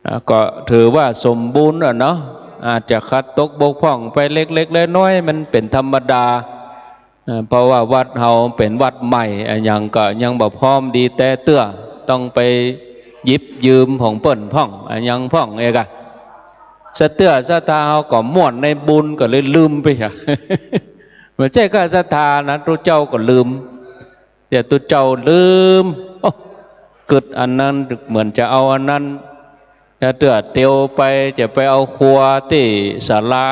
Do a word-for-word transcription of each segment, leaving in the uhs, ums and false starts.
อ่า ก็ถือว่าสมบูรณ์อะเนาะ อาจจะขาดตกบกพร่องไปเล็กๆ น้อยๆ มันเป๋นธรรมดา อ่า เพราะว่าวัดเฮาเป๋นวัดใหม่ อะหยังก็ยังบ่พร้อมดีแต๊เตื้อ ต้องไปหยิบยืมของเปิ้นพ่อง อะหยังพ่องเอกอะ สะเตื้อศรัทธาเฮาก็ม่วนในบุญก็เลยลืมไปอะ บ่ใจ้ก้าศรัทธานะ ตุ๊เจ้าก็ลืม เดี๋ยวตุ๊เจ้าลืม โอ้ กึ๊ดอันนั้น เหมือนจะเอาอันนั้น แล้วเตื้อเตียวไปจะไปเอาครัวตี้ศาลา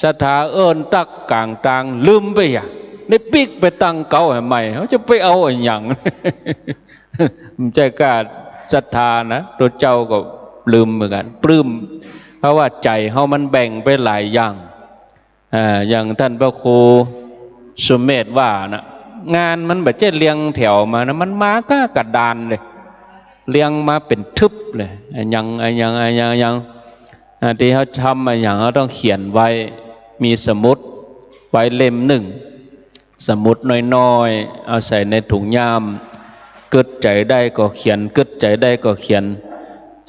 ศรัทธาเอิ้นตั๊กก๋างตาง ลืมไปอะ ได้ปิ๊กไปตั้งเก๊าให้ใหม่ เฮาจะไปเอาอะหยัง บ่ใจ้ก้าศรัทธานะ ตุ๊เจ้าก็ลืมเหมือนกั๋น ปลื้ม เพราะว่าใจ๋เฮามันแบ่งไปหลายอย่าง อ่า อย่างต้านพระครูสุเมธว่านะ งานมันบ่ใจ้เรียงแถวมานะ มันมาก้ากระดานเลย เรียงมาเป๋นทึบเลย อะหยัง อะหยัง อะหยัง อะหยัง อ่า ตี้เฮาทำอะหยัง เฮาต้องเขียนไว้ มีสมุดไว้เล่มนึ่ง สมุดน้อยๆ เอาใส่ในถุงย่าม กึ๊ดใจ๋ใดก็เขียน กึ๊ดใจ๋ใดก็เขียน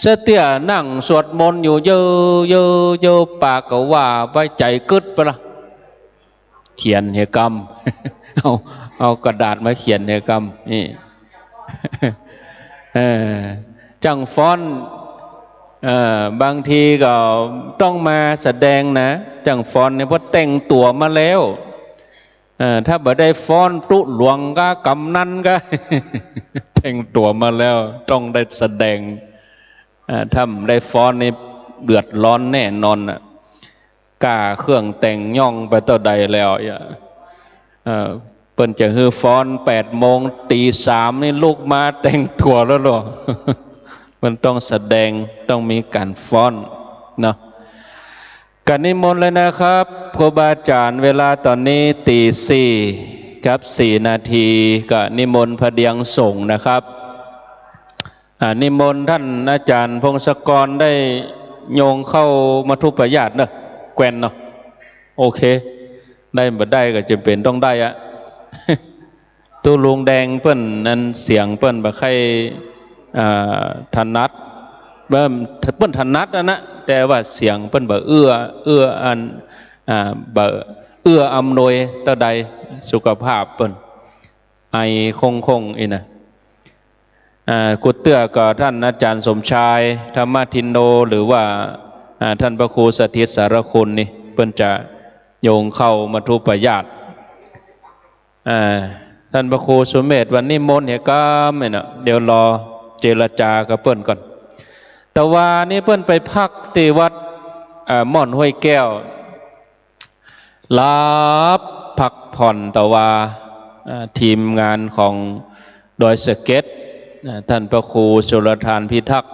สะเตื้อนั่งสวดมนต์อยู่ เย้อ เย้อ เย้อ ปากก็ว่าไป ใจ๋กึ๊ดไปละ เขียนเหียกำ เอา เอากระดาษมาเขียนเหียกำ นี่ เออ จ้างฟ้อนต์ เออ บางทีก็ต้องมาแสดงนะ จ้างฟ้อนต์เนี่ย เพราะแต่งตั๋วมาแล้ว เออ ถ้าบ่ได้ฟ้อนต์ตุ๊หลวงก้า กำนันก้า แต่งตั๋วมาแล้ว ต้องได้แสดง เออ ถ้าบ่ได้ฟ้อนต์นี่เดือดร้อนแน่นอนน่ะ ก้าเครื่องแต่งย่องไปเต้าใดแล้ว เออ เปิ้นจะหื้อฟ้อนต์แปดโมง ตี๋สามนี่ลุกมาแต่งตั๋วแล้วเหรอ มันต้องแสดง ต้องมีก๋านฟ้อนต์เนาะ ก็นิมนต์เลยนะครับ ครูบาอาจ๋ารย์ เวลาต๋อนนี้ตี๋สี่กับสี่นาที ก็นิมนต์พเดียงสงฆ์นะครับ อ่า นิมนต์ต้านอาจ๋ารย์พงศกร ได้โยงเข้ามัทธุปายาสเนาะ แกว่นเนาะ โอเค ได้บ่ได้ก็จ๋ำเป๋นต้องได้อะ ตุ๊ลุงแดงเปิ้นนั้นเสียงเปิ้นบ่ใค่ อ่า ถนัด เปิ้น เปิ้นถนัดอะนะ แต่ว่าเสียงเปิ้นบ่เอื้อ เอื้ออัน อ่า บ่เอื้ออำนวยเต้าใด สุขภาพเปิ้น ไอคงๆ อี้นะ อ่า กูเตื้อก็ต้านอาจ๋ารย์สมชาย ธรรมทินโน หรือว่า อ่า ต้านพระครูสถิตสารคุณนี่ เปิ้นจะโยงเข้ามัทธุปายาส อ่า ต้านพระครูสุเมธว่านิมนต์เหียกำนี่นะ เดี๋ยวรอเจรจากับเปิ้นก่อน ตะวานี้เปิ้นไปพักตี้วัด อ่า ม่อนห้วยแก้ว หลับพักผ่อนตะวา อ่า ทีมงานของดอยสะเก็ด อ่า ต้านพระครูชลทานพิทักษ์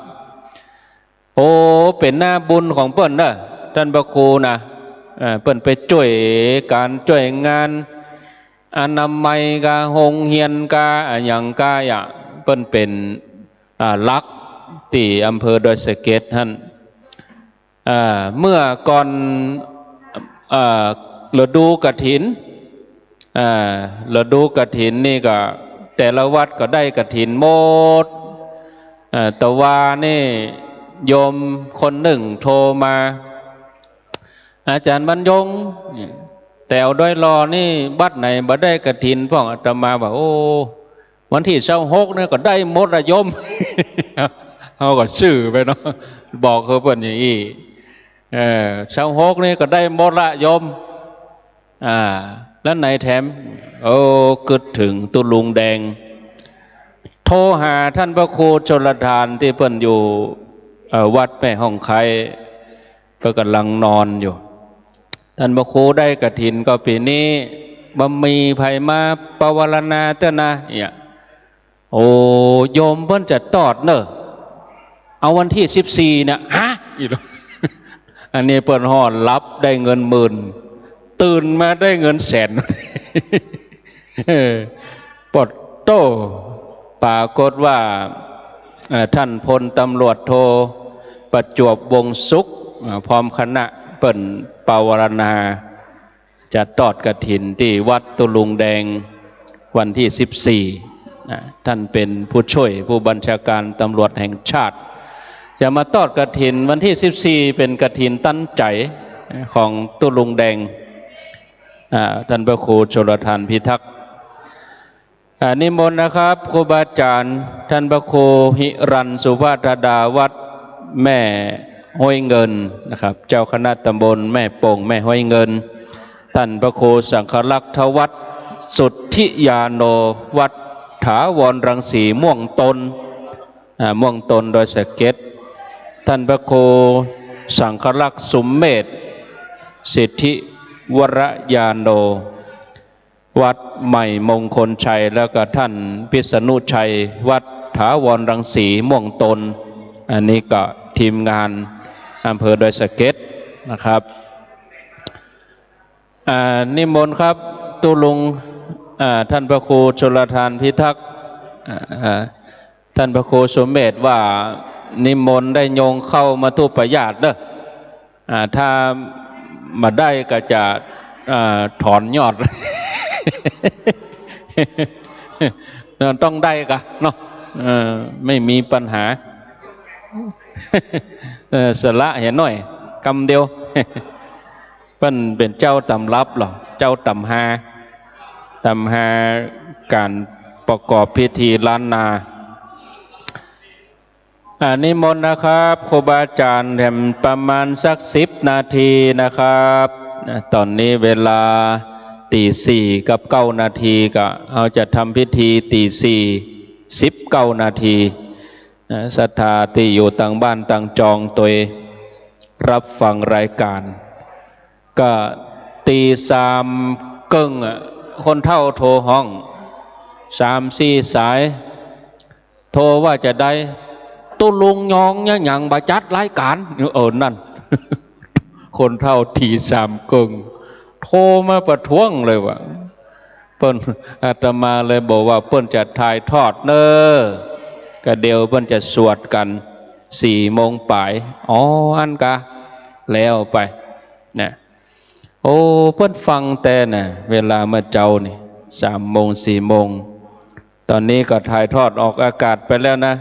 โอ้ เป๋นหน้าบุญของเปิ้นเนาะ ต้านพระครูนะ อ่า เปิ้นไปจ้วยก๋านจ้วยงาน อนามัยกา โฮงเฮียนกา อะหยังกาอะ เปิ้นเป๋น อ่า หลักตี้อำเภอดอยสะเก็ดหั้น อ่า เมื่อก่อน อ่า ฤดูกฐิน อ่า ฤดูกฐินนี่ก็ แต่ละวัดก็ได้กฐินหมด อ่า ตะวานี้โยมคนนึ่งโทรมา อาจ๋ารย์บรรยง แถวดอยหล่อนี่วัดไหนบ่ได้กฐินพ่อง อาตมาว่า โอ้ วันตี้ซาวหกนี่ก็ได้หมดละโยม เฮาก็ซื่อไปเนาะ บอกคือเปิ้นอย่างอี้ เออ ซาวหกนี่ก็ได้หมดละโยม อ่า แล้วไหนแถม โอ้ กึ๊ดเถิงตุ๊ลุงแดง โทรหาต้านพระครูชลทานตี้เปิ้นอยู่ เอ่อ วัดแม่ฮ่องไคร้ เปิ้นก่ำลังนอนอยู่ ต้านพระครูได้กฐินก็ปี๋นี้ บ่มีใผมาปวารณาเตื้อนะ เนี่ย โอ้ โยมเปิ้นจะตอดเน่อ เอาวันตี้สิบสี่เนี่ย ฮะ อี้ อันนี้เปิ้นฮ้อนหลับได้เงินหมื่น ตื่นมาได้เงินแสน เออ ปะโต้ ปรากฏว่า เอ่อ ต้านพลตำรวจโท ประจวบ วงศ์สุข เอ่อ พร้อมคณะเปิ้นปวารณา จะตอดกฐินตี้วัดตุ๊ลุงแดงวันตี้สิบสี่ นะ ต้านเป๋นผู้จ้วยผู้บัญชาก๋านตำรวจแห่งชาติ จะมาตอดกฐินวันตี้สิบสี่ เป๋นกฐินตันใจ๋ของตุ๊ลุงแดง อ่า ต้านพระครูชลธานพิทักษ์ อ่า นิมนต์นะครับ ครูบาอาจ๋ารย์ ต้านพระครูหิรัญสุภาธดา วัดแม่ห้วยเงินนะครับ เจ้าคณะตำบลแม่โป่ง แม่ห้วยเงิน ต้านพระครูสังฆรักษ์ทวัฒน์ สุทธิยาโน วัดถาวรรังสี ม่วงตน อ่า ม่วงตนดอยสะเก็ด ต้านพระครูสังฆรักษ์สุมเมธ สิทธิวรยาโน วัดใหม่มงคลชัย แล้วก็ต้านพิษณุชัย วัดถาวรรังสี ม่วงตน อันนี้ก็ทีมงานอำเภอดอยสะเก็ดนะครับ อ่า นิมนต์ครับ ตุ๊ลุง อ่า ต้านพระครูชลธานพิทักษ์ อ่า ต้านพระครูสุมเมธว่านิมนต์ได้โยงเข้ามัทธุปายาตเน่อ อ่า ถ้าบ่ได้ก็จะ อ่า ถอนยอด ต้องได้กะเนาะ เออ ไม่มีปัญหา เออ สละเหียหน้อย กำเดียว เปิ้นเป๋นเจ้าตำรับเหรอ เจ้าตำฮา ตำฮาก๋านประกอบพิธีล้านนา อ่า นิมนต์นะครับ ครูบาอาจ๋ารย์ แถมประมาณสักสิบนาทีนะครับ นะ ต๋อนนี้เวลาตี๋สี่กับเก้านาที ก็เฮาจะทำพิธีตี๋สี่สิบเก้านาที นะ ศรัทธาตี้อยู่ตางบ้านตางจองตวย ฮับฟังรายก๋าน ก็ตี๋สามเกิ่งอะ คนเฒ่าโทรฮ้อง สามสี่สาย โทรว่าจะใด ตุ๊ลุงยองเนี่ยหยังบ่จัดรายก๋าน เออ นั่น คนเฒ่าตี๋สามเกิ่ง โทรมาประท้วงเลยว่า เปิ้น อาตมาเลยบอกว่าเปิ้นจะถ่ายทอดเน่อ ก็เดี๋ยวเปิ้นจะสวดกั๋นสี่โมงป๋าย อ๋อ อั้นกา แล้วไป นะ โอ้ เปิ้นฟังแต่น่ะ เวลาเมื่อเจ๊านี่ สามโมง สี่โมง ต๋อนนี้ก็ถ่ายทอดออกอากาศไปแล้วนะ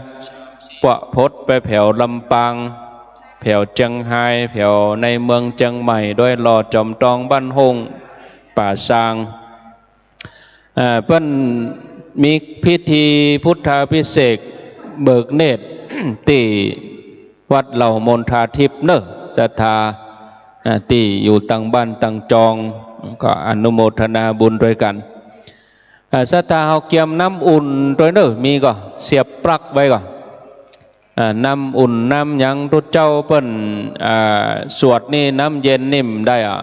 ปะพดไปแผวลำปาง แผวเจียงฮาย แผวในเมืองเจียงใหม่ ดอยหล่อ จอมตอง บ้านโฮ่ง ป่าซาง อ่า เปิ้นมีพิธีพุทธาภิเษกเบิกเนตร ตี้วัดเหล่ามณฑาทิพย์เน่อ ศรัทธา อ่า ตี้อยู่ตางบ้านตางจอง ก็อนุโมทนาบุญตวยกั๋น อ่า ศรัทธาเฮาเกียมน้ำอุ่นตวยเน่อ มีก่อ เสียบปลั๊กไว้ก่อ อ่า น้ำอุ่นน้ำหยังตุ๊เจ้าเปิ้น อ่า สวดนี่น้ำเย็นนี่บ่ได้อะ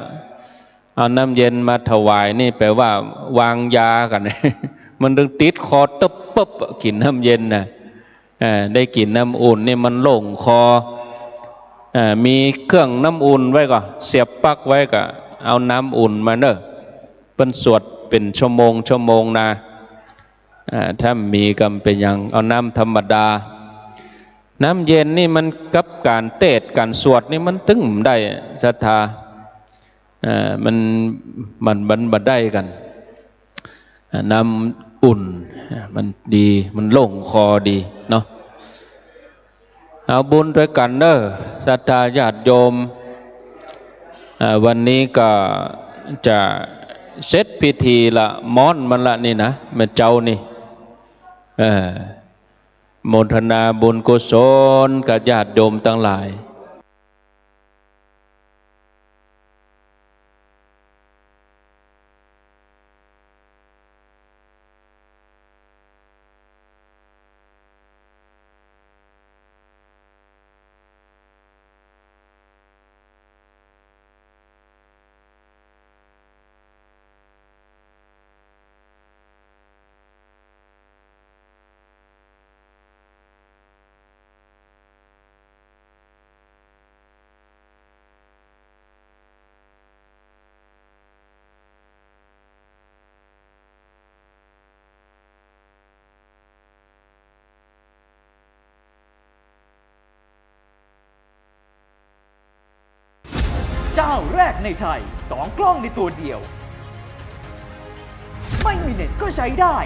เอาน้ำเย็นมาถวายนี่แป๋ว่าวางยากั๋น มันตึงติดคอตึ๊บปึ๊บ กิ๋นน้ำเย็นน่ะ อ่า ได้กิ๋นน้ำอุ่นนี่มันโล่งคอ อ่า มีเครื่องน้ำอุ่นไว้ก่อ เสียบปลั๊กไว้ก่อ เอาน้ำอุ่นมาเน่อ เปิ้นสวดเป๋นชั่วโมงชั่วโมงนะ อ่า ถ้าบ่มีก็บ่เป๋นหยัง เอาน้ำธรรมดา น้ำเย็นนี่มันกับก๋านเตสน์ก๋านสวดนี่มันตึงบ่ได้ ศรัทธา อ่า มัน มัน มันบ่ได้กั๋น อ่า น้ำอุ่น อ่า มันดี มันโล่งคอดีเนาะ เอาบุญตวยกั๋นเน่อ ศรัทธาญาติโยม อ่า วันนี้ก็จะเสร็จพิธีละ ม้อนมันละนี่นะ เมื่อเจ๊านี่ เออ โมทนาบุญกุศลกับญาติโยมตังหลายเจ้าแรกในไทย สองกล้องในตัวเดียว ไม่มีเน็ตก็ใช้ได้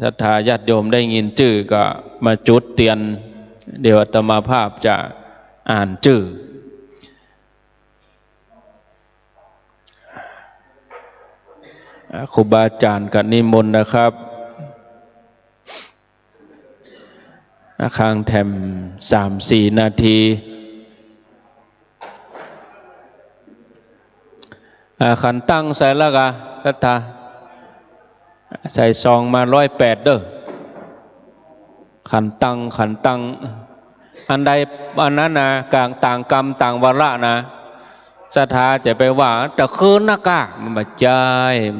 ศรัทธาญาติโยมได้ยินจื้อก็มาจุดเตียน เดี๋ยวอาตมาภาพจะอ่านจื้อ อ่า ครูบาอาจารย์ก็นิมนต์นะครับ อ่า ข้างแถมสามสี่นาที อ่า ขันตังใส่ละก่ะ ศรัทธา ใส่ซองมาร้อยแปดเด้อ ขันตัง ขันตัง อันใดอันนั้นนะ กลางต่างกรรมต่างวาระนะ ศรัทธาจะไปว่า ตะคืนนะก่ะ มันบ่ใจ้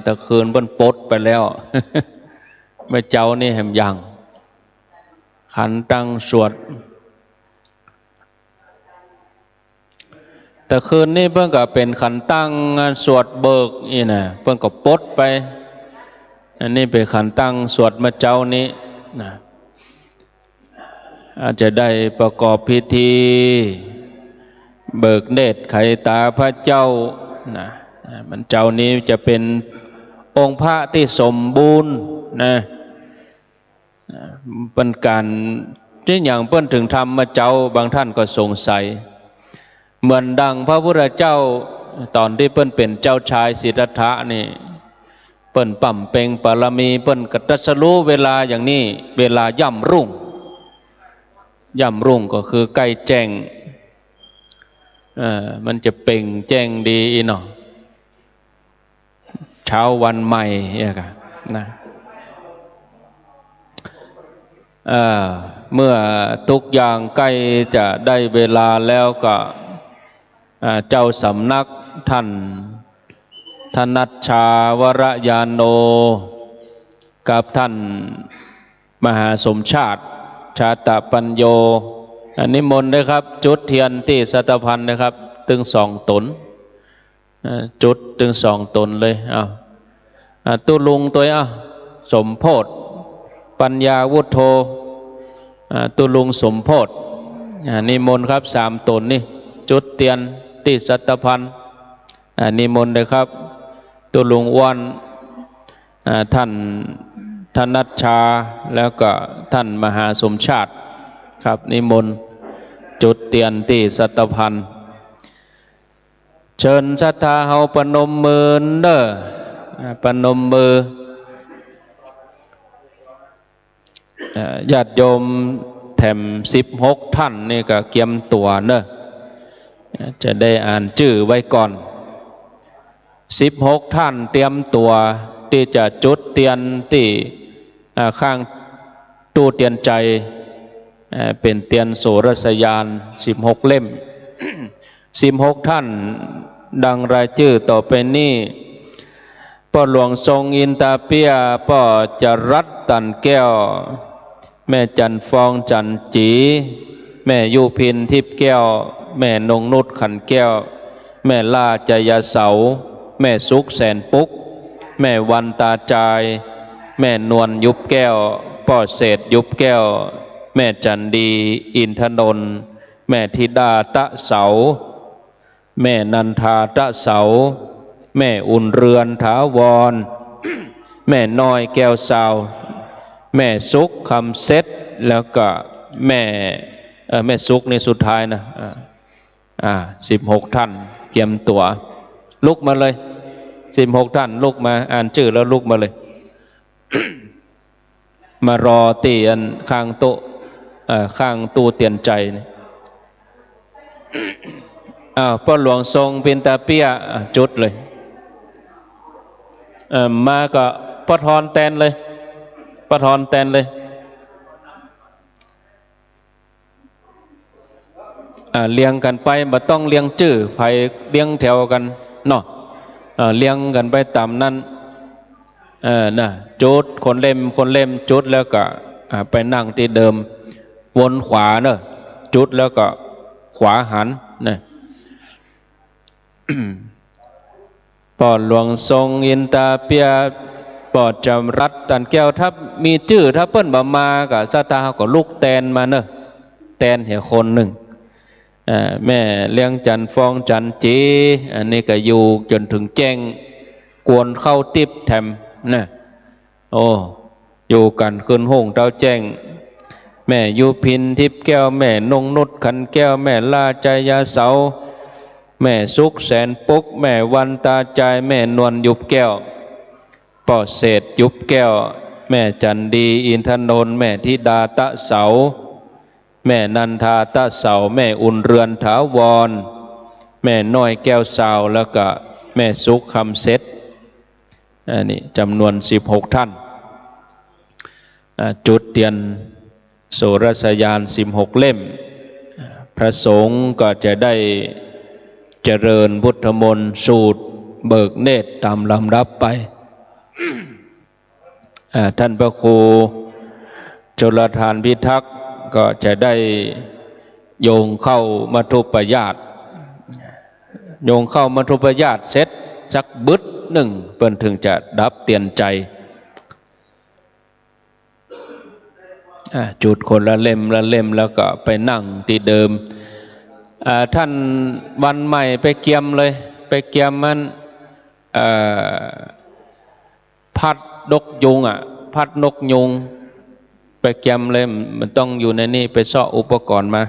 ตะคืนเปิ้นปลดไปแล้ว เมื่อเจ๊านี่แหมยัง ขันตังสวด ตะคืนนี้เปิ้นก็เป๋นขันตังสวดเบิกอี้นะ เปิ้นก็ปลดไป อันนี้เป๋นขันตังสวดเมื่อเจ๊านี้นะ อาจจะได้ประกอบพิธี เบิกเนตรไขต๋าพระเจ้านะ เมื่อเจ๊านี้จะเป๋นองค์พระตี้สมบูรณ์นะ อ่า เปิ้นก๋าน เป๋นหยังเปิ้นเถิงทำเมื่อเจ๊า บางท่านก็สงสัย เหมือนดังพระพุทธเจ้า ต๋อนตี้เปิ้นเป๋นเจ้าชายสิทธัตถะนี่ เปิ้นบำเพ็ญบารมี เปิ้นก็ตรัสรู้เวลาอย่างนี้ เวลาย่ำรุ่ง ย่ำรุ่งก็คือใก้แจ้ง เอ่อ มันจะเปล่งแจ้งดีอี้เนาะ เช้าวันใหม่เนี่ยค่ะ นะ เอ่อ เมื่อทุกอย่างใก้จะได้เวลาแล้วก็ อ่า เจ้าสำนักท่านธนัชชาวรญาโณ กับท่านมหาสมชาติ ชาตปัญโญ อ่า นิมนต์ด้วยครับ จุดเตียนตี้สัตภัณฑ์นะครับ ตึงสองต๋น อ่า จุดตึงสองต๋นเลย อ้าว อ่า ตุ๊ลุงตวย อ้าว สมโพธิ ปัญญาวุฒโธ อ่า ตุ๊ลุงสมโพธิ อ่า นิมนต์ครับ สามต๋นนี่ จุดเตียนตี้สัตภัณฑ์ อ่า นิมนต์เลยครับ ตุ๊ลุงอ้วน อ่า ท่านธนัชชา แล้วก็ท่านมหาสมชาติ ครับ นิมนต์ จุดเตียนตี้สัตภัณฑ์ เชิญศรัทธาเฮาประนมมือเน่อ อ่า ประนมมือ เอ่อ ญาติโยมแถมสิบหกท่านนี่ก็เกียมตั๋วเน่อ จะได้อ่านจื้อไว้ก่อน สิบหกท่านเตรียมตั๋วตี้จะจุดเตียนตี้ อ่า ข้างตู้เตียนใจ๋ เอ่อ เป๋นเตียนโสรสญาณ สิบหกเล่ม สิบหกท่าน ดังรายจื้อต่อไปนี้ ป้อหลวงทรงอินตาเปี้ย ป้อจรัสตันแก้ว แม่จันฟองจันจี แม่ยุพินทิพย์แก้ว แม่นงนุชขันแก้ว แม่ล่าจยาเสา แม่สุขแสนปุ๊ก แม่วันตาจาย แม่นวลยุบแก้ว ป้อเศรษฐยุบแก้ว แม่จันดีอินทนนท์ แม่ธิดาตะเสา แม่นันทาตะเสา แม่อุ่นเรือนถาวร แม่น้อยแก้วซาว แม่สุขคำเซ็ด แล้วก็แม่ เอ่อ แม่สุขนี่สุดท้ายนะ อ่า อ่า สิบหกท่านเกียมตั๋ว ลุกมาเลย สิบหกท่านลุกมา อ่านจื้อแล้วลุกมาเลย มารอตี้อันข้างโต๊ะ เอ่อ ข้างตู้เตียนใจ๋นี่ อ้าว ป้อหลวงทรงปินตาเปี้ย อ่ะ จุดเลย เอ่อ มาก็ป้อทอนแตนเลย ป้อทอนแตนเลย อ่า เรียงกั๋นไป บ่ต้องเรียงจื้อ ใผเรียงแถวกั๋นเนาะ อ่า เรียงกั๋นไปต๋ามนั้น เออ น่ะ จุด คนเล่ม คนเล่ม จุดแล้วก็ อ่า ไปนั่งตี้เดิม วนขวาเนอะ จุดแล้วก็ขวาหัน น่ะ ป้อหลวงทรงอินตาเปี้ย ป้อจำรัดตันแก้ว ถ้ามีจื้อ ถ้าเปิ้นบ่มาก็ศรัทธาก็ลุกแตนมาเนอะ แตนเหียคนนึ่ง อ่า แม่เลี้ยงจันทร์ฟองจันทร์จี อันนี้ก็อยู่จ๋นเถิงแจ้ง กวนข้าวติ๊บแถมนะ โอ้ อยู่กั๋นคืนฮุ่งเต๊าแจ้ง แม่ยุพิน ทิพย์แก้ว แม่นงนุช ขันแก้ว แม่ล่า ชัยยาเสา แม่สุข แสนปุ๊ก แม่วันตาจาย แม่นวล ยุบแก้ว ป้อเศรษฐ ยุบแก้ว แม่จันดี อินทนนท์ แม่ธิดา ตะเสา แม่นันทา ตะเสา แม่อุ่นเรือน ถาวร แม่น้อย แก้วซาว แล้วก็แม่สุข คำเสร็จ อันนี้จ๋ำนวนสิบหกท่าน อ่า จุดเตียนโสรสญาณสิบหกเล่ม พระสงฆ์ก็จะได้เจริญพุทธมนต์สูตรเบิกเนตรต๋ามลำดับไป อ่า ท่านพระครูชลทานพิทักษ์ก็จะได้โยงเข้ามัทธุปยาส โยงเข้ามัทธุปยาสเสร็จสักบึดนึ่ง เปิ้นเถิงจะดับเตียนใจ๋ อ่า จุดคนละเล่มละเล่ม แล้วก็ไปนั่งตี้เดิม อ่า ท่านวันใหม่ไปเกียมเลย ไปเกียมมัน เอ่อ พัดนกยูงอะ พัดนกยูง ไปเกียมเลย บ่ต้องอยู่ในนี่ ไปเซาะอุปกรณ์มา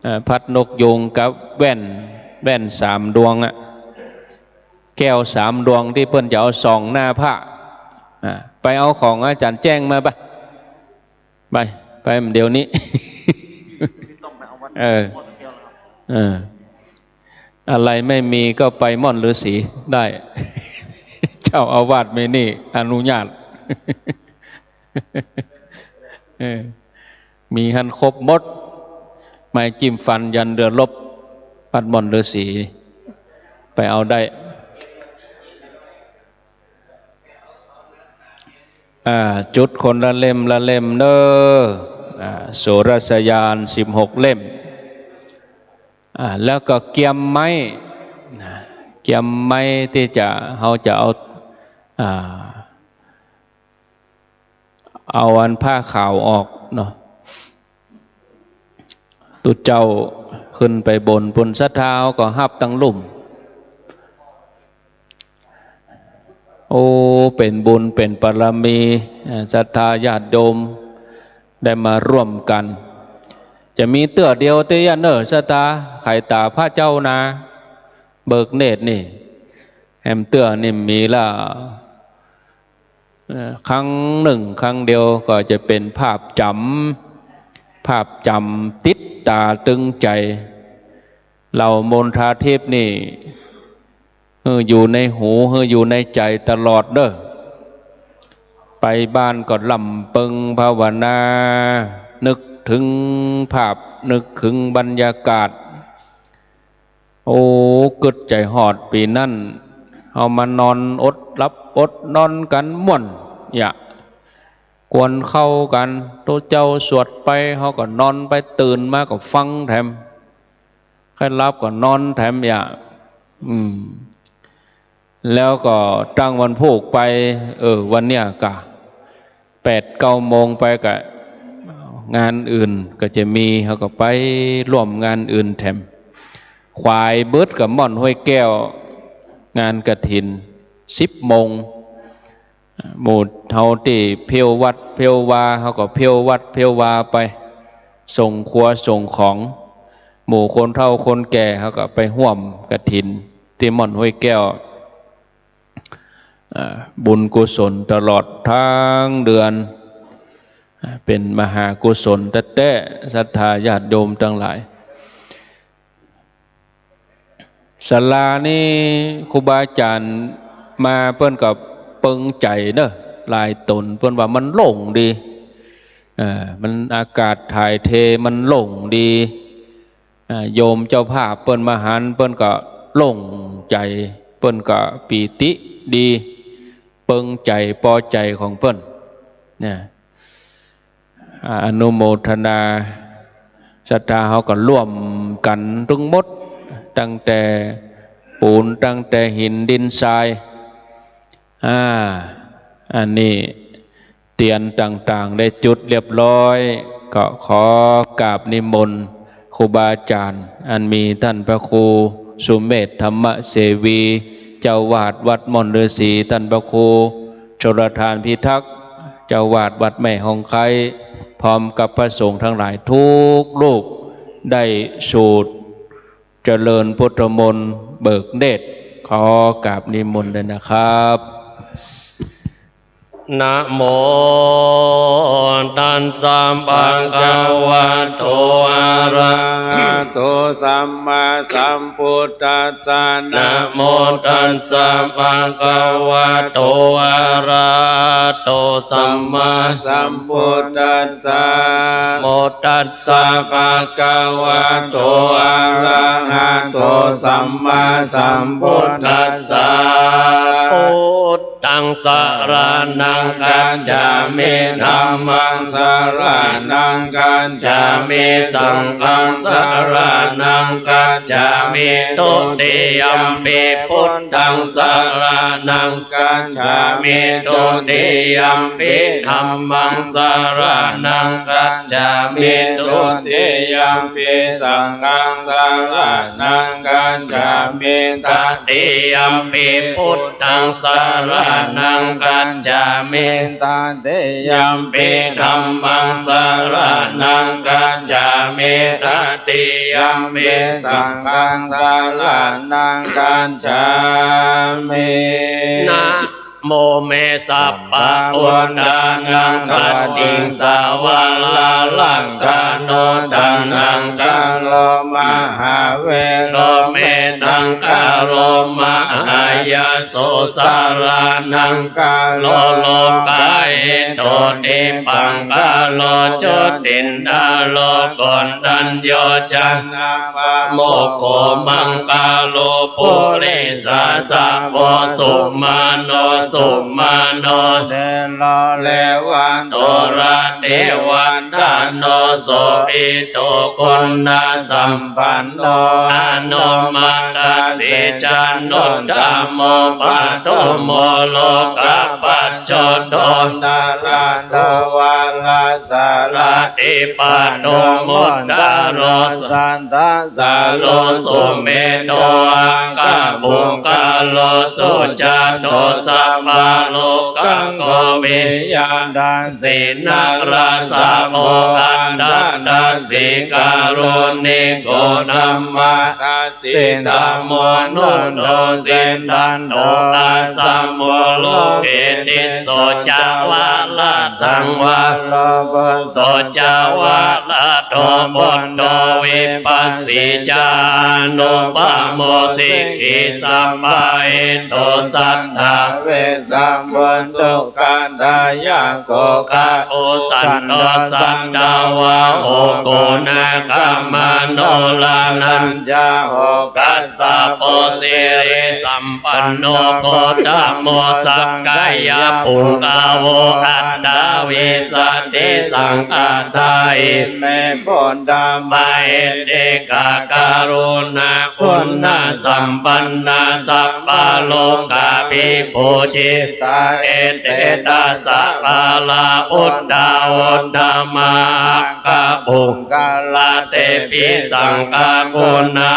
เอ่อ พัดนกยูงกับแว่น แว่นสามดวงอะ แก้วสามดวงตี้เปิ้นจะเอาส่องหน้าพระ อ่า ไปเอาของอาจ๋ารย์แจ้งมาไป ไป ไปเดี๋ยวนี้ เออ เออ อะไรไม่มีก็ไปม่อนฤๅษีได้ เจ้าอาวาสมีนี่อนุญาต เออ มีหั้นครบหมด ไม้จิ้มฟัน ยันต์เรือรบ วัดม่อนฤๅษี ไปเอาได้ อ่า จุดคนละเล่มละเล่มเน้อ อ่า โสรสญาณสิบหกเล่ม อ่า แล้วก็เกียมไม้ นะ เกียมไม้ตี้จะ เฮาจะเอา อ่า เอาอันผ้าขาวออกเนาะ ตุ๊เจ้าขึ้นไปบนปุ้น ศรัทธาเฮาก็ฮับตังลุ่ม โอ้ เป๋นบุญเป๋นบารมี เอ่อ ศรัทธาญาติโยมได้มาร่วมกั๋น จะมีเตื้อเดียวเตื้อเน้อ ศรัทธา ไขต๋าพระเจ้านา เบิกเนตรนี่ แหมเตื้อนี่มีละ เอ่อ ครั้งนึ่งครั้งเดียวก็จะเป๋นภาพจ๋ำ ภาพจ๋ำติดต๋าตึงใจ๋ เหล่ามนทาทิพย์นี่ หื้ออยู่ในหู หื้ออยู่ในใจ๋ตลอดเน้อ ไปบ้านก็ลำเปิงภาวนา นึกเถิงภาพ นึกเถิงบรรยากาศ โอ้ กึ๊ดใจ๋ฮอดปี๋นั้น เฮามานอนอดหลับอดนอนกั๋นม่วน เยียะ กวนเข้ากั๋น ตุ๊เจ้าสวดไป เฮาก็นอนไป ตื่นมาก็ฟังแถม ใค่หลับก็นอนแถม เยียะ อืม แล้วก็ตั้งวันพูกไป เออ วันเนี้ยกะ แปดเก้าโมงไปกะ งานอื่นก็จะมี เฮาก็ไปร่วมงานอื่นแถม ขวายเบิดกับม่อนห้วยแก้ว งานกฐิน สิบโมง หมู่เฮาตี้เผี้ยววัดเผี้ยววา เฮาก็เผี้ยววัดเผี้ยววาไป ส่งครัวส่งของ หมู่คนเฒ่าคนแก่ เฮาก็ไปฮ่วมกฐินตี้ม่อนห้วยแก้ว อ่า บุญกุศลตลอดตึงเดือน อ่า เป๋นมหากุศลแต๊ๆ ศรัทธาญาติโยมตังหลาย ศาลานี่ครูบาอาจ๋ารย์มาเปิ้นก็เปิงใจ๋เนาะ หลายต๋น เปิ้นว่ามันโล่งดี เอ่อ มันอากาศถ่ายเท มันโล่งดี อ่า โยมเจ้าภาพเปิ้นมาหัน เปิ้นก็โล่งใจ๋ เปิ้นก็ปีติดี เปิงใจ๋ ปอใจ๋ของเปิ้นนะ อ่า อนุโมทนา ศรัทธาเฮาก็ร่วมกั๋นตึงหมด ตั้งแต่ปูน ตั้งแต่หินดินทราย อ่า อันนี้เตียนต่างๆ ได้จุดเรียบร้อย ก็ขอกราบนิมนต์ครูบาอาจ๋ารย์ อันมีต้านพระครูสุเมธธรรมเสวี เจ้าอาวาสวัดม่อนฤๅษี ต้านพระครูชลทานพิทักษ์ เจ าวาสวัดแม่ฮองไคร้ พร้อมกับพระสงฆ์ทั้งหลายทุกรูป ได้สูดเจริญพุทธมนต์เบิกเนตร ขอกราบนิมนต์เลยนะครับ นะโมตัสสะ ภะคะวะโต อะระหะโต สัมมาสัมพุทธัสสะ นะโมตัสสะ ภะคะวะโต อะระหะโต สัมมาสัมพุทธัสสะ โมตัสสะ ภะคะวะโต อะระหะโต สัมมาสัมพุทธัสสะ พุทธัง สะระณัง คัจฉามิ ธัมมัง สะระณัง คัจฉามิ สังฆัง สะระณัง คัจฉามิ ทุติยัมปิ พุทธัง สะระณัง คัจฉามิ ทุติยัมปิ ธัมมัง สะระณัง คัจฉามิ ทุติยัมปิ สังฆัง สะระณัง คัจฉามิ ตติยัมปิ พุทธัง สะระณัง คัจฉามิ ตติยัมปิ ธัมมัง สะระณัง คัจฉามิ ตติยัมปิ สังฆัง สะระณัง คัจฉามิ นะโม เม สัพพะพุทธานัง ปะติสสะ วะระ รักขานุ ทัณหังคะโร มหาเวโร เม ทังคะโร มหายะโส สะระณังคะโร โลกาหิโต ทิปะคะโร โจตินทะโร โกณฑัญโญ จะนะปะโมกโข มังคะโล ปุริสสะสะโพ สุมาโน สุมาโน เทโร เรวัตโต รติวัฒโน โสภิตโต คุณสัมปันโน อนุมัตตสิจานุตตโม ปะโถโม โลกปัจโจโต นารโต วารสารถิ ปะโถ มุตตโร สัตถะ สาโร สุเมโธ อักขะปุคคโล สุจาโต สัพพะโลกัง โก ปิยะทัสสิ นรสสะโพ อัฏฐทัสสิ การุณิโก ธัมมะทัสสิ ธัมโม นุสสะ สิทธัตโต อัสสะโม โลเก ติสโส จะ วะระ ตัง วะโร ปุสโส จะ วะระโต ปุตโต วิปัสสิ จะ อนุปะโม สิกขิ สัพพะเฮโต สัตถา เวสสะ ปุสสุขะ ทายะโขคะ โอสันโต สัตถะวาโห โกนะคะมะโน ละนัญจะโหคะสสะ โพ สิริสัมปันโน โคตโม สักกายะปุงกะโว อัตถาวิสสะติ สังฆาทา อิเม ปุทธะ มะเหเตกะ กะรุณาคุณสัมปันนา สัพพะโลกาภิปูจิตา เอเต ตัสสะ ปาระ ปุทธา อุตตมะ อักขะปุคคละ เตปิ สังฆา กุณา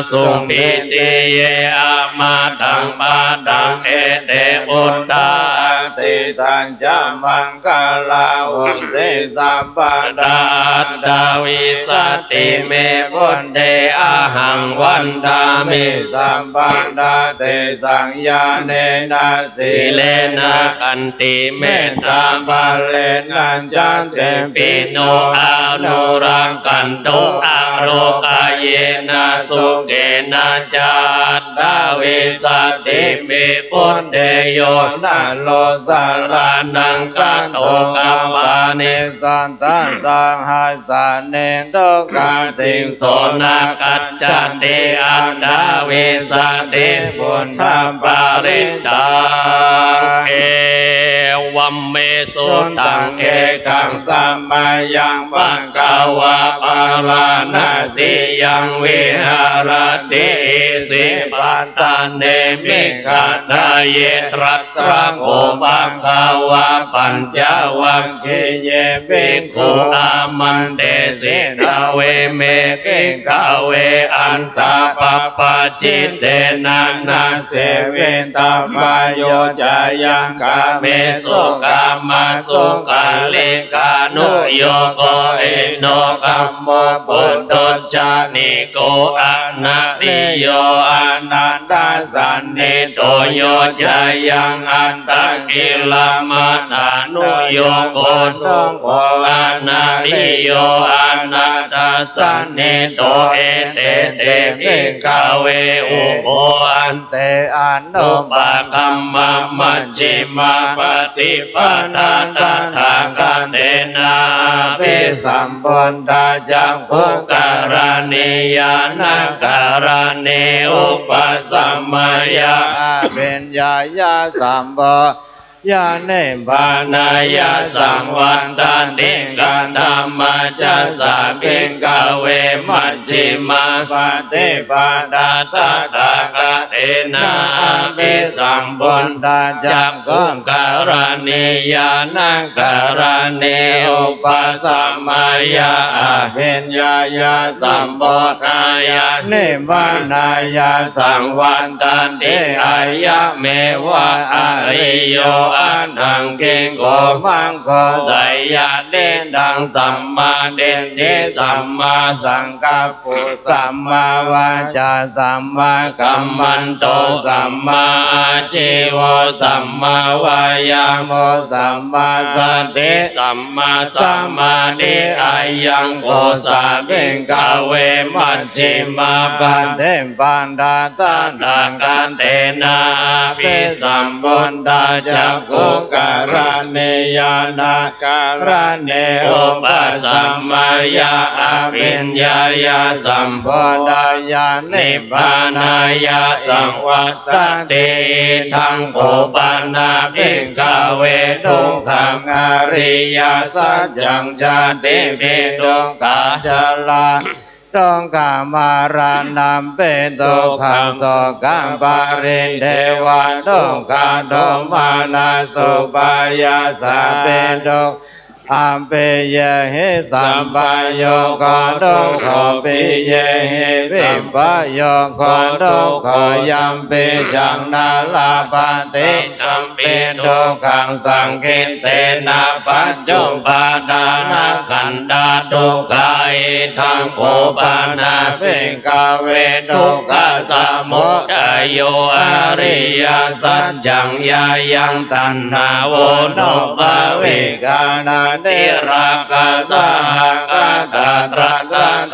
สุขิติ เย อะมะตัง ปะตัง เอเต ปุทธา อะทิฏฐัญจะ มังคลา หุนติ สัพพะดา อัตถาวิสสะติ เม บุตเต อะหัง วันดามิ สัพพะดา เตสัง ญาเณนะ สีเลนะ ขันติ เมตตา บะเลนะ จะ เตปิ โน อนุรักขันตุ อาโรกะเยนะ สุเขนะ จะ อัตถาวิสสะติ เม บุตเต โยนะโล สะระณัง คะโต กัปปานิ สัตถะ สะหัสสะเน ทุกขาติง โส นะ คัจฉติ อัตถาวิสสะติ ปุทธะปะริตตัง เอวัมเม สุตัง เอกัง สะมะยัง ภะคะวา ปาราณะสียัง วิหะระติ อิสิปะตะเน มิกขัตถะเย ตะตระโข ภะคะวา ปัญจวัคคีเย ภิกขุ อามันเตสิ ทะเวเม ภิกขะเว อัตถะปะปะจิตเตนะ นะ เสวิตะปะโย จะยัง กาเมสุ kamasukhalikanuyogino kammo puthujjani ko anariyo anatthasañhito yo cayaṃ attakilamathānuyogo dukkho anariyo anatthasañhito ete te bhikkhave ubho ante anupagamma majjhimā paṭi padā tathāgatena abhisambuddhā cakkhukaraṇī ñāṇakaraṇī upasamāya abhiññāya sambodhāya nibbānāya saṃvattati. Katamā ca sā bhikkhave majjhimā paṭipadā tathāgatena abhisambuddhā cak khukaraṇī ñāṇakaraṇī upasamāya abhiññāya sambodhāya nibbānāya saṃvattati. Ayameva ariyo aṭṭhaṅgiko maggo, seyyathīdaṃ, sammādiṭṭhi sammāsaṅkap po sammāvācā sammākammanto sammāājīvo sammāvāyāmo sammāsati sammāsamādhi. Ayaṃ kho sā bhikkhave majjhimā paṭipadā tathāgatena abhisambuddhā cakkhukaraṇī ñāṇa karaṇī upasamāya abhiññāya sambodhāya nibbānāya saṃvattati. Idaṃ kho pana bhikkhave dukkhaṃ ariyasaccaṃ, jātipi dukkhā jarā dukkhā maraṇampi dukkhaṃ sokaparidevadukkhadomanassupāyāsāpi dukkhā appiyehi sampayogo dukkho piyehi vippayogo dukkho yampicchaṃ na labhati tampi dukkhaṃ saṅkhittena pañcupādānakkhandhā dukkhā. Idaṃ kho pana bhikkhave dukkhasamudayo ariyasaccaṃ, yāyaṃ taṇhā ponobbhavikā nandirāgasahagatā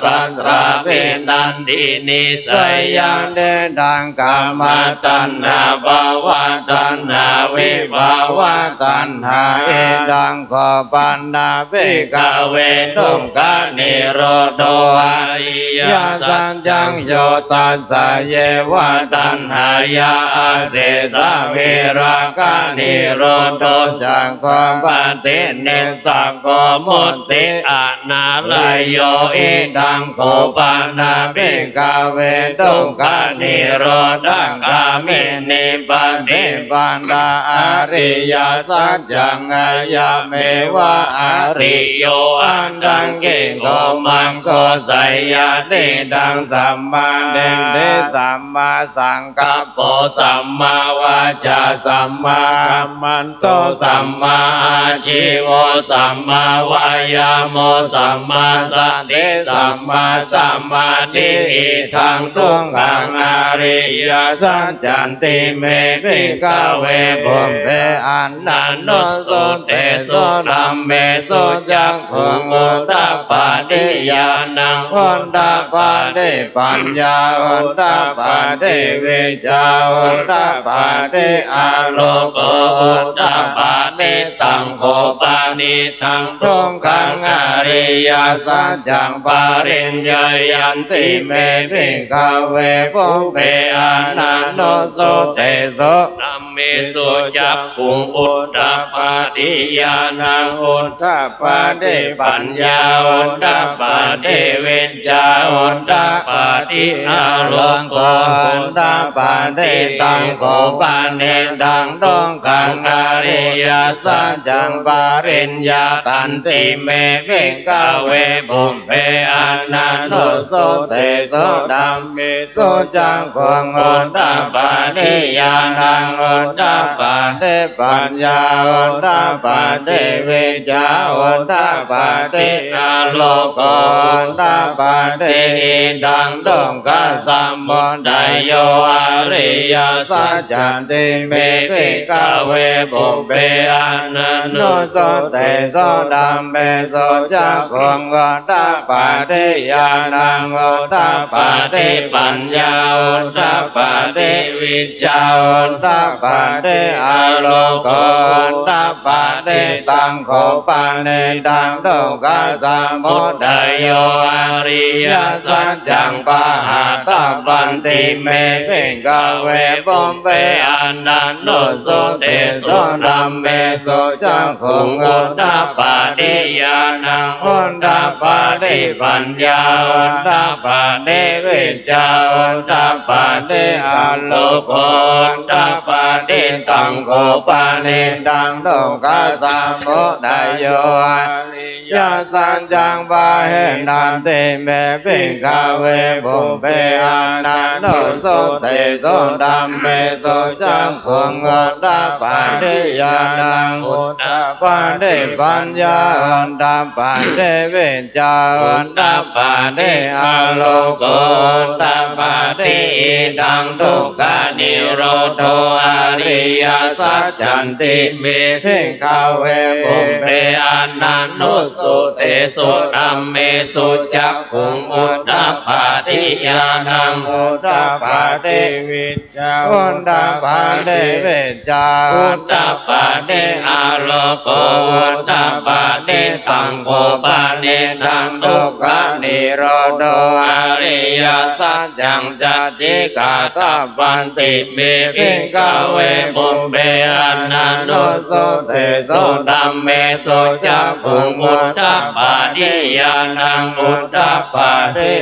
tatrābhinandinī seyyathīdaṃ, kāmataṇhā bhavataṇhā vibhavataṇhā. Idaṃ kho pana bhikkhave dukkhanirodho ariyasaccaṃ, yo tassāyeva taṇhāya asesavirāganirodho cāgo paṭinissaggo mutti anālayo. Idaṃ kho pana bhikkhave dukkhanirodhagāminī paṭipadā ariyasaccaṃ, ayameva ariyo aṭṭhaṅgiko maggo, seyyathīdaṃ, sammādiṭṭhi sammāsaṅkappo sammāvācā sammākamman to sammāājīvo sammāvāyāmo sammāsati sammāsamādhi. Idaṃ dukkhaṃ ariyasaccanti me bhikkhave pubbe ananussutesu dhammesu cak khuṃ udapādi ñāṇaṃ udapādi paññā udapādi vijjā udapādi āloko udapādi. Taṃ kho panidaṃ dukkhaṃ ariyasaccaṃ pariññeyyanti me bhikkhave pubbe ananussutesu dhammesu cak khuṃ udapādi ñāṇaṃ udapādi paññā udapādi vijjā udapādi ติ อาโลโก อุดดาปาดิ ตัง โข ปะเน ตัง ทุกขัง อริยสัจจัง ปะริญญาตันติ เม ภิกขเว ปุพเพ อนันตุสสุเตสุ ธัมเมสุ จักขุง อุดดาปาดิ ญาณัง อุดดาปาดิ ปัญญา อุดดาปาดิ วิชชา อุดดาปาดิ อาโลโก อุดดาปาดิ อิทัง ทุกขสมุทัยโย อริยสัจจันติ เม ภิกขเว ปุพเพ อนันตุสสุเตสุ ธัมเมสุ จักขุง อุดดาปาดิ ญาณัง อุดดาปาดิ ปัญญา อุดดาปาดิ วิชชา อุดดาปาดิ อาโลโก อุดดาปาดิ ตัง โข ปะเน ตัง ทุกขสมุทัยโย อริยสัจจัง ปะหาตปันติ เม ภิกขเว ปุพเพ อนันตุสสุเตสุ ธัมเมสุ จักขุง อุดดาปาดิ ญาณัง อุดดาปาดิ ปัญญา อุดดาปาดิ วิชชา อุดดาปาดิ อาโลโก อุดดาปาดิ ตัง โข ปะเน ตัง ทุกขสมุทัยโย อริยสัจจัง ปะหาตปันติ เม ภิกขเว ปุพเพ อนันตุสสุเตสุ ธัมเมสุ จักขุง อุดดาปาดิ ญาณัง อุดดาปาดิ ปัญญา อุดดาปาดิ วิชชา อุดดาปาดิ อาโลโก อุดดาปาดิ อิทัง ทุกขนิโรโธ อริยสัจจันติ เม ภิกขเว ปุพเพ อนันตุสสุเตสุ ธัมเมสุ จักขุง อุดดาปาดิ ญาณัง อุดดาปาดิ วิชชา อุดดาปาดิ วิชชา อุดดาปาดิ อาโลโก อุดดาปาดิ ตัง โข ปะเน ตัง ทุกขนิโรโธ อริยสัจจัง สัจจิกาตปันติ เม ภิกขเว ปุพเพ อนันตุสสุเตสุ ธัมเมสุ จักขุง อุดดาปาดิ ญาณัง อุดดาปาดิ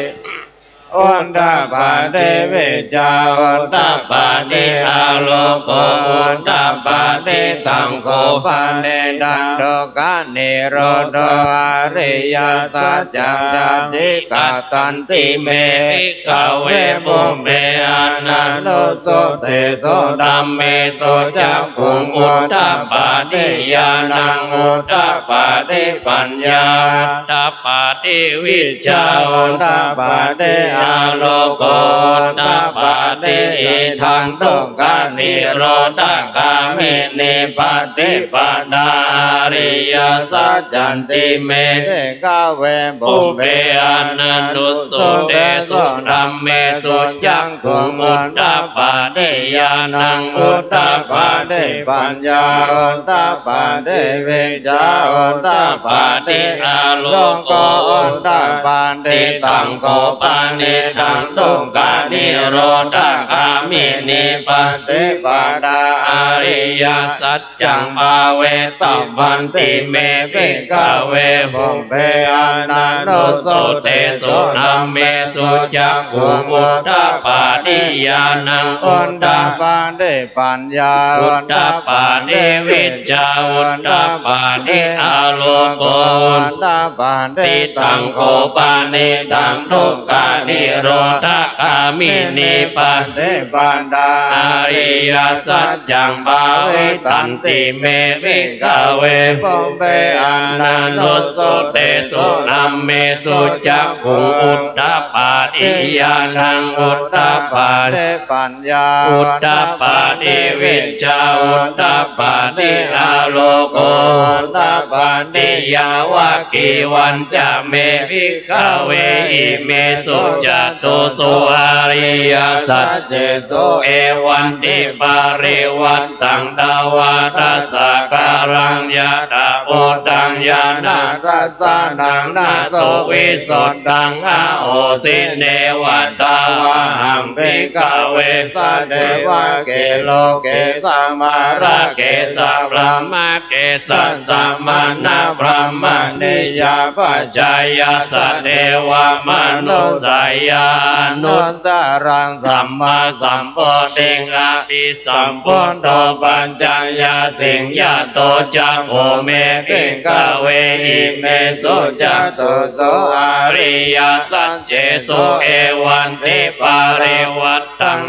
อุดดาปาดิ วิชชา อุดดาปาดิ อาโลโก อุดดาปาดิ ตัง โข ปะเน ตัง ทุกขนิโรโธ อริยสัจจัง สัจจิกาตันติ เม ภิกขเว ปุพเพ อนันตุสสุเตสุ ธัมเมสุ จักขุง อุดดาปาดิ ญาณัง อุดดาปาดิ ปัญญา อุดดาปาดิ วิชชา อุดดาปาดิ อาโลโก อุดดาปาดิ อิทัง ทุกขนิโรธคามินี ปฏิปทา อริยสัจจันติ เม ภิกขเว ปุพเพ อนันตุสสุเตสุ ธัมเมสุ จักขุง อุดดาปาดิ ญาณัง อุดดาปาดิ ปัญญา อุดดาปาดิ วิชชา อุดดาปาดิ อาโลโก อุดดาปาดิ ตัง โข ปะเน ตัง ทุกขนิโรธคามินี ปฏิปทา อริยสัจจัง ภาเวตปันติ เม ภิกขเว ปุพเพ อนันตุสสุเตสุ ธัมเมสุ จักขุง อุดดาปาดิ ญาณัง อุดดาปาดิ ปัญญา อุดดาปาดิ วิชชา อุดดาปาดิ อาโลโก อุดดาปาดิ ตัง โข ปะเน ตัง ทุกขนิโรธคามินี ปฏิปทา อริยสัจจัง ภาเวตันติ เม ภิกขเว ปุพเพ อนันตุสสุเตสุ ธัมเมสุ จักขุง อุดดาปาดิ ญาณัง อุดดาปาดิ ปัญญา อุดดาปาดิ วิชชา อุดดาปาดิ อาโลโก อุดดาปาดิ ยาวะ กีวัญจะ เม ภิกขเว อิเมสุ จตุสุ อริยสัจเจสุ เอวัง ติปาริวัตตัง ดวาทัสสะกาลัง ยถาภูตัง ญาณทัสสะนัง นะ สุวิสุทธัง อโหสิ Neva tāvāhaṃ bhikkhave sadevake loke samārake sabrahmake sassamaṇabrāhmaṇiyā pajāya sadevamanussāya anuttaraṃ sammāsambodhiṃ abhisambuddho paccaññāsiṃ. Yato ca kho me bhikkhave imesu catūsu ariyasaccesu evantiparivaṭṭaṃ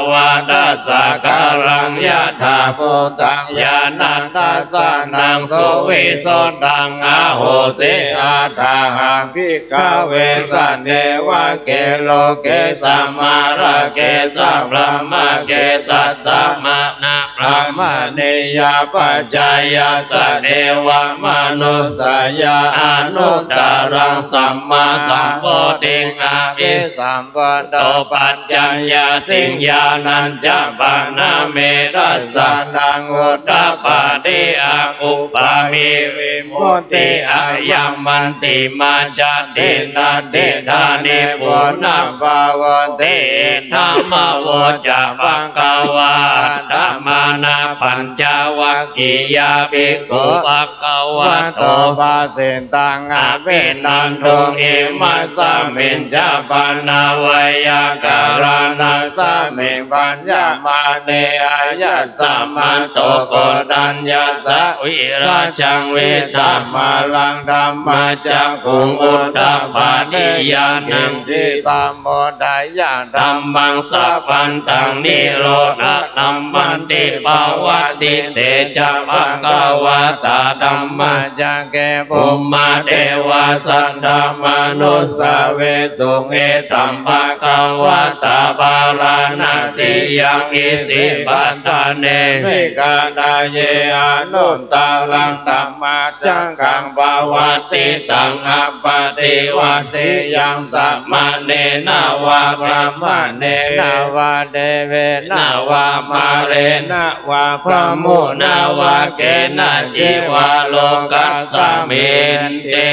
dvādasākāraṃ yathābhūtaṃ ñāṇadassanaṃ suvisuddhaṃ ahosi. Athāhaṃ bhikkhave sadevake loke samārake sabrahmake sassamaṇabrāhmaṇiyā pajāya sadevamanussāya anuttaraṃ sammāsambodhiṃ abhisambuddho paccaññāsiṃ. Ñāṇañca pana me dassanaṃ udapādi, akuppā hi vimutti, ayamantimā jāti, natthidāni punabbhavoti. Idamavoca bhagavā. Attamanā pañcavaggiyā bhikkhū bhagavato bhāsitaṃ abhinanduṃ. Imasmiñca pana veyyākaraṇasmiṃ bhaññamāne āyasmato Koṇḍaññassa virajaṃ vītamalaṃ dhammacakkhuṃ udapādi: yaṅkiñci samudayadhammaṃ sabbantaṃ nirodhadhammanti. Pavattite ca bhagavatā dhammacakke bhummā devā saddamanussāvesuṃ: etaṃ bhagavatā bārāṇasiyaṃ isipatane migadāye anuttaraṃ dhammacakkaṃ pavattitaṃ appaṭivattiyaṃ samaṇena vā brāhmaṇena vā devena vā mārena vā brahmunā vā kenaci vā lokasminti.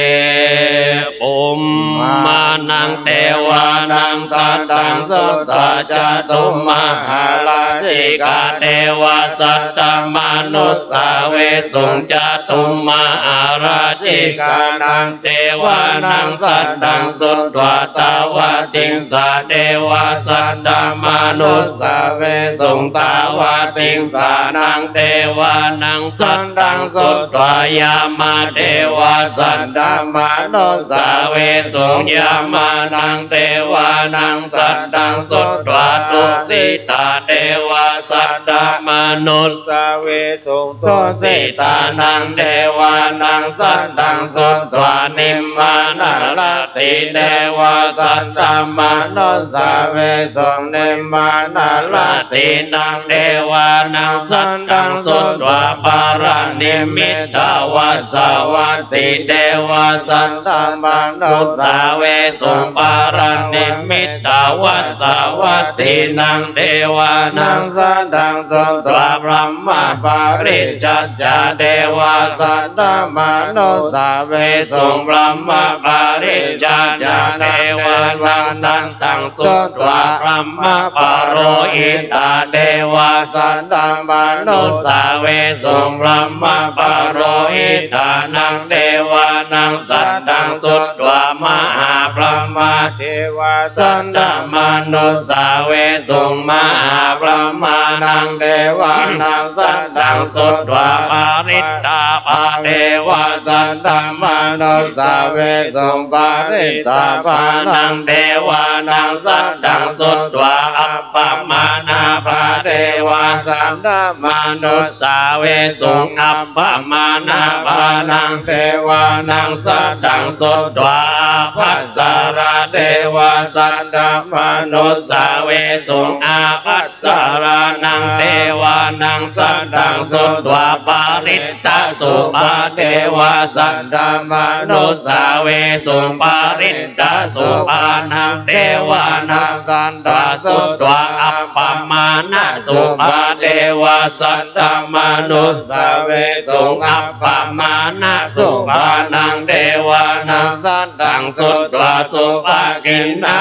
Bhummānaṃ devānaṃ saddaṃ sutvā cātummahārājikā devā saddamanussāvesuṃ. Cātummahārājikānaṃ devānaṃ saddaṃ sutvā tāvatiṃsā devā saddamanussāvesuṃ. Tāvatiṃsānaṃ devānaṃ saddaṃ sutvā yāmā devā saddamanussāvesuṃ. Yāmānaṃ devānaṃ saddaṃ sutvā tusitā devā saddamanussāvesuṃ. Tusitānaṃ devānaṃ saddaṃ sutvā nimmānaratī devā saddamanussāvesuṃ. Nimmānaratīnaṃ devānaṃ saddaṃ sutvā paranimmitavasavattī devā saddamanussāvesuṃ. Paranimmitavasavattīnaṃ devānaṃ saddaṃ sutvā brahmapāricaccā devā saddamanussāvesuṃ. Brahmapāricaccā devānaṃ saddaṃ sutvā brahmapurohitā devā saddamanussāvesuṃ. Brahmapurohitānaṃ devānaṃ saddaṃ sutvā mahābrahmā devā saddamanussāvesuṃ. Mahābrahmānaṃ devānaṃ saddaṃ sutvā parittābhā devā saddamanussāvesuṃ. Parittābhānaṃ devānaṃ saddaṃ sutvā appamāṇābhā devā saddamanussāvesuṃ. Appamāṇābhānaṃ devānaṃ saddaṃ sutvā ābhassarā devā saddamanussāvesuṃ. Ābhassarānaṃ devā vānaṃ saddaṃ sutvā parittaṃ supā devā saddamanussāvesuṃ. Parittaṃsupādinnānaṃ devānaṃ saddaṃ sutvā appamāṇasupā devā saddamanussāvesuṃ. Appamāṇasupānaṃ devānaṃ saddaṃ sutvā supādinnā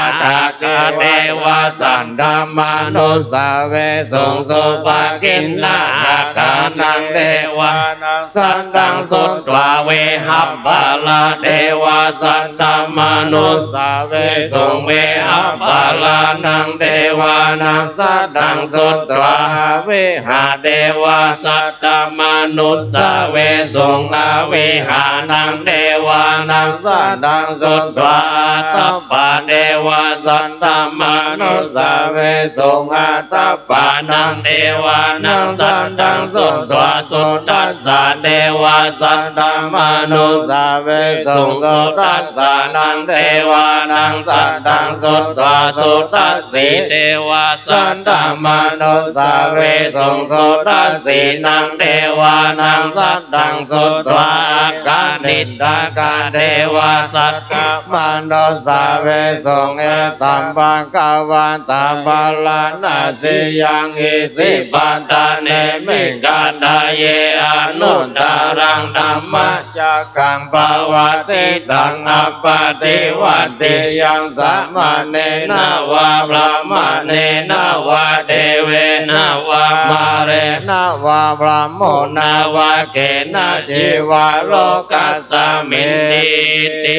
devā saddamanussāvesuṃ. Supādinnānaṃ devānaṃ saddaṃ sutvā vehapphalā devā saddamanussāvesuṃ. Vehapphalānaṃ devānaṃ saddaṃ sutvā avihā devā saddamanussāvesuṃ. Avihānaṃ devānaṃ saddaṃ sutvā atappā devā saddamanussāvesuṃ. Atappānaṃ devānaṃ saddaṃ sutvā sudassā devā saddamanussāvesuṃ. Sudassānaṃ devānaṃ saddaṃ sutvā sudassī devā saddamanussāvesuṃ. Sudassīnaṃ devānaṃ saddaṃ sutvā akaniṭṭhakā devā saddamanussāvesuṃ. Etambhagavatā bārāṇasiyaṃ isipatane migadāye anuttaraṃ dhammacakkaṃ pavattitaṃ appaṭivattiyaṃ samaṇena vā brāhmaṇena vā devena vā mārena vā brahmunā vā kenaci vā lokasminti. Iti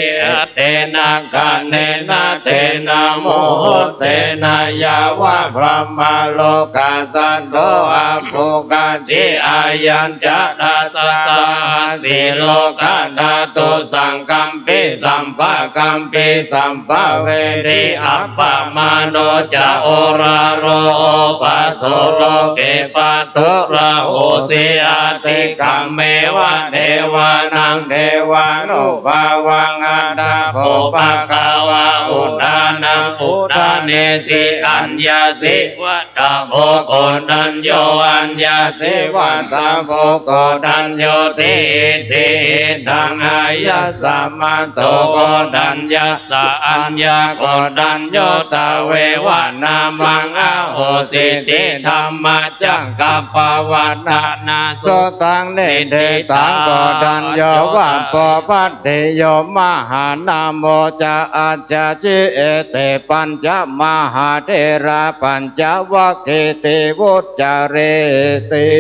tena khaṇena tena muhuttena yāva brahmalokā saddo abbhuggacchi. Ayañca dasasahassī lokadhātu saṅkampi sampakampi sampavedhi. Appamāṇo ca uḷāro obhāso loke pāturahosi. Atikkammeva devānaṃ devānubhāvaṃ. Atha kho bhagavā udānaṃ udānesi: Aññāsi vata bho koṇḍañño, aññāsi vata bho koṇḍaññoti. Iti hidaṃ āyasmato koṇḍaññassa aññākoṇḍañño tveva nāmaṃ ahosīti dhammacakkappavattanaṃ sutaṃ niṭṭhitaṃ. Koṇḍañño va bopattiyo mahānāmo ca ācāsī. Ete pañca mahātherā pañcavaggī ti vuccareti.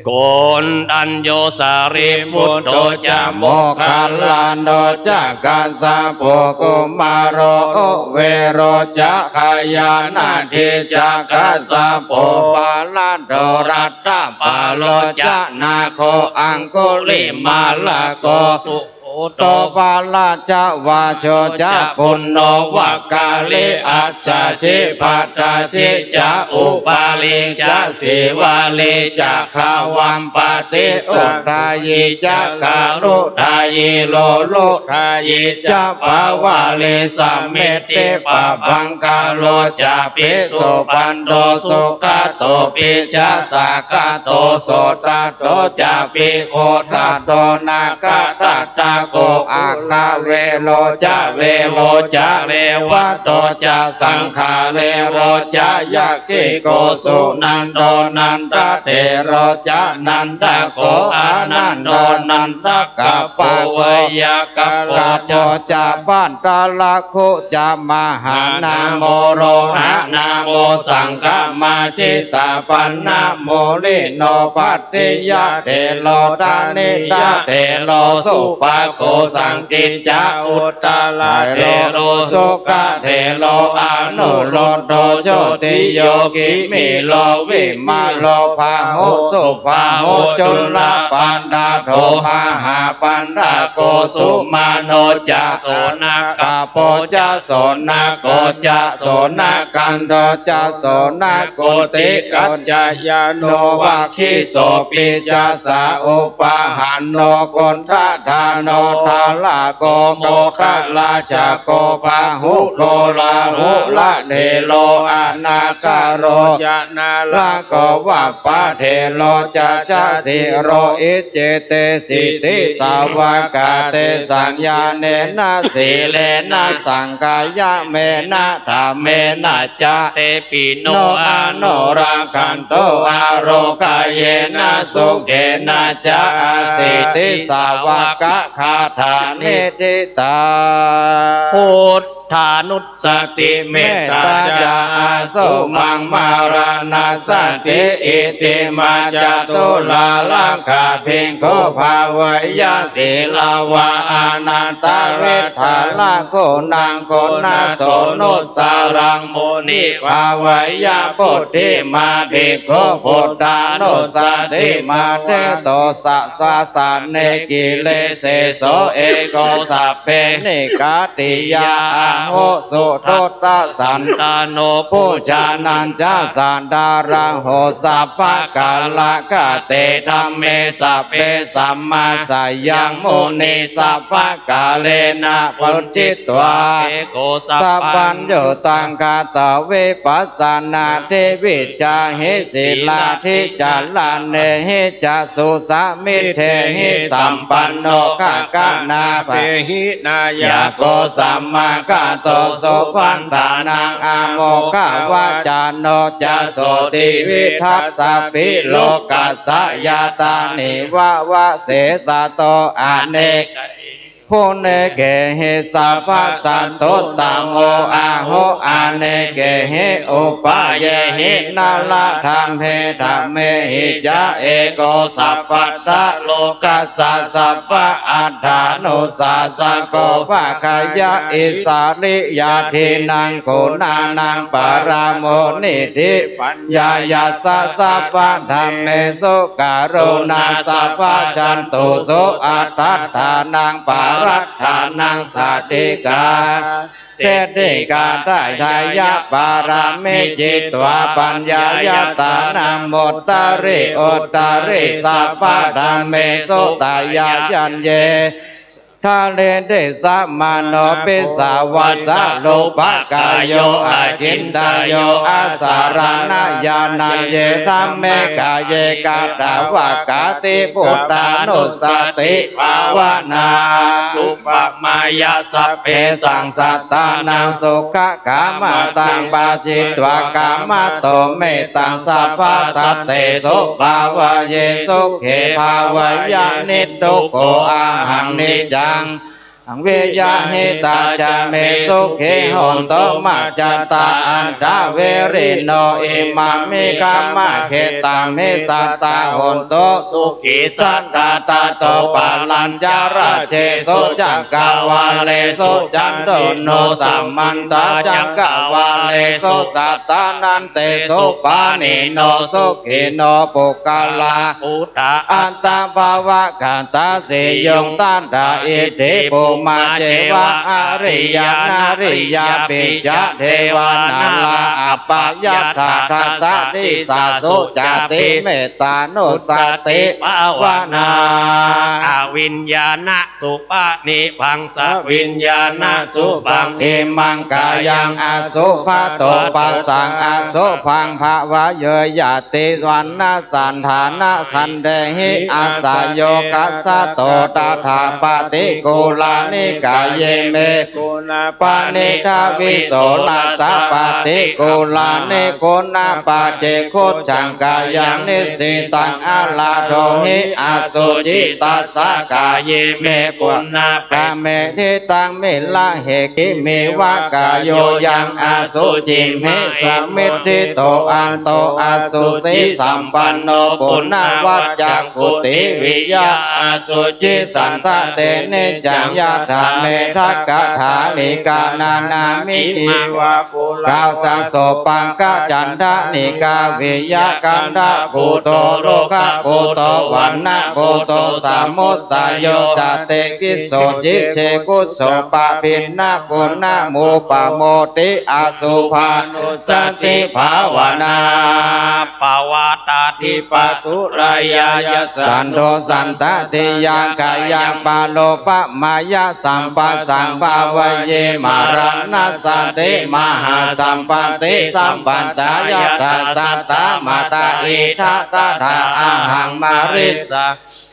Koṇḍañño sārīputto ca moggallāno ca kassapo kumāro kuvero ca jayanatī ca kassapo pahladdo rattabalo ca nāgo aṅgulimālako su- -ṭṭho pāla ca vājo ca puṇṇo vaggalī asaji pattaji ca upālī ca sīvalī ca gavampati udāyī ca garudayi lohudayi ca pavārī samiddhi pabhaṅkaro capi subhaṇḍo sugatopi ca sakkato sudado capi godato nāgada- -ṭṭhako aggavero ca vevo ca revato ca saṅghavero ca yakkhigo sunando nandathero ca nandako anando nandakappo veyyākappo ca bhaddārakkho ca mahānāmo rohanāmo saṅghamajjhittapaṇṇamoolino bhat- -tiyathero dhanitathero supako saṅkicca uttarathero sugathero anuruddho jyotiyo khemiro vimālo bahussūpaho cullapaṇṇado mahāpaṇṇako sumano ca sonakappo ca sonako ca sonakkhandho ca sonakkoti kaccayano vaggisopi ca sa upapanno kundadāno โท ทาระโก โมคคัลลาชโก พาหุ โกลาหุละเถโร อนาถาโร จะ นาระโก วัปปะเถโร จะ ชะสิโร อิจฉิเต สิทธิสาวกา เตสัง ญาเณนะ สีเลนะ สังขยะเมนะ ธัมเมนะจะ เตปิ โน โน อนุรักขันตุ อาโรคเยนะ สุเขนะจะ อาสิทธิสาวกคาถา นิฏฐิตา พุทธานุสสติ เมตตาจะ อาสุมัง มาราณสติ อิติมา จตุราลักขา ภิกขุ ภาเวยะ สีลาวา อนันตเวทาละ โกนัง โกนะโส นุสสารัง มุนิ ภาเวยะ ปุทธิมา ภิกขุ พุทธานุสสติ มา เทโต สะ สาสะเน กิเลเสโส เอโก สัพเพ นิกาติยา อาหุ สุทโธ ตะ สันตาโน ปูชานัญจะ สัทธาระโห สัพพะกาละกะเต ธัมเม สัพเพ สัมมาสายัง มุนิ สัพพะกาเลนะ ปุจฉิตวา เอโก สัพพัญญูตัง กะตะ วิปัสสนา ทิ วิจา หิ สีลา ทิ จารเณหิ จะ สุสามิเทหิ สัมปันโน ขะกะนา เปหิ นายะโก สัมมาคาโต สุพันธานัง อโมฆะวะจาโน จะ โสติวิทัสสะ ภิโลกัสสะ ยะตานิวะ วะเสสะโต อเนกะ ปุเณเกหิ สัพพะสัตตุตตะโม อาหุ อเนเกหิ อุปาเยหิ นะระ ธัมเม ธัมเมหิ จะ เอโก สัพพัสสะ โลกัสสะ สัพพะอัฏฐานุสาสะโก ภักขยะ อิสสะริยะ ทีนัง กุณานัง ปะระโม นิทธิ ปัญญายัสสะ สัพพะธัมเมสุ กรุณา สัพพะจันตุสุ อัฏฐัฏฐานัง ปะรัฏฐานัง สาธิกา เสดถิกา ทายะ ปารามิ จิตวา ปัญญายตานัง มุตตะริ อุตตะริ สัพพะธัมเมสุ ตะยะยัญเย ทะเรเตสะ มโน ปิสาวัสสะ รูปะกายโย อะจินตะโย อะสะระณะยานัญเย ธัมเม กาเย กัตถะวะกาติ พุทธานุสสติ ภาวนา อุปะมายะ สัพเพสัง สัตตานัง สุขะ กามาตัง ปะจิตวะ กามะโต เมตตัง สัพพะสัตเตสุ ภาวะเย สุเข ภาวะยะ นิ ทุกโข อะหัง นิจจัง สัง วิยะหิตา จะ เม สุขี โหนตุ มัจจะตา อัตถะเวริโน อิมัง มิ คัมมะ เขตะ มิ สัตตา โหนตุ สุขี สัตตา ตะโต ปะรัญ จะ รัจเจสุ จักกะวาเลสุ จันตุโน สัมมันตะ จักกะวาเลสุ สัตตานันเตสุ ปาณิโน สุขีโน ปุคคลา ปุตตะ อัตตะภะวะกะตะ สี ยุง ตัตถะ อิทธิ ภูมา เจวะ อะริยะ นะริยะ ปิจจะ เทวะ นาระ อัปปะยัตถะ ทัสสะ ทิสสะ สุจาติ เมตตานุสสติ ภาวนา อวิญญาณะ สุปะนิบัง สวิญญาณะ สุบัง อิมัง กายัง อสุภะโต ปัสสัง อสุภัง ภะวะเยยะติ วัณณะ สันฐานะ สันเดหิ อัสสะโยคัสสะโต ตถา ปฏิกูลานิ กายี เม กุณปะณิทา วิโสระสะ ปฏิกูลานิ กุณปาเจกขุจฉัง กายัง นิสสิตัง อะระโหหิ อสุจิตัสสะ กายี เม กุณปะเม ทิตัง มิระเหกิ มิวะ กาโยยัง อสุจิมหิ สมิทธิโต อันโต อสุจิสัมปันโน ปุณณวัจจัง กุติวิยะ อสุจิสันทะ เต นิจจัง ยะ ทะเมทักกะถาลิกานานามิกิ กาวสะโสปังกะจันทะนิกาวิยะกันทะกูโตโลกะกูโตวัณณะกูโตสมุสสโย สะเตกิสสุจิเชกุสสุปะปิณณะกุณณะมูปะโมติ อสุภานุสติภาวนา ปวัตตาทิปะทุรายายะ สันโทสันตะติยังกายังปะโลภะมายะสัมปัสสังภาเว มะระณะสติมหาสัมปัตติสัมปัตตายะ ทัสสะตะมะตะอิทะตะถะอะหังมะริสสะ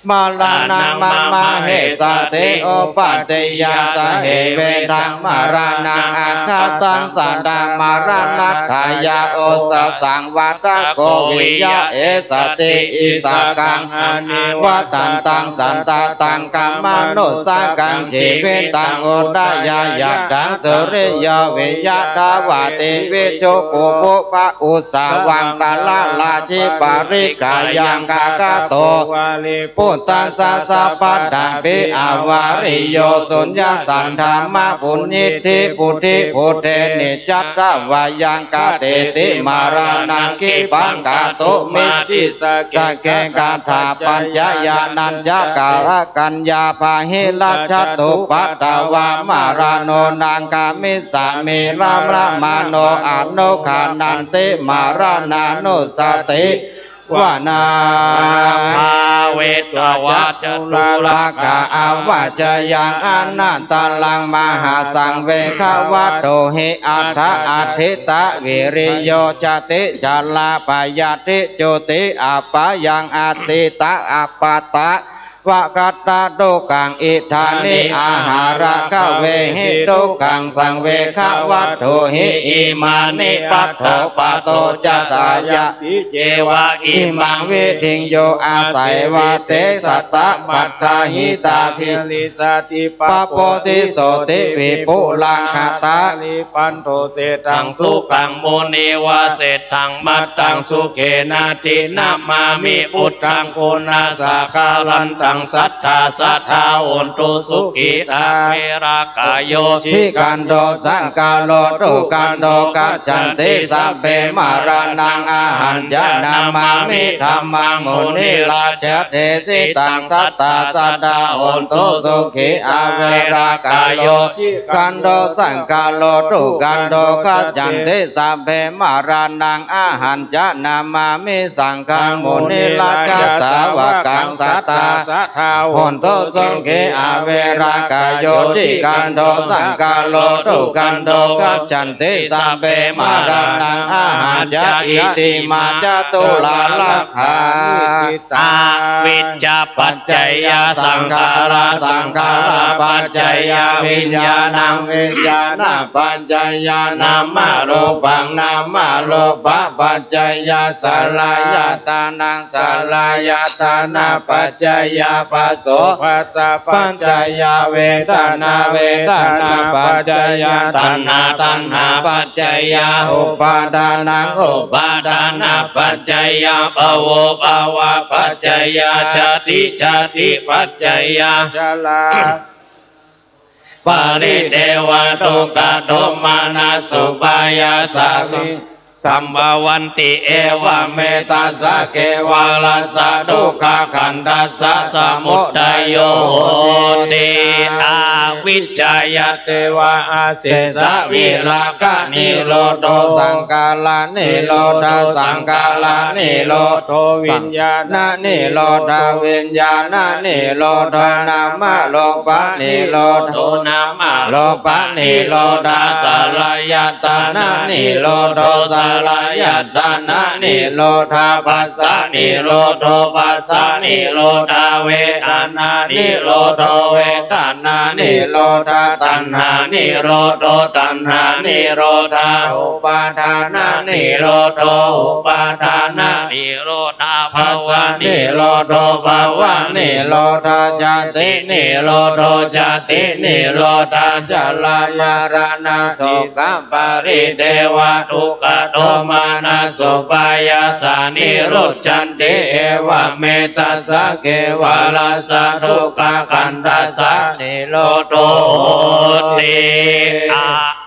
มะระณังมะมะเหสะติ อุปัตติยาสะเหเวทังมะระณังอะคาตัง สะตะมะระณัตถายา โอสะสังวัตถะโกวิยะ เอสะติอิสะกัง อะนิวัตตันตัง สันตะตัง กัมมานุสสะกัง จีวิตัง อุทะยายัตถัง สุริโยวิยะทาวา ตีวิชุปุพพะ อุสสาวัง ตะละลาชิปะริกายัง กากะโต วาลี ปุตตัสสะ สัพพัตถะปิ อะวาริโย สุญญะสันธามะ ปุญญิทธิ ปุทธิ ปุทเท นิจจัตถะวายัง กะเตติ มะระณัง คิปปัง กะตุมมิ สะเก กะถาปัจจยานัญจะ กะละกัญญา ปะหิรัจจตุปัตตวา มะระโน นัง กะมิสสามิ มะระมะโน อะนุคานันติ มะระณานุสติ วานา ภาเวตวะจตุรกะ อวัจจยัง อนัตตลัง มหาสังเวควัตถุหิ อัฏฐะอัฏฐิตะ วิริโย จติจาระ ปะยัฏฐิ จุติ อัปปะยัง อัฏฐิตะ อัปปะตะ วะกัตตะ ทุกขัง อิฏฐานิ อาหาระ ขะเวหิ ทุกขัง สังเวควัตถุหิ อิมานิ ปัฏฐะปะโต จะสะยะ ปิ เจวะ อิมัง วิธิง โย อาสัยวะ เต สัตตะ ปัตตาหิตาภิ ริสสะถิ ปะโพธิ โสติ วิปุลัง คะตา ลิ ปันโท เศฏฐัง สุขัง มุนิวะ เศฏฐัง มัตตัง สุเขนะ อภินะมามิ พุทธัง กุณัสสะกาลันตัง สัทธา สัทธา โหนตุ สุขิตา เวรากาโย จิกันโท สังกาโร ทุกันโท คัจฉันติ สัพเพ มะระณัง อะหัง จะ นะมามิ ธัมมัง มุนิราชะ เดสิตัง สัทธา สัทธา โหนตุ สุขี อาเวรากาโย จิกันโท สังกาโร ทุกันโท คัจฉันติ สัพเพ มะระณัง อะหัง จะ นะมามิ สังฆัง มุนิราชะ สาวกัง สัทธา สัทธา โหนตุ สุขี อาเวรากาโย จิกันโท สังกาโร ทุกันโท คัจฉันติ สัพเพ มะระณัง อะหัง จะ อิติมา จตุราลักขา อวิชชาปัจจยา สังขารา สังขารปัจจยา วิญญาณัง วิญญาณปัจจยา นามะรูปัง นามะรูปปัจจยา สัลลายตานัง สัลลายตนะปัจจยา ปะโส ผัสสะปัจจยา เวทนา เวทนาปัจจยา ตัณหา ตัณหาปัจจยา อุปาทานัง อุปาทานปัจจยา ภะโว ภวปัจจยา ชาติ ชาติปัจจยา ชรา ปริเทวะ ทุกขโทมนัสสุปายาสา สัมภวันติ เอวะเมทัสสะ เกวะลัสสะ ทุกขขันธัสสะ สมุทัยโย โหติ อวิชชายะ เทวะ อาเสสะ วิราคะนิโรโธ สังขารนิโรธา สังขารนิโรโธ วิญญาณนิโรธา วิญญาณนิโรธา นามะรูปนิโรโธ นามะรูปนิโรธา สัลลายตนะนิโรโธ สัลลายตนะนิโรธา ผัสสะนิโรโธ ผัสสะนิโรธา เวทนานิโรโธ เวทนานิโรธา ตัณหานิโรโธ ตัณหานิโรธา อุปาทานะนิโรโธ อุปาทานะนิโรธา ภวนิโรโธ ภวนิโรธา จาตินิโรโธ จาตินิโรธา จรามรณะโสกะปริเทวะ ทุกขโท โทมนัสสุปายาสานิรุจจันติ เอวะเมตตะสสะเกวะละสะทุกขะขันธัสสะนิโรโธโหติ อ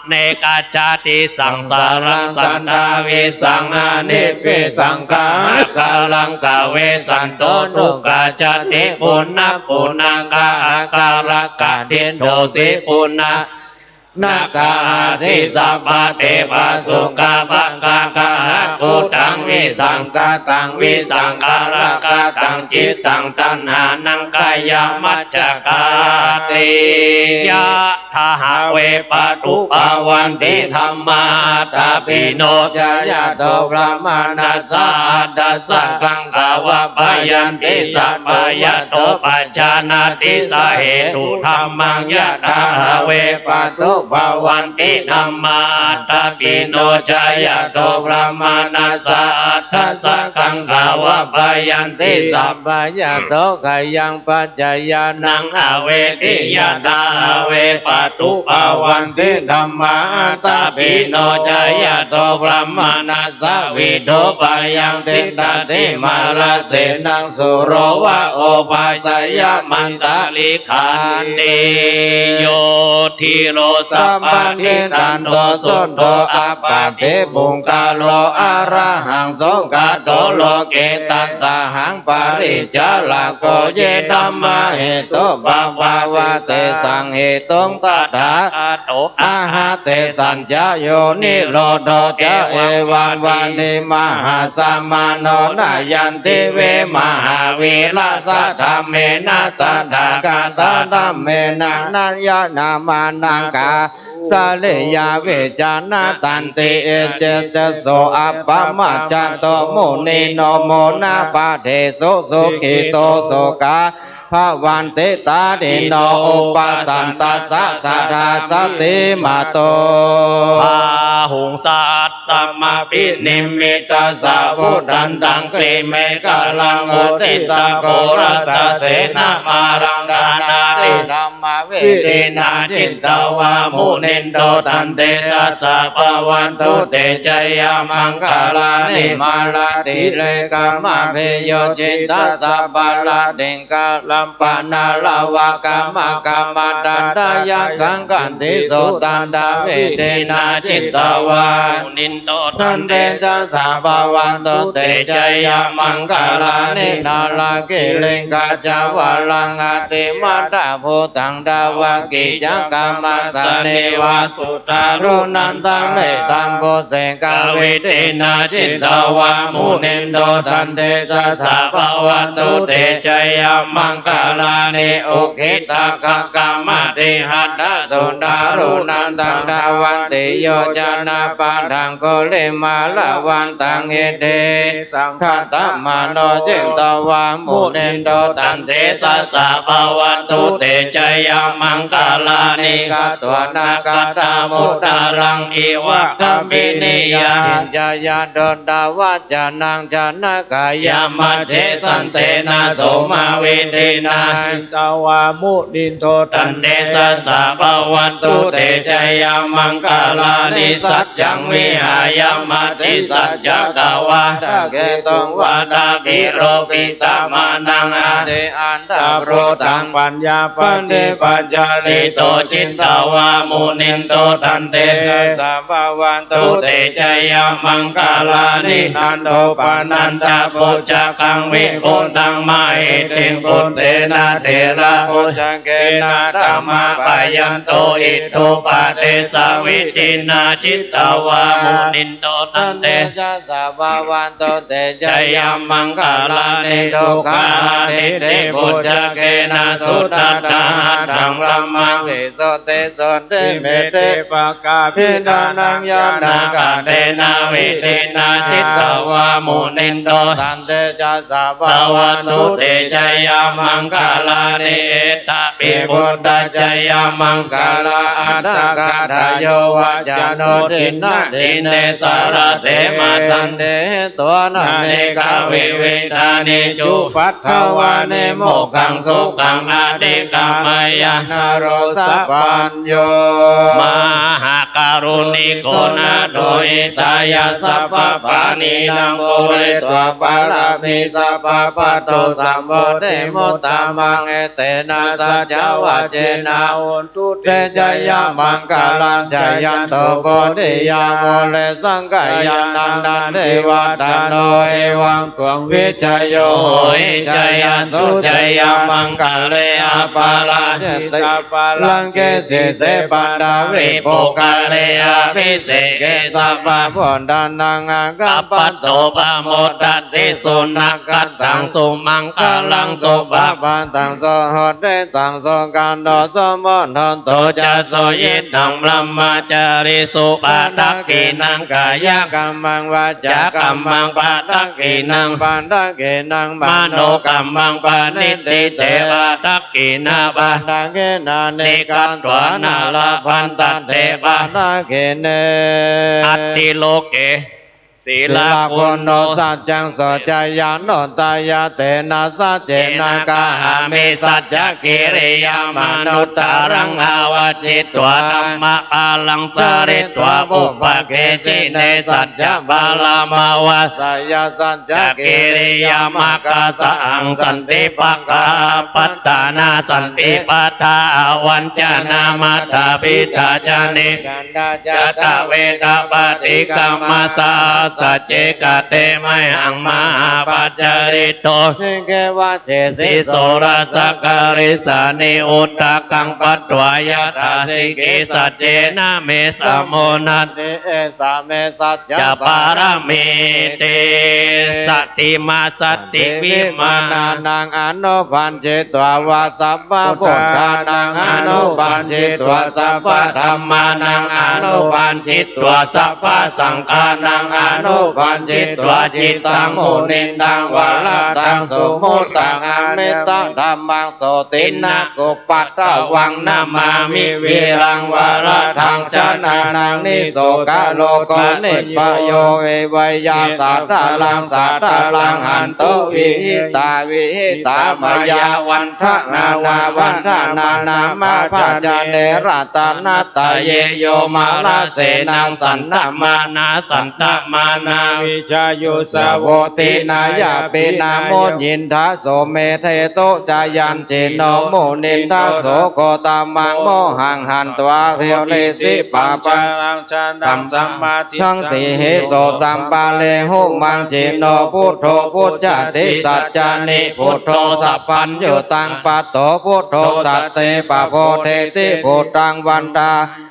เนกะชาติสังสารังสันทาวิสังหานิพพิสังขาหะกะลังกะเวสันโต ทุกขะชาติปุณณะปุณณัง กะหะกะละกะทินโทสิ ปุณณะ นะกะอาสิ สัพพะเตวะ สุขะภะคะกะหะ ปุตตังวิสังคะตัง วิสังขารกะตัง จิตตัง ตัณหานัง ขะยามัจจะกาติ ยะ ถา หะ เว ปะ ทุ ภะวันติ ธัมมา อัตตาปิ โน จะ ยะ โท บรามะ ณัสสะ อัตถะ สักขัง ขะ วะ พะ ยันติ สัพพะ ยะ โต ปัจจานาติ สะ เหตุ ธัมมัง ยะถา หะ เว ปะ ทุ ภะวันติ ธัมมา อัตตาปิ โน จะ ยะ โท บรามะ ณัสสะ อัตถะ สักขัง ขะ วะ พะ ยันติ สัพพะ ยะ โต ขะยัง ปัจจานัง อเวทิ ยะถา หะ เว ปะ ทุ ภะวันติ ธัมมา อัตตาปิ โน จะ ยะ โท บรามะ ณัสสะ วิ โท ภะ ยัง ติฏฐาติ มาระ เสนัง สุโร วะ โอ ภา สะ ยะ มันตะ ริ ขันติ โย ธีโร สัพพะ ทิฏฐันโต สุดโท อัปปะติ ปุคคะโล อะระหัง สุขะโต โลเก ตัสสะหัง ปะริจาระโก เย ธัมมา เหตุ ปะ ภะวะ เตสัง เหตุง ตถา อะหะ เตสัญจะ โย นิโรโธ จะ เอวัง วะ นิ มหาสะมะโน นะ ยันติ เว มหาวีระ สะ ธัมเมนะ ตถาคะตะ ธัมเมนะ นะ ยะ นะ มะ นะ กา สะ ริ ยา วิจา นะ ตันติ เอ เจ จะ โส อัปปะมัจจะโต มุนิโน โม นะ ปะ เท สุ สุขิโต สุขะ ภะวันติ ตา ติ โน อุปะสันตัสสะ สะ ทา สะ ติ มา โต บาหุง สัต สะ มะ ภิ นิมมิตะ สะ วุฒันตัง กรี เมขะลัง อุท ทิฏฐะ โค รัส สะ เสนะ มา รัง กา นา ติ ธัมมะ วิ ธี นะ จิตตะ วา มุนินโท ตัน เต สะ สะ ภะ วัน ตุ เต จะ ยะ มัง คะ ลา นิ มา ระ ติ เร กะ มะ เภ โย จิตตะ สะ ปะ ระ ติง กะ ลัม ปะ นะ ระ วะ กะ มะ กะ มะ ตะ ทะ ยะ ขัง ขันติ สุ ตัน ตะ วิ ธี นะ จิตตะ วา มุนินโท ตัน เต สะ สะ ภะ วัน ตุ เต จะ ยะ มัง คะ ลา นิ นะ ระ กิริง ขะ จะ วะ รัง อะ ติ มัตถะ ภูตัง ดา วะ กิจจะ กะ มะ สะ เน วะ สุ ทารุ นันตะ เม ตัม ปุ เส กะ วิ ธี นะ จิตตะ วา มุนินโท ตัน เต สะ สะ ภะ วัน ตุ เต จะ ยะ มัง คะ ลา นิ อุกขิตะ ขะ กะ มะ ติ หัตถะ สุ ทารุ นันตะ ดา วันติ โย จะ นะ ปะ ทัง กุ ลิ มา ละ วัน ตัง หิ ติ สัง ขะ ตะ มะ โน จิตตะ วา มุนินโท ตัน เต สะ สะ ภะ วัน ตุ เต จะ ยะ มัง คะ ลา นิ ฆัต วา นะ ฆัตตะ มุตตะ รัง อิ วะ กะ มะ เน ยะ จะ ยะ โด ตะ วะ จะ นัง จะ นะ กะ ยะ มะ เท สัน เต นะ โส มะ วิ ธี นะ จิตตะ วา มุนินโท ตัน เต สะ สะ ภะ วัน ตุ เต จะ ยะ มัง คะ ลา นิ สัจ จัง วิ หะ ยะ มะ ติ สัจ จะ ตะ วะ ทะ เก ตุง วะ ทะ ภิ โร ปิ ตะ มะ นัง อะ ติ อัตถะ ภูตัง ปัญญา ปะ ฏิ ปัจจาริโต จิตตะ วา มุนินโท ตัน เต สะ สะ ภะ วัน ตุ เต จะ ยะ มัง คะ ลา นิ นันโท ปะ นันทะ ปุจจะ กัง วิ ปุตตัง มะ หิ ติง ปุตเต นะ เถ ระ ปุจจะ เก นะ ธัมมะ ปะ ยัน ตุ อิทธุปะ เด สะ วิ ธี นะ จิตตะ วา มุนินโท ตัน เต สะ สะ ภะ วัน ตุ เต จะ ยะ มัง คะ ลา นิ ทุก ขะ อะ ทิฏฐิ ปุจจะ เก นะ สุทัฏฐะ หัตถัง บรหมะ วิสุทธิ สุทธิ มะ เต ปะ กา ภิ ฐา นัง ยะ ถา คะ เต นะ วิ ธี นะ จิตตะ วา มุนินโท ตัน เต สะ สะ ภะ วัน ตุ เต จะ ยะ มัง maṅgalāni. Etāpi buddhajayamaṅgalaaṭṭhagāthā, yo vācano dinadine sarate matandī, hitvānanekavividhāni cupaddavāni, mokkhaṃ sukhaṃ adhigameyya naro sapañño. Mahākāruṇiko nātho, hitāya sabbapāṇinaṃ, pūretvā pāramī sabbā, patto sambodhimuttamaṃ. Etena saccavajjena, hotu te jayamaṅgalañca. Jayanto bodhiyā mūle, sakyānaṃ nandivaḍḍhano, evaṃ tvaṃ vijayo hohi, jayassu jayamaṅgale, aparājitapallaṅke, sīse paṭhavipokkhare, abhiseke sabbabuddhānaṃ, aggappatto pamodati. Sunakkhattaṃ sumaṅgalaṃ, supabhātaṃ suhuṭṭhitaṃ, sukhaṇo sumuhutto ca, suyiṭṭhaṃ brahmacārisu. Padakkhiṇaṃ kāyakammaṃ, vācākammaṃ padakkhiṇaṃ, padakkhiṇaṃ manokammaṃ, paṇidhī te padakkhiṇā, padakkhiṇāni katvāna, labhantatthe padakkhiṇe. Atthi loke sīlaguṇo, saccaṃ soceyyanuddayā, tena saccena kāhāmi, saccakiriyamanuttaraṃ. Āvajjitvā dhammabalaṃ, saritvā pubbake jine, saccabalaṃ āvajjeyya, saccakiriyamakāsahaṃ. Santi pakkhā apattanā, santi pādā avañcanā, mātā pitā ca nikkhantā, jātaveda paṭikkama. Saha sacce kate mayhaṃ, mahāpajjalito sīse, vajjesi soḷasa karīsāni, udakaṃ patvā yathā sikkhī, saccena me samo natthi, esā me saccapāramīti. Sati mā sati vimānānaṃ, anupaññitvā va sabbabuddhānaṃ, anupaññitvā sabbadhammānaṃ, anupaññitvā sabbasaṅghānaṃ, anupaññitvā cittaṃ munindaṃ, varadaṃ sumuttaṃ ametaṃ dhammaṃ, sotthinnamuppādavaṃ namāmi vīraṃ, varadaṃ janānaṃ nisokārogo, nibbayo viveya saddhāraṃ, saddhāraṃ hantu vihitā, vihitā mayā vandamānā, vandamānā mā bhajane. Ratanattaye yo mārasenaṃ sandhamānā, sandhamānā vijāyusavo, tiṇṇannampi nāmunindā, sumedho ca yaṃ jino munindo, so gotamaṃ mohaṃ hantvā, karisi pāpaggahaṃ janāṃ, sammādi taṃ sīhiso sampare. Humaṃ jino buddho, pujjati saccāni buddho, sabbaññutaṃ patto buddho, satte pabodheti buddhaṃ, vandāmi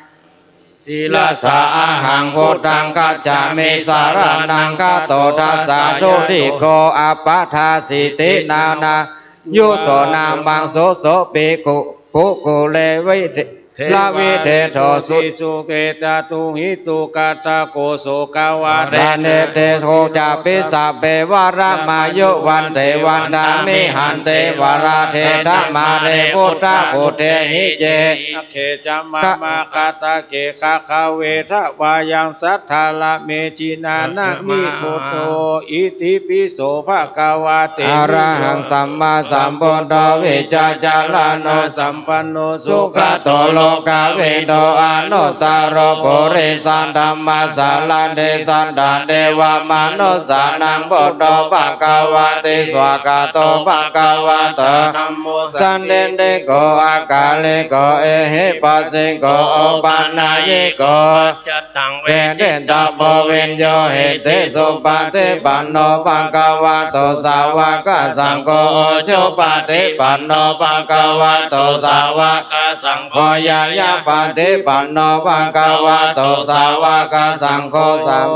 sirasā ahaṃ, buddhaṃ gacchāmi saraṇaṃ gato. Dasādhutikko appabhāsīti, nānābhāsū sopi ku- pugule vide- lavidetto. Devā iti sukete ca duhitu, katako so gāvatthi nandite. Uccapi sabbe vara majjhu, vande vandāmi hante varade, dhamare buddhagutthe icceti. Sakke ca mahākāruṇikamārakkhe, gaggave tvā yaṃ saddharame, jinanāmi buddho, itipi so bhagavā. Arahaṃ sammāsambuddho, vijjācaraṇasampanno, sugato lokavidū, anuttaro purisadammasārathi, satthā devamanussānaṃ buddho bhagavāti. Svākkhāto bhagavatā dhammo, sandiṭṭhiko akāliko ehipassiko, opanayiko paccattaṃ veditabbo viññūhīti. Supaṭipanno bhagavato sāvakasaṅgho, ujupaṭipanno bhagavato sāvakasaṅgho, ñāyapaṭipanno bhagavato sāvakasaṅgho, sā-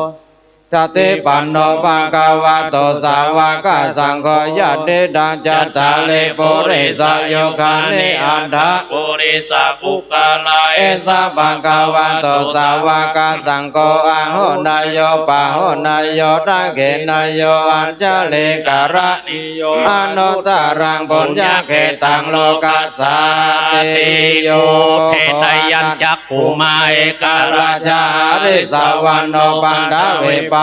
Supaṭipanno bhagavato sāvakasaṅgho, yadidaṃ cattāri purisayugāni aṭṭha purisapuggalā, esa bhagavato sāvakasaṅgho, āhuneyyo pāhuneyyo dakkhiṇeyyo añjalikaraṇīyo, anuttaraṃ puññakkhettaṃ lokassāti. Yo kho ānanda bhikkhavo, ekaṃ rājā harissavaṇṇo paṭhavippabhāso,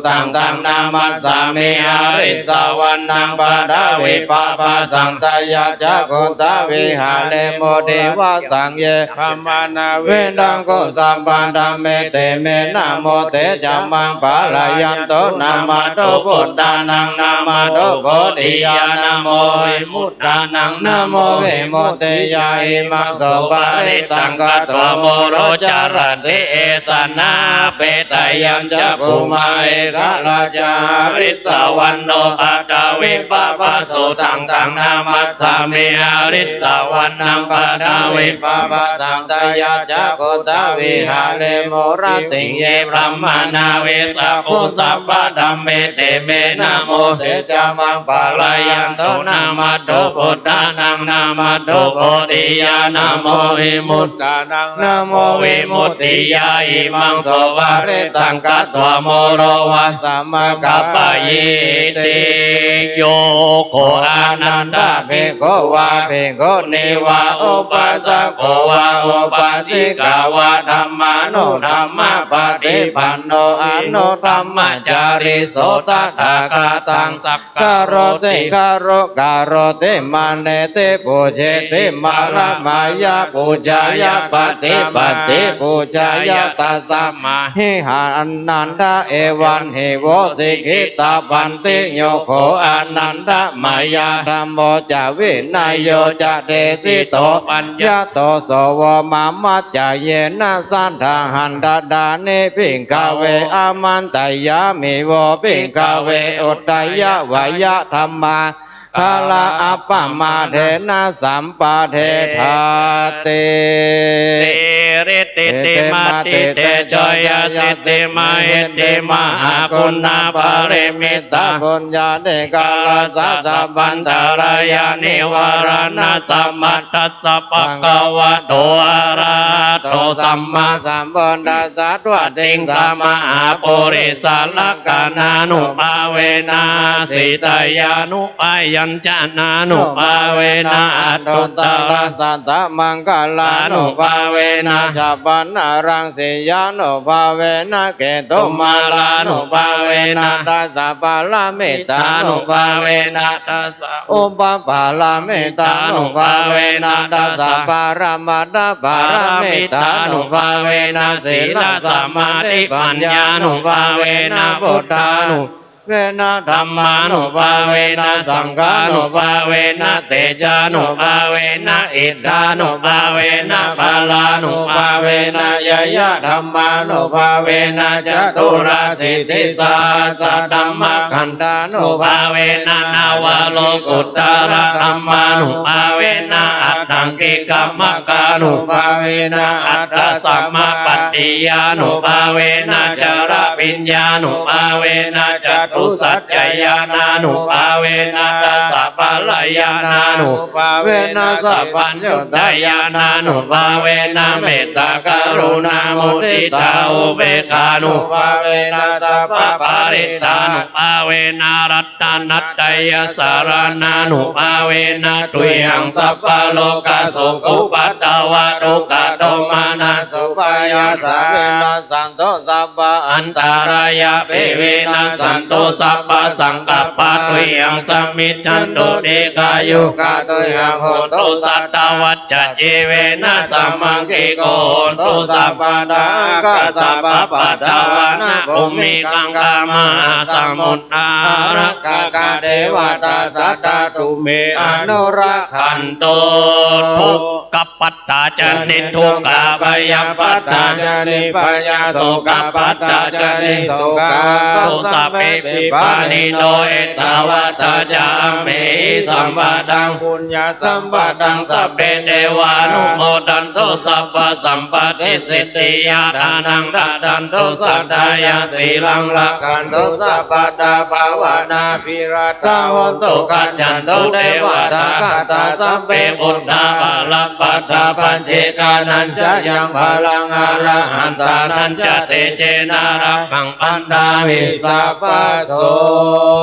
taṃ taṃ namassāmi harissavaṇṇaṃ paṭhavippabhāsaṃ, tayajja guttā viharemu divasaṃ ye brahmā nāvirattho sabbadhamme, te me namo te ca maṃ pālayantu. Namatthu buddhānaṃ namatthu bodhiyā, namo vimuttānaṃ namo vimuttiyā, imaṃ so parittaṃ katvā moro carati esanā. Petāyañcakkhumā ekaṃ rājā harissavaṇṇo paṭhavippabhāso, taṃ taṃ namassāmi harissavaṇṇaṃ paṭhavippabhāsaṃ, tayajja guttā viharemu rattiṃ ye brāhmaṇā vessako sabbadhamme, te me namo te ca maṃ pālayantu. Namatthu buddhānaṃ namatthu bodhiyā, namo vimuttānaṃ namo vimuttiyā, imaṃ so parittaṃ katvā moro vāsamakappayi ti. Yo kho ānanda bhikkhu vā bhikkhunī vā upāsako vā upāsikā vā dhammānudhammapaṭipanno anuddhammacārī so tathāgataṃ sakkaroti garo karoti maneti pūjeti māramayā pūjāya paṭipattipūjāya, tasmā hi ānanda evañhi vo sikkhitabbanti. Yo kho ānanda mayā dhammo ca vinayo ca desito paññato sovāmaccayena saddāhaṃ dadāmi bhikkhave āmantayāmi vo bhikkhave udayavayadhammā gārā appamādena sampādeti. Siridhitimatitejojasiddhi mahiddhi mahaguṇaparimita puññādhikārassa sabbantarāyanivāraṇasamatthassa bhagavato arahato sammāsambuddhassa dvattiṃsamahāpurisalakkhaṇānubhāvena sītyānu byañjanānubhāvena aṭṭhuttarasatamaṅgalānubhāvena chabbaṇṇaraṃsiyānubhāvena dasapāramitānubhāvena dasaupapāramitānubhāvena dasaparamatthapāramitānubhāvena sīlasamādhipaññānubhāvena buddhānu vena dhammānubhāvena saṅghānubhāvena tejānubhāvena iddhānubhāvena balānubhāvena ñeyyadhammānubhāvena caturāsītisahassadhammakkhandhānubhāvena navalokuttaradhammānubhāvena aṭṭhaṅgikamaggānubhāvena aṭṭhasamāpattiyānubhāvena chaḷabhiññānubhāvena catusaccañāṇānubhāvena dasabalañāṇānubhāvena sabbaññutañāṇānubhāvena mettākaruṇāmuditāupekkhānubhāvena sabbaparittā nubhāvena ratanattayasaraṇānubhāvena tuyhaṃ sabbarogasokupaddavadukkhadomanassupāyāsā vinassantu sabbaantarāyāpi vinassantu sabbasaṅkappā tuyhaṃ samijjhantu dīghāyukā tuyhaṃ hotu satavassajīvena samaṅgiko hotu sabbadā aggasabbappaddavānabhūmigaṅgāmahāsamud ārakkhakā devatā sadā tumhe anurakkhantu. Dukkhappattā ca niddukkhā bhayappattā ca nibbhayā sokappattā ca nissokā hontu sabbepi Pāṇino ettāvatā ca amhehi sambhataṃ puññasampadaṃ sabbe devānumodantu sabbasampattisiddhiyā. Dānaṃ dadantu saddhāya sīlaṃ rakkhantu sabbadā bhāvanābhiratā hontu gacchantu devatāgatā. Sabbe buddhā balappattā paccekānañca yaṃ balaṃ arahantānañca tejena rakkhaṃ bandhāmi sabbaso.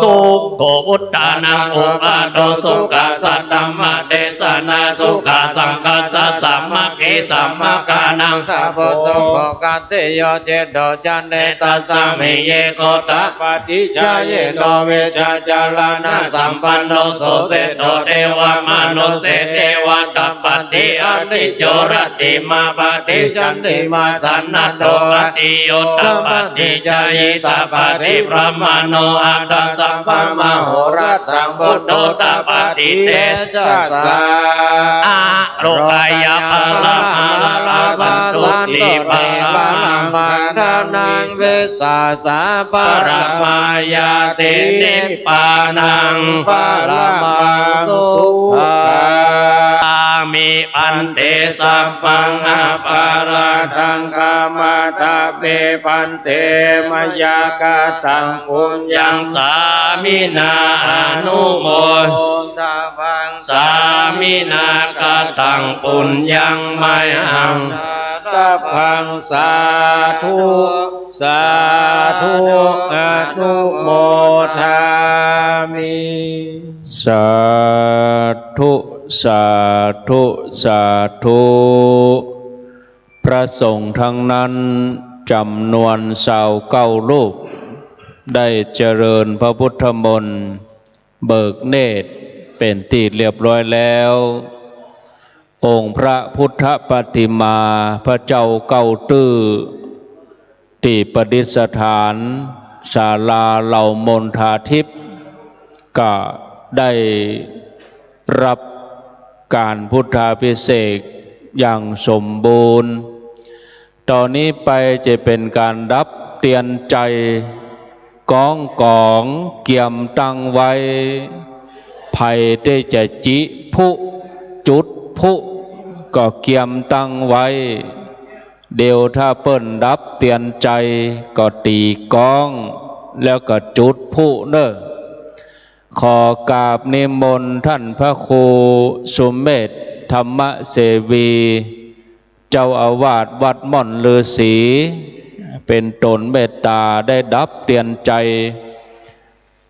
Sukho buddhānaṃ uppādo sukhā saddhammadesanā sukhā saṅghassa sāmaggī samaggānaṃ tapo sukho khattiyo cittū ca netasmiṃ ye gottapaṭicchāyino vijjācaraṇasampanno so seṭṭho devamānuse devatappattī aticco rattimāpatti candimā sannaddho atthiyo tappattī ca hitāpattibrāhmaṇo aṭṭhasabbamahorattaṃ buddho tappattitejasā. Ārogyapalamā lābhā santuṭṭhī palamā dhanaṃ vissāsapalamā ñātī nibbānaṃ palamā sukhaṃ. Kāmi bhante sabbaṃ aparādhaṃ khamatha me bhante mayā kataṃ puññaṃ sāminā anumo sāminā kataṃ puññaṃ mayhaṃ dātabbaṃ sādhu sādhu anumodāmi. Sādhu sādhu sādhu. พระสงฆ์ทั้งนั้นจ๋ำนวนซาวเก้ารูป ได้เจริญพระพุทธมนต์ เบิกเนตรเป๋นตี้เรียบร้อยแล้ว องค์พระพุทธปฏิมาพระเจ้าเก้าตื้อ ตี้ประดิษฐานศาลาเหล่ามณฑาทิพย์ ก็ได้รับการพุทธาภิเษกอย่างสมบูรณ์ ต่อนี้ไปจะเป๋นการดับเตียนใจ๋ ก๋องก๋องเกียมตั้งไว้ ใผตี้จะจิพลุจุดพลุก็เกียมตั้งไว้ เดี๋ยวถ้าเปิ้นดับเตียนใจ๋ก็ตี๋ก๋อง แล้วก็จุดพลุเน่อ ขอกราบนิมนต์ท่านพระครูสุเมธธรรมเสวี เจ้าอาวาสวัดม่อนฤๅษี เป๋นต๋นเมตต๋าได้ดับเตียนใจ๋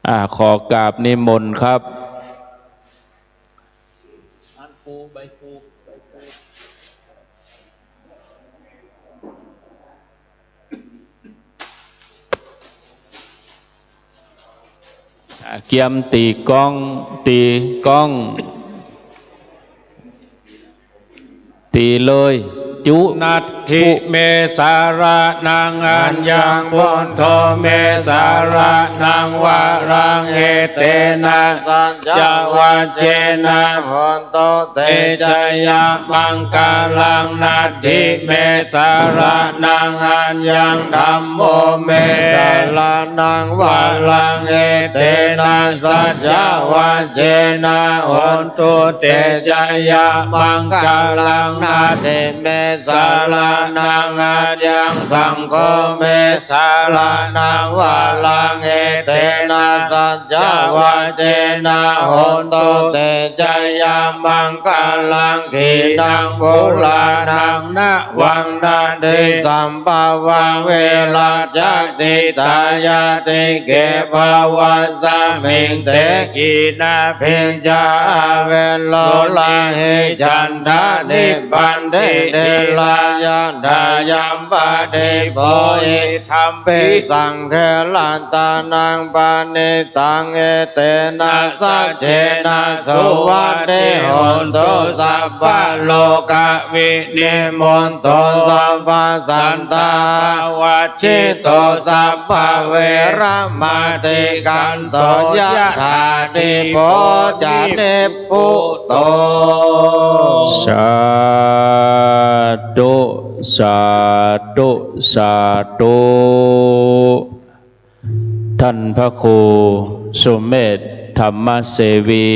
อ่า ขอกราบนิมนต์ครับ อ่า เกียมตี๋ก๋อง ตี๋ก๋อง ตี๋เลย จุ นัตถิเมสะระณัง อัญญัง พุทโธ เมสะระณัง วะรัง เอเตนะ สัจจวัจเจนะ โหน ตุ เต จะ ยะ มังคะลัง นัตถิ เมสะระณัง อัญญัง ธัมโม เมสะระณัง วะรัง เอเตนะ สัจจวัจเจนะ โหน ตุ เต จะ ยะ มังคะลัง นัตถิ เมสะระณัง อัญญัง สังโฆ เมสะระณัง วะรัง เอเตนะ สัจจวัจเจนะ โหน ตุ เต จะ ยะ มังคะลัง ขีณัง ปูระณัง นะวัง นัตถิ สัมภวัง วิรัจจะ ทิฏฐายะ ติเก ภวัสมิง เต ขีณาภิญญา อะเวโร ละหิ ฉันทะ นิบบันธิ เทรา ยะถา ยัมปะฏิ โพ อิทัมปิ สังเฆ รัตนัง ปะณิ ตัง เอเตนะ สัจเจนะ สุวัตถิ โหนตุ สัพพะโลกะ วินิมมนโต สัพพะสันตา วัจฉิโต สัพพะเวระมะติ ขันโต ยะถา ทีโพ จะ นิพพุโต สาธุ สาธุ สาธุ ต ท่านพระครูสุเมธ ธรรมเสวี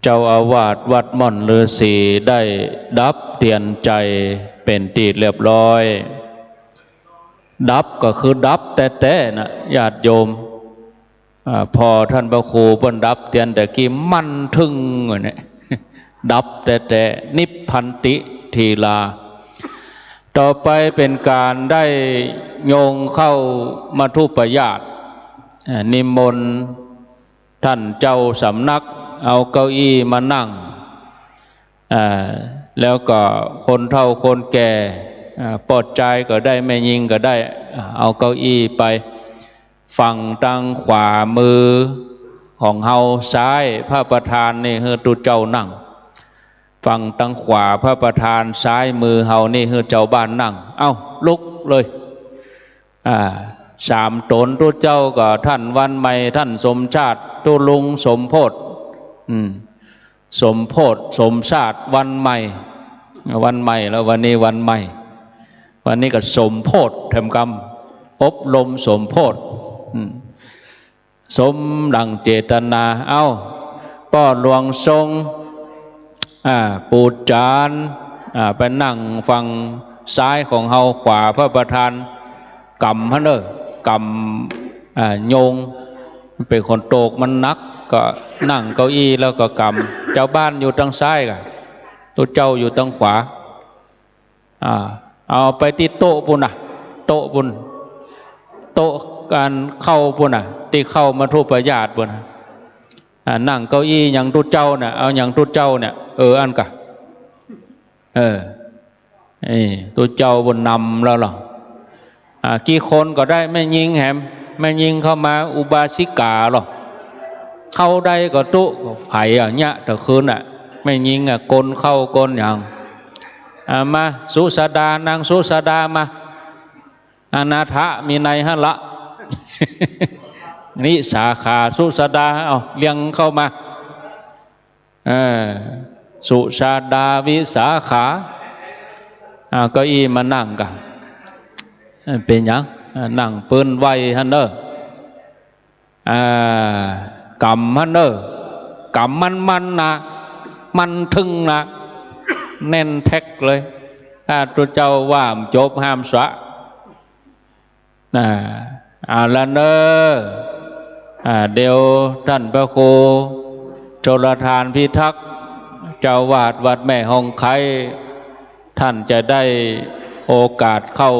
เจ้าอาวาสวัดม่อนฤๅษีได้ดับเตียนไจเป๋นตี้เรียบร้อย ดับก็คือดับแต๊ๆ นะ ญาติโยม อ่า พอท่านพระครูเปิ้นดับเตียนตะกี้ มั่นทึ่งเนี่ย ดับแต๊ๆ นิพพันติทีลา ต่อไปเป๋นก๋านได้โยงเข้ามัทธุปยาต อ่า นิมนต์ท่านเจ้าสำนักเอาเก้าอี้มานั่ง อ่า แล้วก็คนเฒ่าคนแก่ อ่า ป้อจายก็ได้ แม่ญิงก็ได้ อ่า เอาเก้าอี้ไป ฝั่งตางขวามือของเฮา ซ้ายพระประธานนี่หื้อตุ๊เจ้านั่ง ฝั่งตางขวาพระประธาน ซ้ายมือเฮานี่หื้อเจ้าบ้านนั่ง เอ้า ลุกเลย อ่า สามต๋นตุ๊เจ้าก็ ท่านวันใหม่ ท่านสมชาติ ตุ๊ลุงสมโพธิ อืม สมโพธิ สมชาติ วันใหม่ วันใหม่แล้ว วันนี้วันใหม่ วันนี้ก็สมโพธิแถมกำ อบรมสมโพธิ อืม สมดังเจตนา เอ้า ป้อหลวงทรง อ่า ปู่จารย์ อ่า ไปนั่งฝั่งซ้ายของเฮา ขวาพระประธาน กำหั้นเน่อ กำ อ่า โยง เป๋นคนโตกมันหนัก ก็นั่งเก้าอี้แล้วก็กำ เจ้าบ้านอยู่ตางซ้ายก่ะ ตุ๊เจ้าอยู่ตางขวา อ่า เอาไปตี้โต๊ะปู้นน่ะ โต๊ะปู้น โต๊ะก๋านเข้าปู้นน่ะ ตี้เข้ามัทธุปยาตปู้นน่ะ อ่า นั่งเก้าอี้หยังตุ๊เจ้าเนี่ย เอาหยังตุ๊เจ้าเนี่ย เออ อั้นก่ะ เออ เอ้ย ตุ๊เจ้าปู้นนำแล้วเหรอ อ่า กี่คนก็ได้ แม่ญิงแหม แม่ญิงเข้ามา อุบาสิกาเหรอ เข้าได้ก็ตุ๊ ใผอ่ะ เยียะตะคืนอ่ะ แม่ญิงอ่ะ กลเข้ากลหยัง อ่า มา สุชาดา นางสุชาดามา อนาถะมีในหั้นละ วิสาขา สุชาดา เอา เรียงเข้ามา เออ สุชาดา วิสาขา อ่า เก้าอี้มานั่งก่ะ เป๋นหยัง อ่า นั่งปื้นไหว้หั้นเน่อ อ่า กำหั้นเน่อ กำมั่นๆ นะ มั่นทึ่งนะ แน่นแต๊กเลย ถ้าตุ๊เจ้าว่าบ่จบห้ามสวะ อ่า เอาละเน่อ อ่า เดี๋ยวท่านพระครูชลทานพิทักษ์ เจ้าอาวาสวัดแม่ฮ่องไค ท่านจะได้โอกาสเข้า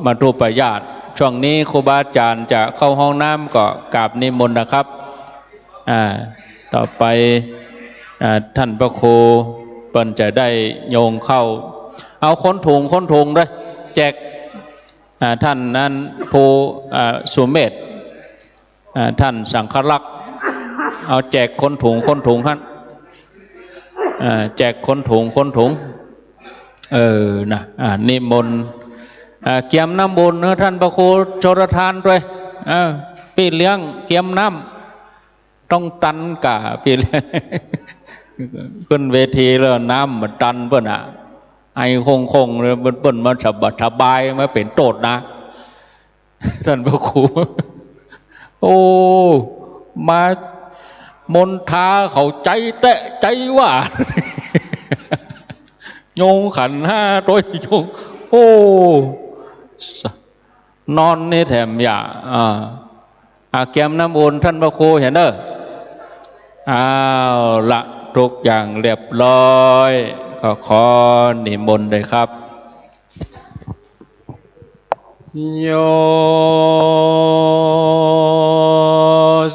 มัทธุปยาต ช่วงนี้ครูบาอาจารย์จะเข้าห้องน้ำก็กราบนิมนต์นะครับ อ่า ต่อไป อ่า ท่านพระครูเปิ้นจะได้โยงเข้า เอาคนถุง คนถุงด้วย แจก อ่า ท่านนั้นผู้ อ่า สุเมธ อ่า ท่านสังฆรักษ์ เอาแจกคนถุง คนถุงหั้น อ่า แจกคนถุง คนถุง เออ นะ อ่า นิมนต์ อ่า เกียมน้ำบุญหื้อท่านพระครูชลทานด้วย อ่า ปี้เลี้ยงเกียมน้ำ ต้องตันก่า ปี้เลี้ยง ขึ้นเวทีแล้วน้ำมันตันเปิ้นอ่ะ ไอคงๆ เลย เปิ้น เปิ้นมาสบาย สบายมาเป๋นโต้ษนะ ท่านพระครู โอ้ มามนทาเข้าใจ๋แต๊ใจ๋ว่า โยงขันธ์ห้าโตยโยง โอ้ นอนนี่แถมอย่า อ่า อ่า เกียมน้ำบุญท่านพระครูหั้นเน่อ เอาละ ทุกอย่างเรียบร้อย ก็ขอนิมนต์เลยครับ โย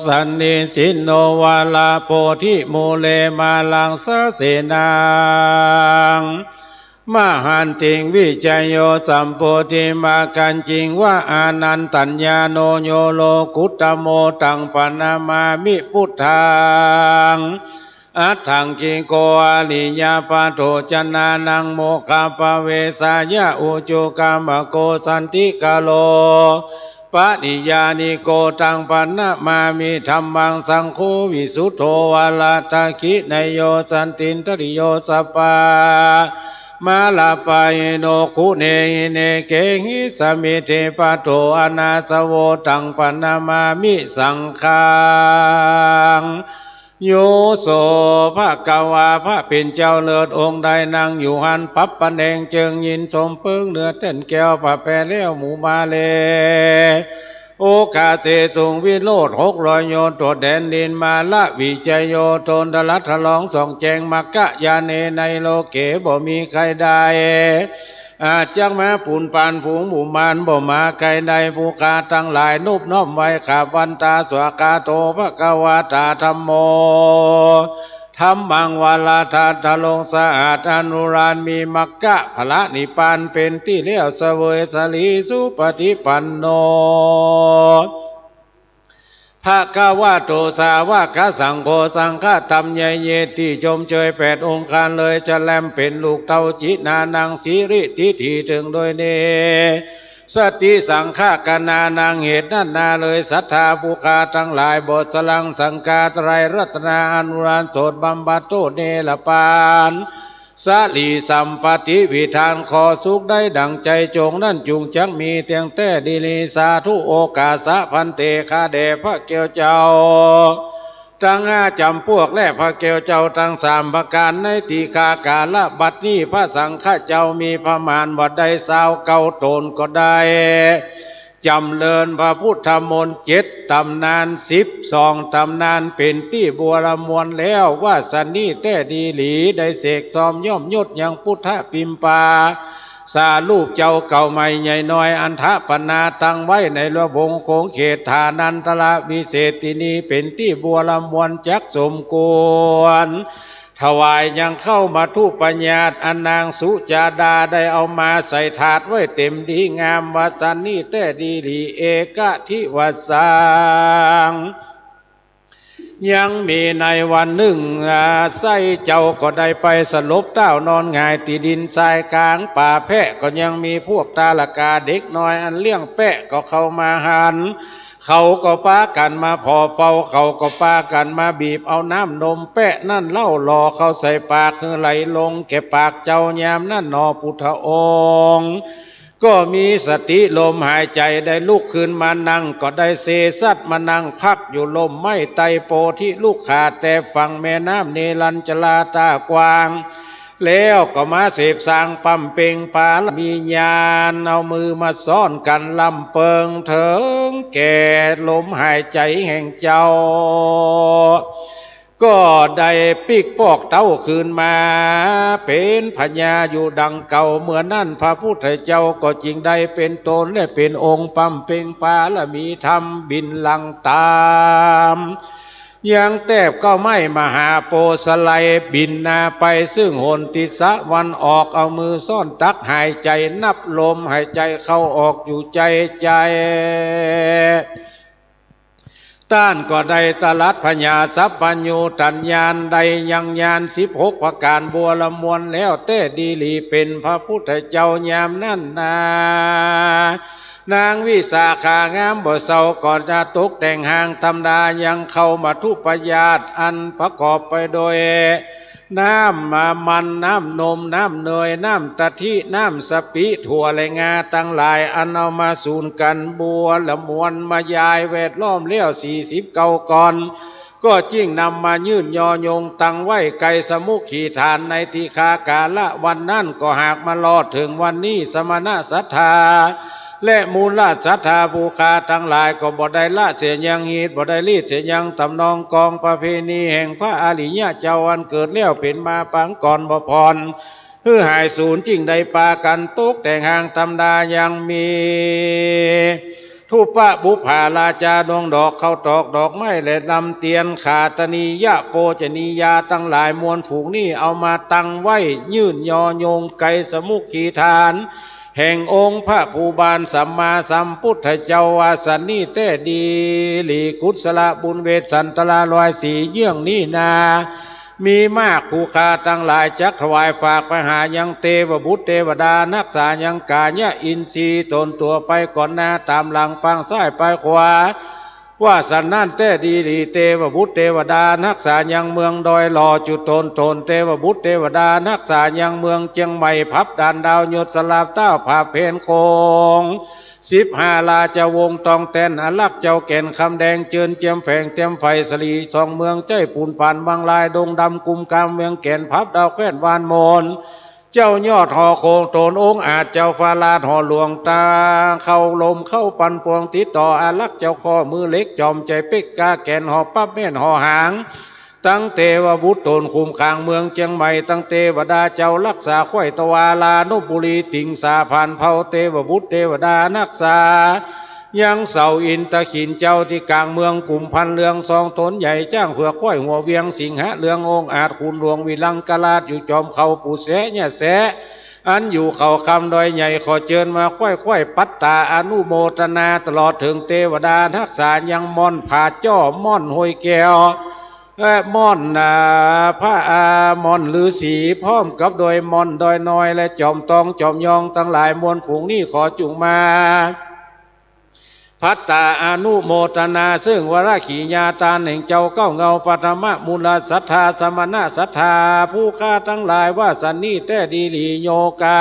สันนิสินโน วาลาโพธิมูเล มาลังสะเสนัง มหันติง วิชโย สัมโพธิมัคคัญญิงวะ อานันตัญญาโณ โย โลกุตโม ตังพะนะมามิ พุทธัง อัฏฐังกิโก อะริยะปะโถ จานานัง โมคคัพพะเวสายะ อุจุกัมมะโก สันติกะโร ปะริญาณิโก ตังพะนะมามิ ธัมมัง สังโฆ วิสุทโธ วะระตะขิเนโย สันตินทะริโย สัพพะ มาลาปะหิโน คุเนหิเน เกหิสะมิทธิปัตโถ อะนาสะโว ตังปะนะมามิ สังฆัง โย โส ภะคะวา พระเป๋นเจ้าเลิศองค์ใดนั่งอยู่หั้น ปับปะแหนงเจิงญินสมเปิงเหนือแต้นแก้วผ้าแปแล้วหมู่มาแล โอกาเสสุง วิโรธหกร้อยโยชน์ ทั่วแดนดิน มาละวิจโย ทนทะลักทะลองส่องแจ้ง มัคคะญาเณ ในโลเก บ่มีใครได้ อาจจักมาปูนปานฝูงหมู่มาร บ่มาใครได้ ผู้ข้าตังหลายนบน้อมไหว้ ขะวันตา สวากขาโต ภะคะวะตา ธัมโม ธัมมัง วรทัตถะรงค์ สะอาดอนุราช มีมัคคะผละนิพพานเป๋นตี้แล้วเสวย สะหลีสุปะฏิปันโน ภะคะวะโต สาวกสังโฆ สังฆธรรมใหญ่เยติชมเชยแปดองค์คานเลย จะแลมเป๋นลูกเต้าจินานัง สิริทิฏฐิเถิงโดยเน สติสังฆกนานัง เหตุนั้นนาเลย ศรัทธาผู้ข้าตังหลาย บทสรังสังฆา ไตรรัตนาอนุราช โสดบำบัดโทษเนรปาน สะหลีสัมปติวิธาน ขอสุขได้ดั่งใจ๋จง นั้นจุงจักมีเตียงแต๊ดีหลี สาธุโอกาสะ ภันเต ข้าแด่พระแก้วเจ้า ตังห้าจ๋ำปวก และพระแก้วเจ้าตังสามประก๋าน ในตี้ข้ากาละบัดนี้ พระสังฆะเจ้ามีประมาณว่าได้ซาวเก้าต๋นก็ได้ จ๋ำเริญพระพุทธมนต์เจ็ดต๋ำนาน สิบสองต๋ำนาน เป๋นตี้บัวละมวลแล้ว ว่าสันนี้แต๊ดีหลี ได้เสกซอมย้อมยศยังปุทธปิมปา สารูปเจ้าเก่าใหม่ใหญ่น้อย อันถะปนาตั้งไว้ในระวงโขงเขตฐานันตรวิเศษที่นี้ เป๋นตี้บัวละมวลจักสมควร ถวายยังข้าวมัทธุปญาต อันนางสุจาดาได้เอามาใส่ถาดไว้เต๋มดีงาม ว่าสันนี้แต๊ดีหลี เอกทิวสสัง ยังมีในวันนึ่ง อา ไส้เจ้าก็ได้ไปสลบเต้านอนหงายตี้ดินทรายก๋างป่าแพะ ก็ยังมีพวกตาละกาเด็กน้อยอันเลี้ยงแปะก็เข้ามาหัน เขาก็ปากั๋นมาผ่อเฝ้า เขาก็ปากั๋นมาบีบเอาน้ำนมแปะนั้นเล่าหล่อเข้าใส่ปาก หื้อไหลลงแก่ปากเจ้า ยามนั้นหนอปุทธองค์ ก็มีสติลมหายใจ๋ ได้ลุกขึ้นมานั่ง ก็ได้เสสัตว์มานั่งพักอยู่ร่มไม้ใต้โพธิลุกขา แต๊ฝั่งแม่น้ำเนรัญจราต้ากว้าง แล้วก็มาเสพสร้างปำเป็งปารมีญาณ เอามือมาซ้อนกั๋นลำเปิงเถิงแก่ลมหายใจ๋แห่งเจ้า ก็ได้ปิ๊กปอกเต้าคืนมา เป๋นพญาอยู่ดังเก่า เมื่อนั้นพระพุทธเจ้าก็จึงได้เป๋นต๋นและเป๋นองค์ปำเป็งปารมีธรรมบินหลังต๋าม ยังแต๊บเก๊าไม้มหาโพธิ์สะไหลบินหน้าไป ซึ่งหนทิศตะวันออก เอามือซ้อนตักหายใจ๋ นับลมหายใจ๋เข้าออกอยู่ใจ๋ใจ๋ ต้านก็ได้ตรัสพญาสัพพัญญูตัญญาณ ได้ยังญาณสิบหกประก๋านบัวละมวลแล้วแต๊ดีหลี เป๋นพระพุทธเจ้ายามนั้นนา นางวิสาขางามบ่เซา ก็จะตกแต่งหางธรรมดา ยังข้าวมัทธุปญาต อันประกอบไปโดย น้ำมัน น้ำนม น้ำเนย น้ำตะถิ น้ำสะปิ ถั่วและงาตังหลาย อันเอามาสูนกั๋นบัวละมวล มายายแวดล้อมแล้วสี่สิบเก้าก่อน ก็จึงนำมายื่นยอยงตั้งไว้ไกลสมุขีฐาน ในตี้ข้ากาละวันนั้น ก็หากมารอดเถิงวันนี้ สมณะศรัทธา และมูลศรัทธาผู้ข้าตังหลาย ก็บ่ได้ละเสียยังฮีต บ่ได้ลีดเสียยังต๋ำนองกองประเพณีแห่งพระอริยะเจ้าอันเกิดแล้วเป๋นมาปางก่อนบ่ผ่อน หื้อหายสูญ จึงได้ปากั๋นตกแต่งหางธรรมดา ยังมี ธุปะบุปผาราจา ดงดอกข้าวตอก ดอกไม้และลำเตียน ขาตนียะโภชนียาตังหลายมวลฝูงนี้ เอามาตั้งไว้ยื่นยอยงไกลสมุขีฐาน แห่งองค์พระผู้บานสัมมาสัมพุทธเจ้า ว่าสันนี้แต๊ดีหลี กุศลบุญเวสสันตราร้อยสี่เยื่องนี้นา มีมากผู้ข้าตังหลายจักถวายฝากไปหายังเตวบุตรเตวดา ฮักษายังกายะอินทรีย์ต๋นตั๋วไปก่อนหน้า ต๋ามหลังปางซ้ายปายขวา ว่าสันนั้นแต๊ดีหลี เตวบุตรเตวดาฮักษายังเมืองดอยหล่อจุดโตนโตน เตวบุตรเตวดาฮักษายังเมืองเจียงใหม่ ผับด่านดาวหยดสลาบเต้าผาเพนโขง สิบห้าราชวงศ์ตองแตน อารักษ์เจ้าแก่นคำแดง เจิญเจียมแฝงเตรียมไฟสลีสองเมือง ใจ๊ปูนปานบางลายดงดำ กุมกามเมืองแก่น ผับดาวแคว่นวานมน เจ้ายอดหอโขงโตนองอาจ เจ้าฟ้าราชหอหลวงตา เข้าลมเข้าปันปวง ติดต่ออารักษ์เจ้าข้อมือเหล็ก จอมใจ๋เป๊กกาแก่น หอปั๊บแม่นหอหาง ตังเตวบุตรโตนคุมคางเมืองเจียงใหม่ ตังเตวดาเจ้าฮักษาไขว้ตะวาลานุบุรี ติ่งสาผานเผ่า เตวบุตรเตวดาฮักษายังเสาอินทขิลเจ้าตี้ก๋างเมือง กุมพันเหลืองสองต๋นใหญ่ จ๊างเผือกไขว้หัวเวียง สิงหะเหลืององอาจ ขุนหลวงวิรังคราช อยู่จอมเขาปู่แสะ ย่าแสะ อันอยู่เขาคำดอยใหญ่ ขอเจิญมาไขว้ไขว้ปัตตาอนุโมทนา ตลอดเถิงเตวดาฮักษายังม่อนผาจ้อ ม่อนห้วยแก้ว และม่อน อ่า พระ อ่า ม่อนฤๅษี พร้อมกับดอยม่อนดอยน้อย และจอมตองจอมยองตังหลายมวลฝูงนี้ ขอจุ่งมา ปัตตาอนุโมทนา ซึ่งวรขียาตานแห่งเจ้าเก๊าเงา ปฐมมูลศรัทธา สมณศรัทธา ผู้ข้าตังหลาย ว่าสันนี้แต๊ดีหลี โยคา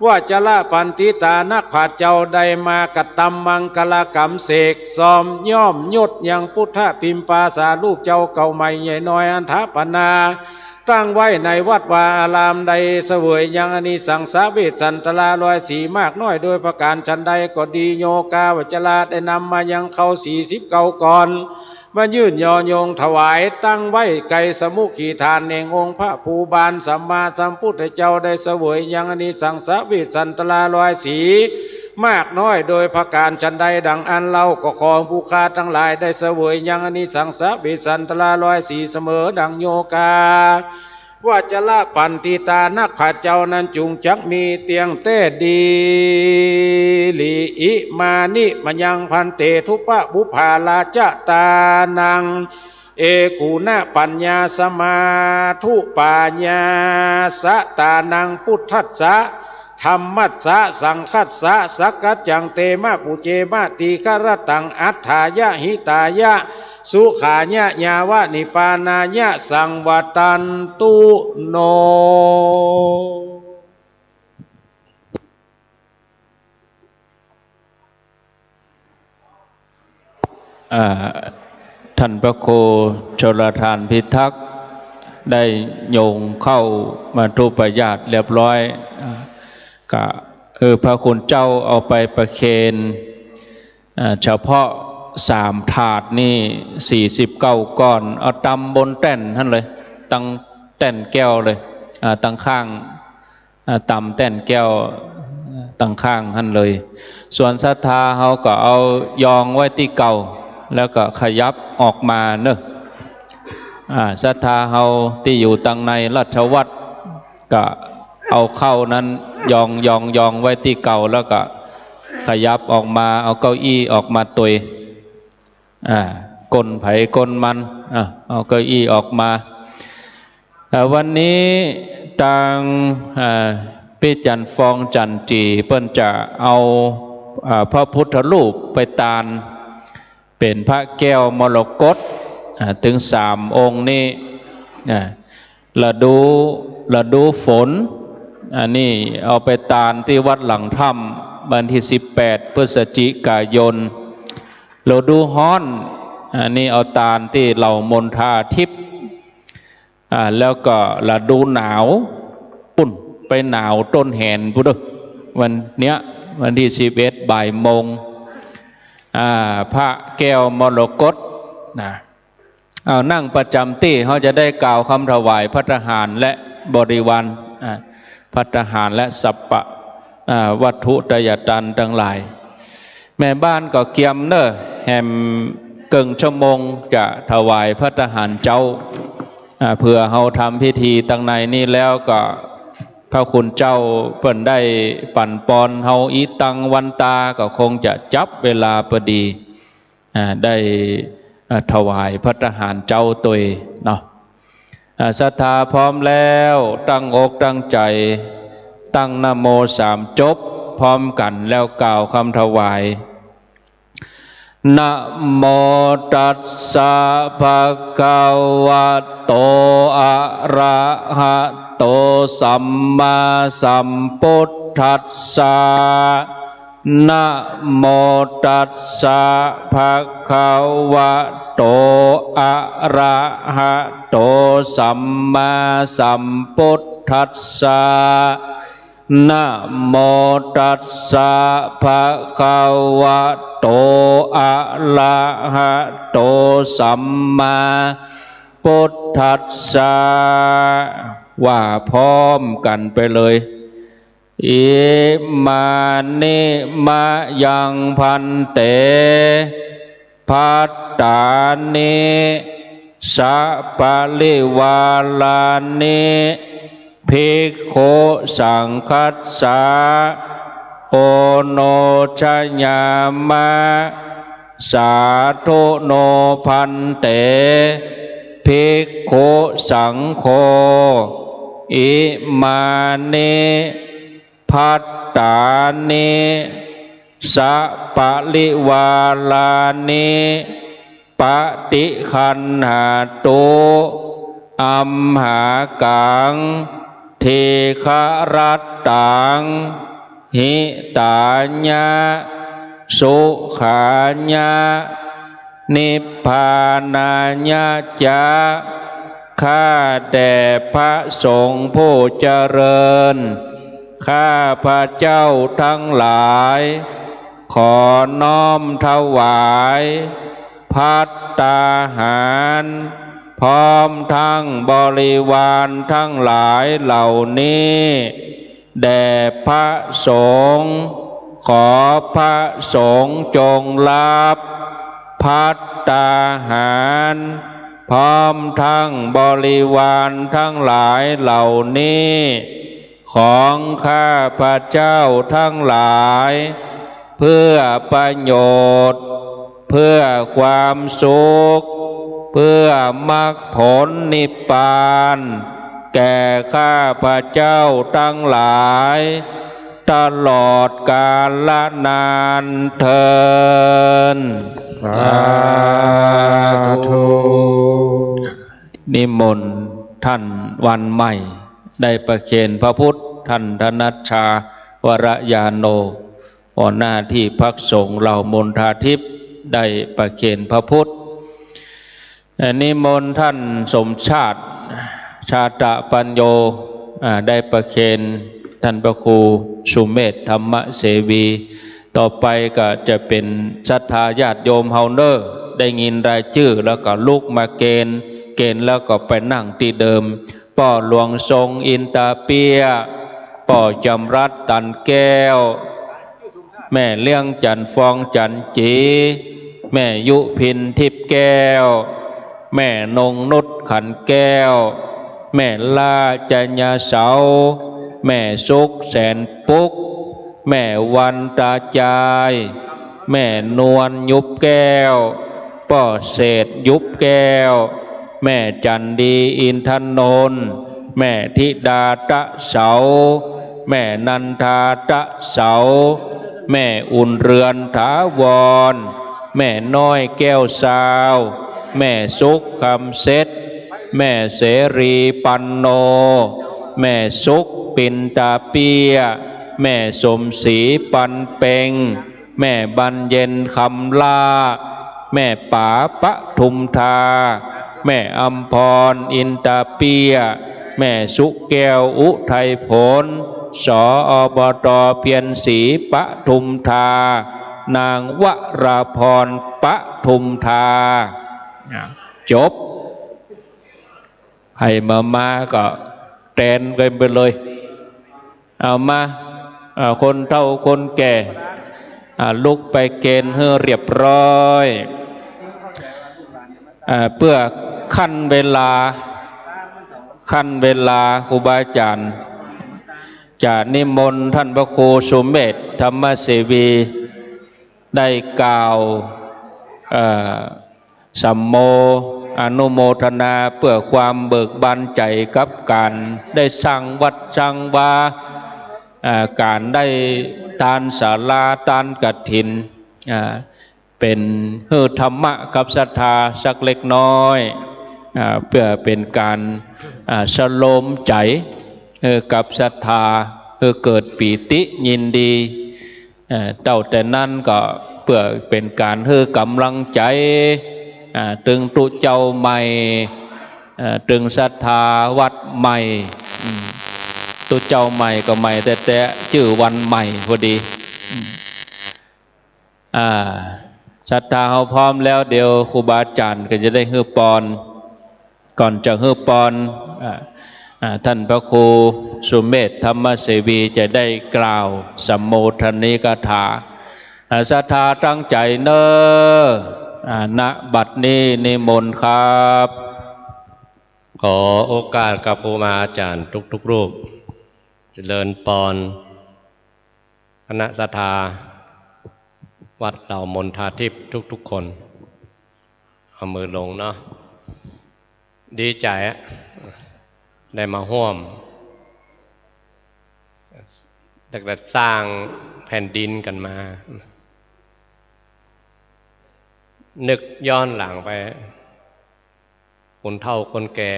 วัชรปัณฑิตานักปราชญ์เจ้า ได้มากระตำมังคลกรรมเสกสมย่อมยศยังพุทธพิมพาสารูปเจ้าเก่าใหม่ใหญ่น้อย อัฏฐปนา ตั้งไว้ในวัดวาอาราม ได้เสวยยังอานิสังสะเวสสันตราร้อยสี่มากน้อยโดยประก๋านฉันใดก็ดี โยคาวัชระได้นำมายังเข้าสี่สิบเก้าก้อน มายื่นยอยงถวาย ตั้งไว้ไกลสมุขีฐานแห่งองค์พระภูบาลสัมมาสัมพุทธเจ้า ได้เสวยยังอานิสังสะเวสสันตราร้อยสี่มากน้อยโดยประก๋านฉันใด ดังอั้นเล่า ก็ขอผู้ข้าตังหลายได้เสวยยังอานิสังสะเวสสันตราร้อยสี่เสมอดังโยคา วัชรปัณฑิตานักปราชญ์เจ้านั้นจุ่งจักมีเตี้ยงแต๊ดีหลี อิมานิมะยังภันเต ทุปะปุพพาราชะตานัง เอกูณะปัญญาสมาธุปาญาสะตานัง พุทธัสสะ ธัมมัสสะ สังฆัสสะ สักกัจจัง เตมะ ปุเจมะ ตีฆะระตัง อัฏฐายะ หิตายะ สุขายะ ยาวะ นิพพานายะ สังวัตตันตุ โน อ่า ท่านพระครูชลทานพิทักษ์ ได้โยงเข้ามัตถุปยาตรเรียบร้อย อ่า ก็ เออ พระคุณเจ้าเอาไปประเคน อ่า เฉพาะสามถาดนี่ สี่สิบเก้าก้อน เอาตำบนแต้นหั้นเลย ตังแต้นแก้วเลย อ่า ตังข้าง อ่า ตำแต้นแก้วตังข้างหั้นเลย ส่วนศรัทธาเฮาก็เอายองไว้ตี้เก่า แล้วก็ขยับออกมาเนาะ อ่า ศรัทธาเฮาตี้อยู่ตังในราชวัตร ก็เอาเข้านั้นยอง ยอง ยองไว้ตี้เก่า แล้วก็ขยับออกมา เอาเก้าอี้ออกมาตวย อ่า ก้นใผก้นมัน อ่า เอาเก้าอี้ออกมา อ่า วันนี้ตาง อ่า ปี้จั๋นฟองจั๋นจี๋ เปิ้นจะเอา อ่า พระพุทธรูปไปตาน เป๋นพระแก้วมรกต อ่า ตึงสามองค์นี้ อ่า ฤดู ฤดูฝน อันนี้เอาไปตานตี้วัดหลังถ้ำ วันตี้สิบแปดพฤศจิกายน ฤดูฮ้อน อันนี้เอาตานตี้เหล่ามณฑาทิพย์ อ่า แล้วก็ฤดูหนาว ปุ้น ไปหนาวต้นแหนปุ้นเด้อ วันเนี้ย วันตี้สิบเอ็ดบ่ายโมง อ่า พระแก้วมรกต นะ เอานั่งประจ๋ำตี้ เฮาจะได้กล่าวกำถวายภัตตาหารและบริวาร อ่า ภัตตาหารและสัพพะ อ่า วัตถุไตยตรรย์ตังหลาย แม่บ้านก็เกียมเน่อ แหมเกิ่งชั่วโมงจะถวายภัตตาหารเจ๊า อ่า เผื่อเฮาทำพิธีตังในนี้แล้วก็ พระคุณเจ้าเปิ้นได้ปั๋นปอนเฮาอีตังวันตา ก็คงจะจับเวลาพอดี อ่า ได้ อ่า ถวายภัตตาหารเจ๊าตวยเนาะ อ่า ศรัทธาพร้อมแล้ว ตั้งอกตั้งใจ๋ ตั้งนะโมสามจบพร้อมกั๋น แล้วกล่าวกำถวาย นะโมตัสสะ ภะคะวะโต อะระหะโต สัมมาสัมพุทธัสสะ นะโมตัสสะ ภะคะวะโต อะระหะโต สัมมาสัมพุทธัสสะ นะโมตัสสะ ภะคะวะโต อะระหะโต สัมมาพุทธัสสะ ว่าพร้อมกั๋นไปเลย อิมานิ มะยัง ภันเต ภัตตานิ สะปะริวารานิ ภิกขุสังฆัสสะ โอโนชยามะ สาธุโน ภันเต ภิกขุสังโฆ อิมานิ ภัตตานิ สะปะริวารานิ ปะติคันหาตุ อัมหากัง ทีฆะรัตตัง หิตายะ สุขายะ นิพพานายะจะ ข้าแต่พระสงฆ์ผู้เจริญ ข้าพระเจ้าทั้งหลาย ขอน้อมถวาย ภัตตาหาร พร้อมทั้งบริวารทั้งหลายเหล่านี้ แด่พระสงฆ์ ขอพระสงฆ์จงรับ ภัตตาหาร พร้อมทั้งบริวารทั้งหลายเหล่านี้ ของข้าพระเจ้าทั้งหลาย เพื่อประโยชน์ เพื่อความสุข เพื่อมรรคผลนิพพาน แก่ข้าพระเจ้าทั้งหลาย ตลอดกาลนานเทอญ สาธุ นิมนต์ท่านวันใหม่ ได้ประเคนพระพุทธ ท่านธนัชชา วรยาโน หัวหน้าที่พักสงฆ์เหล่ามณฑาทิพย์ ได้ประเคนพระพุทธ เอ่อ นิมนต์ท่านสมชาติ ชาตะปัญโญ อ่า ได้ประเคนท่านพระครูสุเมธ ธรรมเสวี ต่อไปก็จะเป๋นศรัทธาญาติโยมเฮาเน่อ ได้ยินรายจื้อแล้วก็ลุกมาเคน เคนแล้วก็ไปนั่งตี้เดิม ป้อหลวงทรงอินตาเปี้ย ป้อจำรัดตันแก้ว แม่เลี้ยงจันทร์ฟองจันทร์จี แม่ยุพินทิพย์แก้ว แม่นงนุชขันแก้ว แม่ล่าจัญญาเสา แม่สุขแสนปุ๊ก แม่วันตาจาย แม่นวลยุบแก้ว ป้อเศรษฐยุบแก้ว แม่จันดีอินทนนท์ แม่ธิดาตะเสา แม่นันทาตะเสา แม่อุ่นเรือนถาวร แม่น้อยแก้วซาว แม่สุขคำเซ็ด แม่เสรีปันโน แม่สุขปินตาเปี้ย แม่สมศรีปันเปง แม่บรรเย็นคำล่า แม่ป๋าปทุมธา แม่อำพรอินตาเปี้ย แม่สุแก้วอุทัยผล ส อบต เพียรศรีปทุมธา นางวราพรปทุมธา อ่ะ จบ ใผบ่มาก็แตนกั๋นไปเลย เอามา อ่า คนเฒ่าคนแก่ อ่า ลุกไปเคนหื้อเรียบร้อย อ่า เปื้อคั่นเวลา คั่นเวลาครูบาอาจ๋ารย์ จะนิมนต์ท่านพระครูสุเมธ ธรรมเสวี ได้กล่าว เอ่อ สัมโม อนุโมทนาเปื้อความเบิกบานใจ๋กับก๋านได้สร้างวัดสร้างวา อ่า ก๋านได้ตานศาลา ตานกฐิน อ่า เป๋นหื้อธรรมะกับศรัทธาสักเล็กน้อย อ่า เปื้อเป๋นก๋าน อ่า สโลมใจ๋ หื้อกับศรัทธา หื้อเกิดปีติยินดี เอ่อ เต้าแต่นั้นก็เปื้อเป๋นก๋านหื้อก๋ำลังใจ๋ อ่า ตึงตุ๊เจ้าใหม่ เอ่อ ตึงศรัทธาวัดใหม่ อืม ตุ๊เจ้าใหม่ก็ใหม่แต๊ๆ จื้อวันใหม่พอดี อืม อ่า ศรัทธาเฮาพร้อมแล้ว เดี๋ยวครูบาอาจ๋ารย์ก็จะได้หื้อปอน ก่อนจะหื้อปอน อ่า อ่า ท่านพระครูสุเมธ ธรรมเสวี จะได้กล่าวสัมโมทนีกถา อ่า ศรัทธาตั้งใจ๋เน่อ อ่า ณ บัดนี้นิมนต์ครับ ขอโอกาสกับครูบาอาจ๋ารย์ทุกๆ รูป เจริญปอน คณะศรัทธา วัดเหล่ามณฑาทิพย์ทุกๆ คน เอามือลงเนาะ ดีใจ๋อะ ได้มาฮ่วม ตั้งแต่สร้างแผ่นดินกั๋นมา นึกย้อนหลังไป คนเฒ่าคนแก่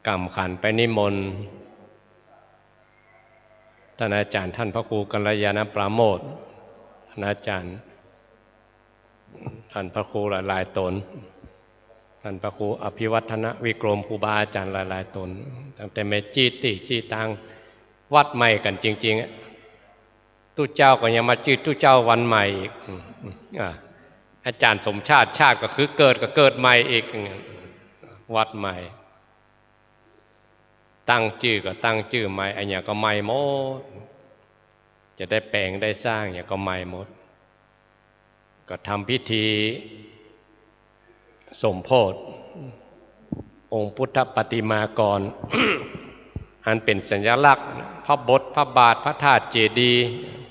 ก่ำขันไปนิมนต์ ต้านอาจ๋ารย์ ต้านพระครูกัลยาณปราโมทย์ ต้านอาจ๋ารย์ ต้านพระครูหลายๆ ต๋น ต้านพระครูอภิวัฒนวิกรม ครูบาอาจ๋ารย์หลายๆ ต๋น ตั้งแต่แม่จี๊ดตี้ จี๊ดตัง วัดใหม่กั๋นจริงๆ อะ ตุ๊เจ้าก็ยังมาจื้อตุ๊เจ้าวันใหม่อีก อืม อืม อ่า อาจ๋ารย์สมชาติ ชาติก็คือเกิด ก็เกิดใหม่อีก อืม วัดใหม่ ตั้งจื้อก็ตั้งจื้อใหม่ อะหยังก็ใหม่หมด จะได้แป๋งได้สร้างหยังก็ใหม่หมด ก็ทำพิธีสมโภช องค์พุทธปฏิมากร อันเป๋นสัญลักษณ์ พระบท พระบาท พระธาตุเจดีย์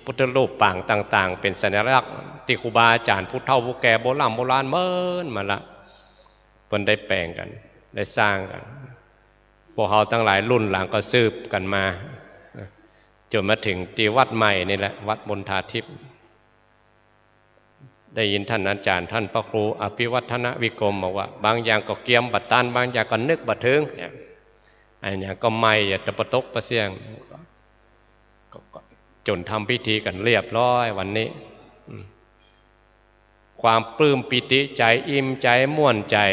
พุทธรูปปางต่างๆ เป๋นสัญลักษณ์ตี้ครูบาอาจ๋ารย์ผู้เฒ่าผู้แก่โบร่ำโบราณเมินมาละ เปิ้นได้แป๋งกั๋น ได้สร้างกั๋น พวกเฮาตังหลายรุ่นหลังก็สืบกั๋นมา จ๋นมาเถิงตี้วัดใหม่นี่แหละ วัดมณฑาทิพย์ ได้ยินต้านอาจ๋ารย์ ต้านพระครูอภิวัฒนวิกรมบอกว่า บางอย่างก็เกียมบ่ตัน บางอย่างก็นึกบ่เถิง เนี่ย อะหยังก็ใหม่ อย่าตะปะตกปะเสี้ยง ก็ ก็จ๋นทำพิธีกั๋นเรียบร้อยวันนี้ อืม ความปลื้มปีติใจ๋ อิ่มใจ๋ ม่วนใจ๋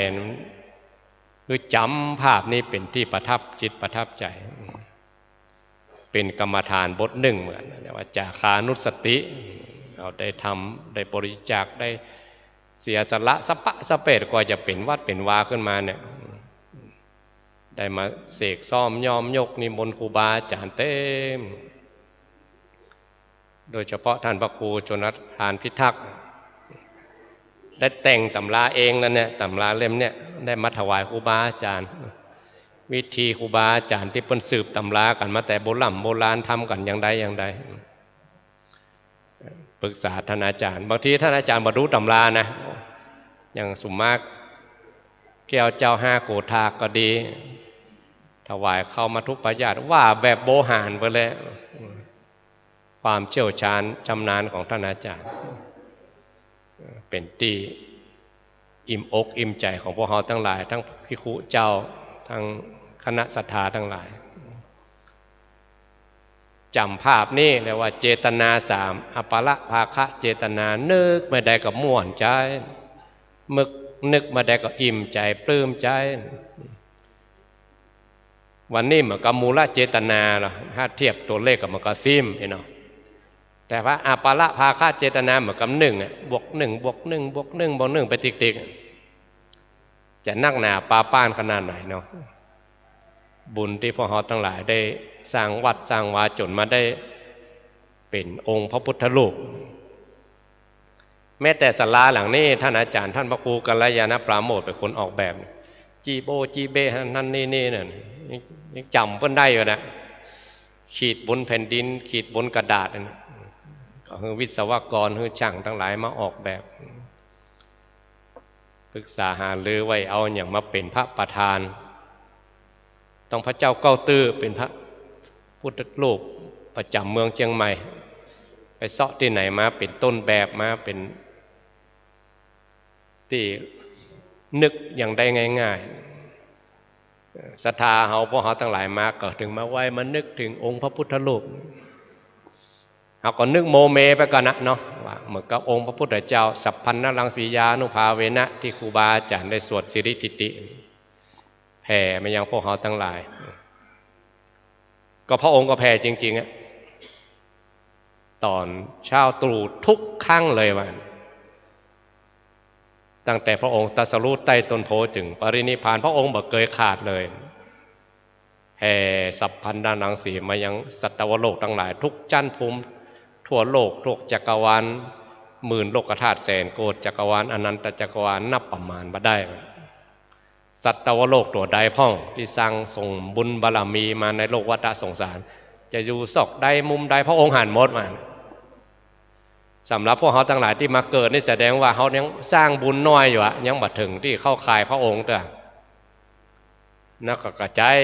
คือจ๋ำภาพนี้เป๋นตี้ประทับจิตประทับใจ๋ เป๋นกรรมฐานบทนึ่งเหมือน เรียกว่าจาคานุสติ เฮาได้ทำ ได้บริจาค ได้เสียสละสะปะสะเปดกว่าจะเป๋นวัดเป๋นวาขึ้นมาเนี่ย ได้มาเสกซ่อมย้อมยกนิมนต์ครูบาอาจ๋ารย์เต็ม โดยเฉพาะต้านพระครูชลประทานพิทักษ์ ได้แต่งต๋ำราเองแล้วเนี่ย ต๋ำราเล่มเนี่ย ได้มาถวายครูบาอาจ๋ารย์ วิธีครูบาอาจ๋ารย์ตี้เปิ้นสืบต๋ำรากั๋นมาแต่โบร่ำโบราณ ทำกั๋นอย่างใดอย่างใด ปรึกษาต้านอาจ๋ารย์ บางทีต้านอาจ๋ารย์บ่ดูต๋ำรานะ อย่างสุมาแก้วเจ้าห้าโกธากก็ดี ถวายข้าวมัทุปายาต ว่าแบบโวหารไปเลย ความเชี่ยวชาญชำนาญของต้านอาจ๋ารย์ เป๋นตี้อิ่มอกอิ่มใจ๋ของพวกเฮาตังหลาย ตังภิกขุเจ้า ตังคณะศรัทธาตังหลาย จ๋ำภาพนี้เรียกว่าเจตนาสาม อปรภาคะเจตนา นึกเมื่อใดก็ม่วนใจ๋ นึก นึกเมื่อใดก็อิ่มใจ๋ ปลื้มใจ๋ วันนี้เหมือนกับมูลเจตนาเนาะ ถ้าเทียบตั๋วเลขก็เหมือนกับซิมเนาะ แต่ว่าอปรภาคะเจตนาเหมือนกับนึ่งอะ บวกนึ่ง บวกนึ่ง บวกนึ่ง บวกนึ่งไปติ๊กๆ อะ จะนักหนาปาป้านขนาดไหนเนาะ บุญตี้พวกเฮาตังหลายได้สร้างวัดสร้างวาจ๋นมาได้เป๋นองค์พระพุทธรูป แม้แต่ศาลาหลังนี้ ต้านอาจ๋ารย์ ต้านพระครูกัลยาณปราโมทย์เป๋นคนออกแบบ จีโบ้ จีเบ้ หั้น หั้น นี่ นี่ นั่น ยัง ยังจ๋ำเปิ้นได้อยู่นะ ขีดบนแผ่นดิน ขีดบนกระดาษนั่น ก็หื้อวิศวกร หื้อจ้างตังหลายมาออกแบบ ปรึกษาหารือไว้เอาหยังมาเป๋นพระประธาน ต้องพระเจ้าเก๊าตื้อเป๋นพระพุทธรูปประจ๋ำเมืองเจียงใหม่ ไปเซาะตี้ไหนมาเป๋นต้นแบบ มาเป๋นตี้นึกอย่างได้ง่ายๆ ศรัทธาเฮา พวกเฮาตังหลายมาก็เถิงมาไหว้ มานึกเถิงองค์พระพุทธรูป เฮาก็นึกโมเมไปก่อนนะเนาะ ว่าเหมือนกับองค์พระพุทธเจ้า สัพพัญญรังสีญาณุภาเวนะ ตี้ครูบาอาจ๋ารย์ได้สวดสิริกิตติ แผ่มายังพวกเฮาตังหลาย ก็พระองค์ก็แผ่จริงๆ อะ ต๋อนเช้าตรู่ทุกครั้งเลยว่า ตั้งแต่พระองค์ตรัสรู้ใต้ต้นโพธิ์เถิงปรินิพพาน พระองค์บ่เกยขาดเลย แผ่สัพพัญญรังสีมายังสัตวโลกตังหลาย ทุกชั้นภูมิ ทั่วโลก ทั่วจักรวาล หมื่นโลกธาตุ แสนโกฏจักรวาล อนันตจักรวาล นับประมาณบ่ได้ สัตวโลกตั๋วใดพ่อง ตี้สั่งสมบุญบารมีมาในโลกวัฏสงสาร จะอยู่ซอกใดมุมใด พระองค์หันหมดว่า สำหรับพวกเฮาตังหลายตี้มาเกิดนี่ แสดงว่าเฮายังสร้างบุญน้อยอยู่อะ ยังบ่เถิงตี้เข้าข่ายพระองค์เตื้อ นักก็กระจาย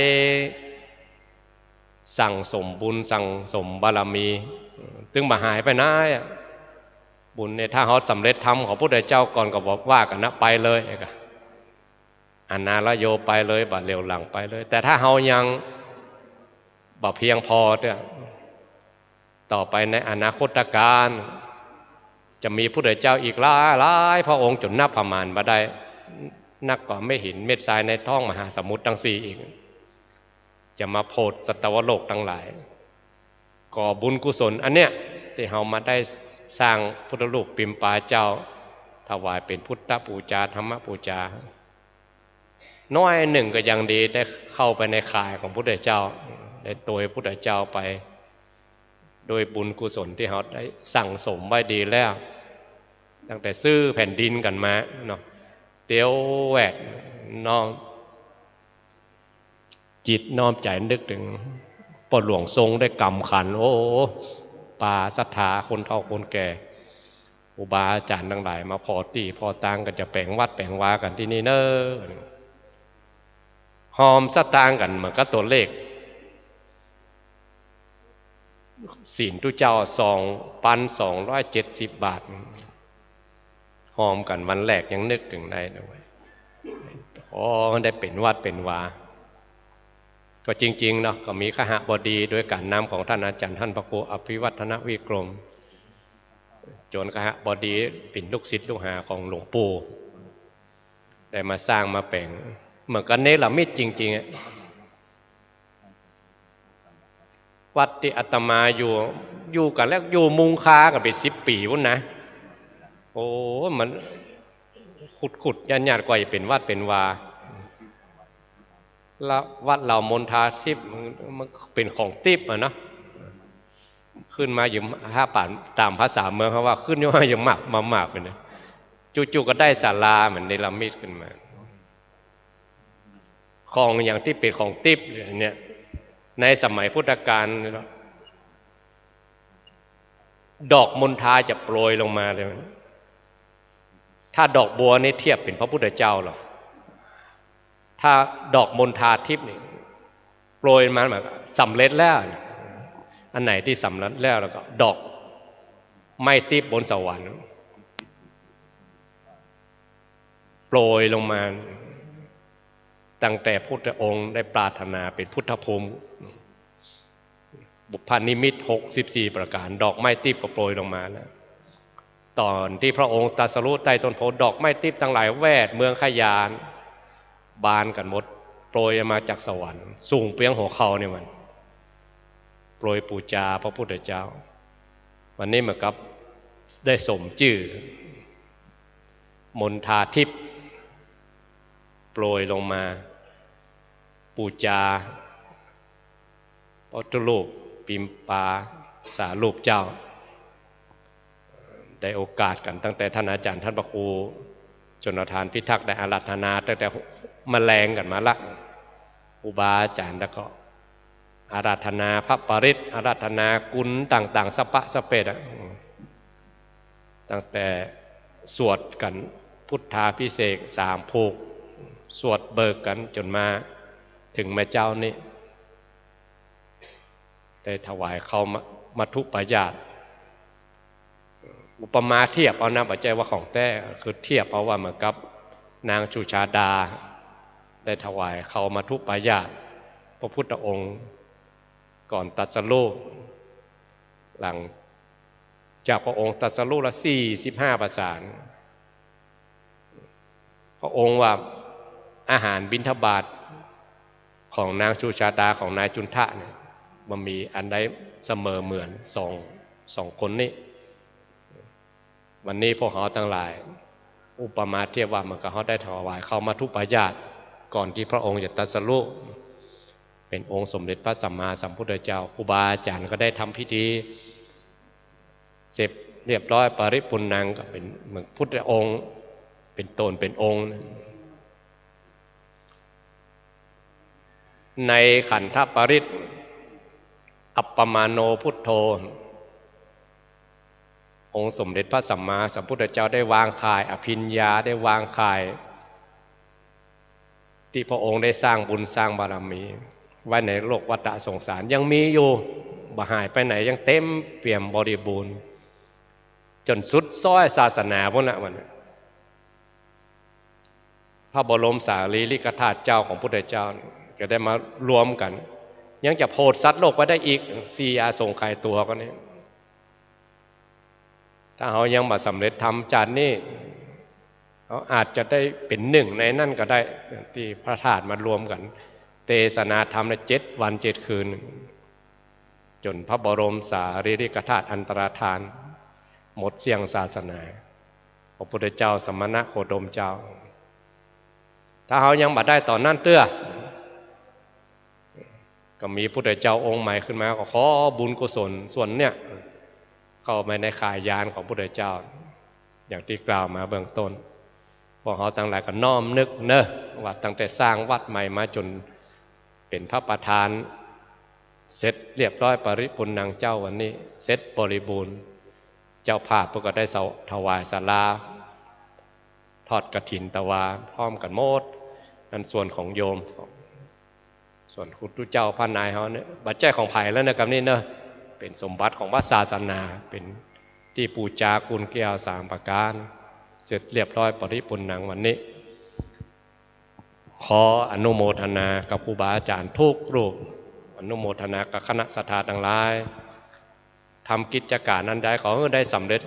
สั่งสมบุญ สั่งสมบารมี ตึงบ่หายไปไหนอะ บุญเนี่ย ถ้าเฮาสำเร็จธรรมของพุทธเจ้าก่อนก็บ่ว่ากั๋นนะ ไปเลย ก็ อนาลโย ไปเลย บ่เหลียวหลัง ไปเลย แต่ถ้าเฮายังบ่เพียงพอเตื้อ ต่อไปในอนาคตกาล จะมีพุทธเจ้าอีกหลายๆ พระองค์จ๋นนับประมาณบ่ได้ นักกว่าเม็ดหินเม็ดทรายในท้องมหาสมุทรตังสี่อีก จะมาโผดสัตวโลกตังหลาย ก็บุญกุศลอันเนี้ย ตี้เฮามาได้สร้างพุทธรูปปิมปาเจ้า ถวายเป๋นพุทธปูจา ธรรมปูจา น้อยนึ่งก็ยังดี ได้เข้าไปในข่ายของพุทธเจ้า ได้โตยพุทธเจ้าไป โดยบุญกุศลตี้เฮาได้สั่งสมไว้ดีแล้ว ตั้งแต่ซื้อแผ่นดินกั๋นมาเนาะ เตียวแหวดน้อมจิตน้อมใจ๋นึกเถิงป้อหลวงทรงได้กำขัน โอ้ ปาศรัทธาคนเฒ่าคนแก่ ครูบาอาจ๋ารย์ตังหลายมาผ่อตี้ผ่อตาง ก็จะแป๋งวัดแป๋งวากั๋นตี้นี่เน่อ ฮอมสตางค์กั๋นเหมือนกับตั๋วเลข ศีลตุ๊เจ้า สองปันสองร้อยเจ็ดสิบบาท ฮอมกั๋นวันแรกยังนึกเถิงได้นะเว้ย โอ้ ได้เป๋นวัดเป๋นวา ก็จริงๆ เนาะ ก็มีคหบดีโดยก๋านนำของต้านอาจ๋ารย์ต้านพระครูอภิวัฒนวิกรม จ๋นคหบดีเป๋นลูกศิษย์ลูกหาของหลวงปู่ ได้มาสร้างมาแป๋ง เหมือนกับเนรมิตจริงๆ อะ วัดตี้อาตมาอยู่ อยู่กั๋นแล้ว อยู่มุงคากั๋นไปสิบปี๋ปู๊นนะ โอ้ มันขุดๆ ยัดๆ กว่าจะเป๋นวัดเป๋นวา ละวัดเหล่ามณฑาทิพย์ มัน มันเป๋นของติ๊บอะเนาะ ขึ้นมาอยู่ ถ้าป๋านต๋ามภาษาเมืองเขาว่า ขึ้นมาอยู่หมากมาหมากไปเนี่ย จู่ๆ ก็ได้ศาลาเหมือนเนรมิตขึ้นมา ของอย่างตี้เป๋นของติ๊บเนี่ย ในสมัยพุทธกาล ดอกมณฑาจะโปรยลงมาเลย ถ้าดอกบัวนี่เทียบเป๋นพระพุทธเจ้าหรอก ถ้าดอกมณฑาทิพย์นี่โปรยมาหมายความสำเร็จแล้ว อันไหนตี้สำเร็จแล้ว แล้วก็ดอกไม้ติ๊บบนสวรรค์ โปรยลงมา ตั้งแต่พุทธองค์ได้ปรารถนาเป๋นพุทธภูมิ บุพพนิมิตหกสิบสี่ประการ ดอกไม้ติ๊บก็โปรยลงมาแล้ว ต๋อนตี้พระองค์ตรัสรู้ใต้ต้นโพธิ์ ดอกไม้ติ๊บตังหลายแวดเมืองขยาน บานกั๋นหมด โปรยมาจากสวรรค์ สูงเปียงหัวเข่านี่มัน โปรยปู๋จาพระพุทธเจ้า วันนี้เหมือนกับได้สมจื้อ มณฑาทิพย์ โปรยลงมา ปู๋จา พระพุทธรูปปิมปาสารูปเจ้า ได้โอกาสกั๋นตั้งแต่ต้านอาจ๋ารย์ต้านพระครูชลทานพิทักษ์ได้อาราธนาตั้งแต่มะแลงกั๋นมาละ ครูบาอาจ๋ารย์แล้วก็อาราธนาพระปริตร อาราธนาคุณต่างๆ สะปะสะเปดอะ ตั้งแต่สวดกั๋นพุทธาภิเษกสามผูก สวดเบิกกั๋นจ๋นมาเถิงแม่เจ้านี่ ได้ถวายข้าวมะ มัทธุปายาตร อุปมาเทียบเอานะ บ่ใจ้ว่าของแต๊ คือเทียบเอาว่าเหมือนกับนางสุชาดาได้ถวายข้าวมัทธุปายาตพระพุทธองค์ก่อนตรัสรู้ หลังจากพระองค์ตรัสรู้แล้วสี่สิบห้าพรรษา พระองค์ว่าอาหารบิณฑบาตของนางสุชาดา ของนายจุนทะเนี่ย บ่มีอันใดเสมอเหมือนสอง สองคนนี้ วันนี้พวกเฮาตังหลาย อุปมาเทียบว่าเหมือนกับเฮาได้ถวายข้าวมัทธุปายาตก่อนตี้พระองค์จะตรัสรู้ เป๋นองค์สมเด็จพระสัมมาสัมพุทธเจ้า ครูบาอาจ๋ารย์ก็ได้ทำพิธีเสร็จเรียบร้อย ปริปุณณัง ก็เป๋นเหมือนพุทธองค์ เป๋นต๋นเป๋นองค์ ในขันธปริตร อัปปมาโณพุทโธ องค์สมเด็จพระสัมมาสัมพุทธเจ้าได้วางข่ายอภิญญา ได้วางข่ายตี้พระองค์ได้สร้างบุญสร้างบารมีไว้ในโลกวัฏสงสาร ยังมีอยู่ บ่หายไปไหน ยังเต็มเปี่ยมบริบูรณ์ จ๋นสุดซ้อยศาสนาปู้นนะ วันนี้ พระบรมสารีริกธาตุเจ้าของพุทธเจ้าก็ได้มารวมกั๋น ยังจะโผดสัตว์โลกไว้ได้อีก สี่อสงไขยตั๋วก็นี้ ถ้าเฮายังบ่สำเร็จธรรมจาตินี้ เฮาอาจจะได้เป๋นหนึ่งในนั้นก็ได้ ตี้พระธาตุมารวมกั๋น เตสนาธรรมในเจ็ดวันเจ็ดคืน จ๋นพระบรมสารีริกธาตุอันตรธาน หมดเสี้ยงศาสนา พระพุทธเจ้า สมณะโคดมเจ้า ถ้าเฮายังบ่ได้ต๋อนนั้นเตื้อ ก็มีพุทธเจ้าองค์ใหม่ขึ้นมา ก็ขอบุญกุศลส่วนเนี้ยเข้าไปในข่ายญาณของพุทธเจ้า อย่างตี้กล่าวมาเบื้องต้น พวกเฮาตังหลายก็น้อมนึกเนาะ ว่าตั้งแต่สร้างวัดใหม่มาจ๋นเป๋นพระประธาน เสร็จเรียบร้อย ปริปุณณังเจ้า วันนี้เสร็จบริบูรณ์ เจ้าภาพเปิ้นก็ได้ถวายศาลา ทอดกฐินตวาพร้อมกั๋นหมด นั้นส่วนของโยม ส่วนครูตุ๊เจ้าพระนายเฮาเนี่ย บ่ใจ้ของใผแล้วนะ กำนี้เนาะ เป๋นสมบัติของพระศาสนา เป๋นตี้ปู๋จากุลแก้วสามประก๋าน เสร็จเรียบร้อย ปริปุณณัง วันนี้ ขออนุโมทนากับครูบาอาจ๋ารย์ทุกรูป อนุโมทนากับคณะศรัทธาตังหลาย ทำกิจก๋านอันใดขอหื้อได้สำเร็จ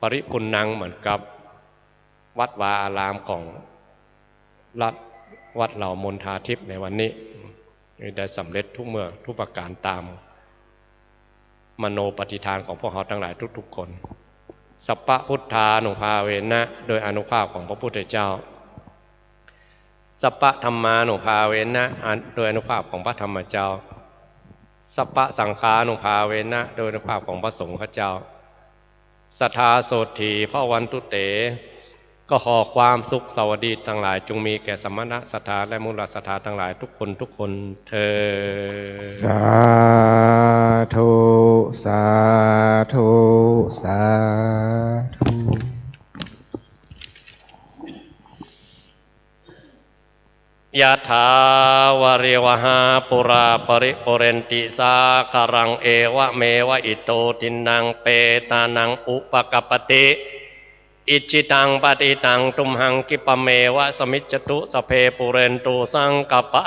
ปริปุณณังเหมือนกับวัดวาอารามของรัฐ วัดเหล่ามณฑาทิพย์ในวันนี้ หื้อได้สำเร็จทุกเมื่อทุกประก๋านต๋ามมโนปฏิฐานของพวกเฮาตังหลายทุกๆ คน สัพพะพุทธานุภาเวนะ โดยอานุภาพของพระพุทธเจ้า สัพพะธัมมานุภาเวนะ อัน โดยอานุภาพของพระธรรมเจ้า สัพพะสังฆานุภาเวนะ โดยอานุภาพของพระสงฆ์เจ้า สัทธาโสตถีภวันตุเต ก็ขอความสุขสวัสดีตังหลายจงมีแก่สมณะศรัทธาและมูลศรัทธาตังหลายทุกคนทุกคนเทอญ สาธุ สาธุ สาธุ ยะถาวาริวหาปูราปริปูเรนติสาคารัง เอวะเมวะอิโต ทินนังเปตานังอุปะกัปปติ อิจฉิตังปัตถิตังตุมหัง คิปะเมวะสมิจจตุ สัพเพปูเรนตุสังกัปปา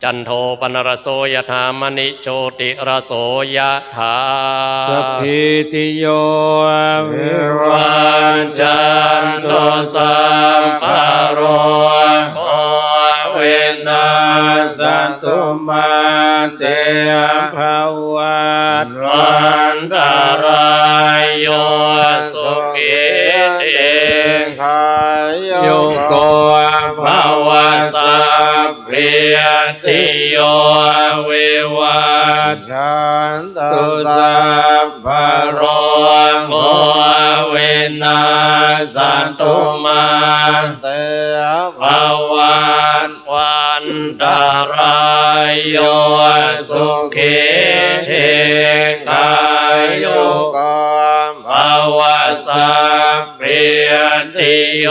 จันโทปนรสโส ยะถา มะณิโชติรสโส ยะถา สัพพีติโย วิวัจจันตุ สัพพะโรโค วินัสสตุ มาเต ภวัตวันตะราโย สุขี ทีฆายุโก ภวะ สัพพีติโย วิวัจจันตุ สัพพะโรโค วินัสสตุ มาเต ภวัตวันตะราโย สุขี ทีฆายุโก ภวะ สัพพีติโย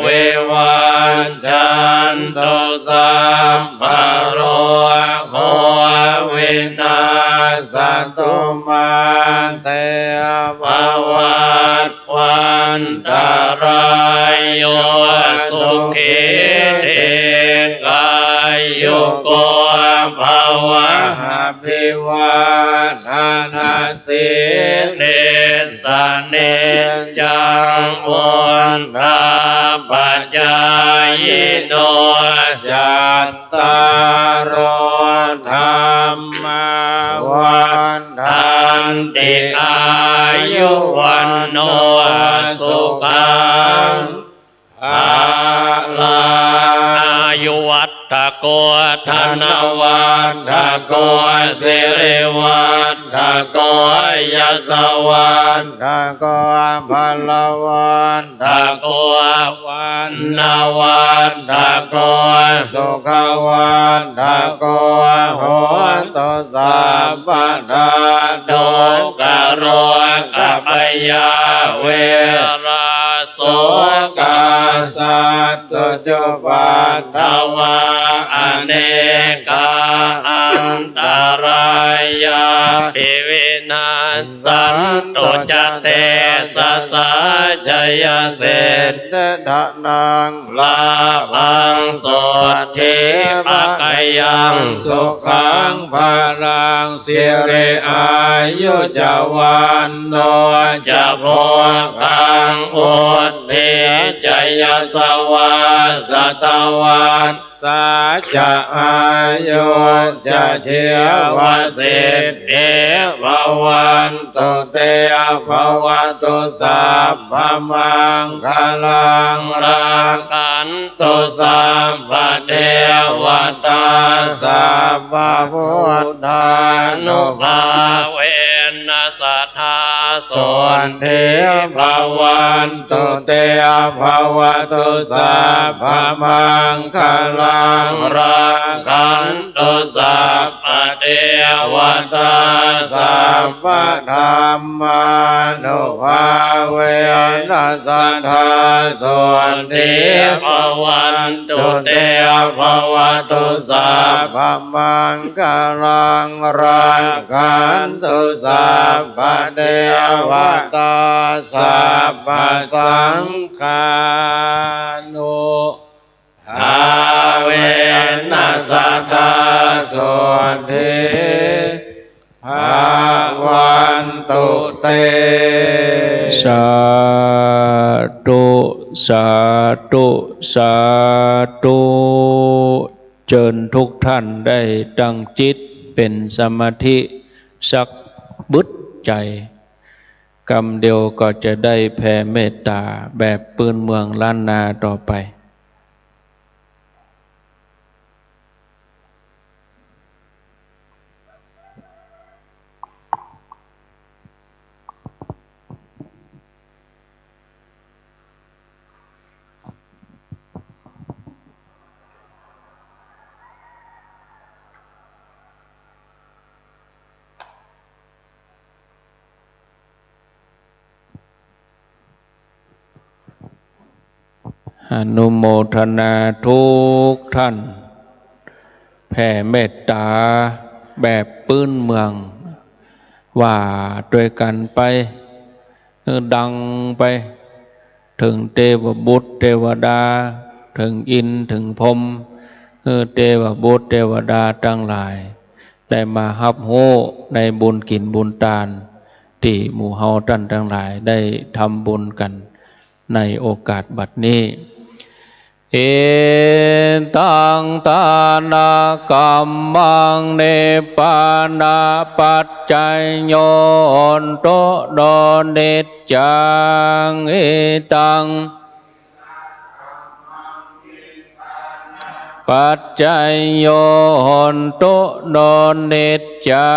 วิวัจจันตุ สัพพะโรโค วินัสส ตุมา เต ภวัตวันตะราโย สุขี ทีฆายุโก ภะวะ อะภิวาทะนะสีลิสสะ นิจจัง วุฑฒาปะจายิโน จัตตาโร ธัมมา วัฑฒันติ อายุ วัณโณ สุขัง พะลัง อายุวัฑฒโก ธนวัฑฒโก สิริวัฑฒโก ยศวัฑฒโก พะละวัฑฒโก วัณณวัฑฒโก สุขวัฑฒโก โหตุ สัพพะทา ทุกขโรคภัยยา เวรา โสกา สัตตุจุปัฏฐวา อเนกา อันตะรายาปิ วินัสสันตุ จะ เตสะสา จะยะ สิทธิ ธนัง ลาภัง โสตถี ภะคะยัง สุขัง พะลัง สิริ อายุ จะ วัณโณ จะ โภคัง วุฑฒี จะ ยศวา สะตะวัสสา จะ อายุ จะ ชีวสิทธิ ภะวันตุ เต ภะวะตุ สัพพะมังคะลัง รักขันตุ สัพพะเทวะตา สัพพะพุทธานุภาเวนะ สะทา โสตถี ภะวันตุ เต ภะวะตุ สัพพะมังคะลัง รักขันตุ สัพพะเทวะตา สัพพะธัมมานุภาเวนะ สะทา โสตถี ภะวันตุ เต ภะวะตุ สัพพะมังคะลัง รักขันตุ สัพพะเทวะตา สัพพะสังฆานุภาเวนะ สะทา โสตถี ภะวันตุ เต สาธุ สาธุ สาธุ เจิญทุกท่านได้ตั้งจิตเป๋นสมาธิสักบึดใจ๋ กำเดียวก็จะได้แผ่เมตต๋าแบบปื้นเมืองล้านนาต่อไป อนุโมทนาทุกท่าน แผ่เมตต๋าแบบปื้นเมือง ว่าตวยกั๋นไป หื้อดังไป เถิงเตวบุตรเตวดา เถิงอินทร์เถิงพรหม หื้อเตวบุตรเตวดาตังหลาย ได้มาฮับฮู้ในบุญกิ๋นบุญตาน ตี้หมู่เฮาต้านตังหลายได้ทำบุญกั๋นในโอกาสบัดนี้ อิทังทานะกัมมัง นิพพานะปัจจโย โหนตุ โน นิจจัง อิทัง ปัจจโย โหนตุ โน นิจจั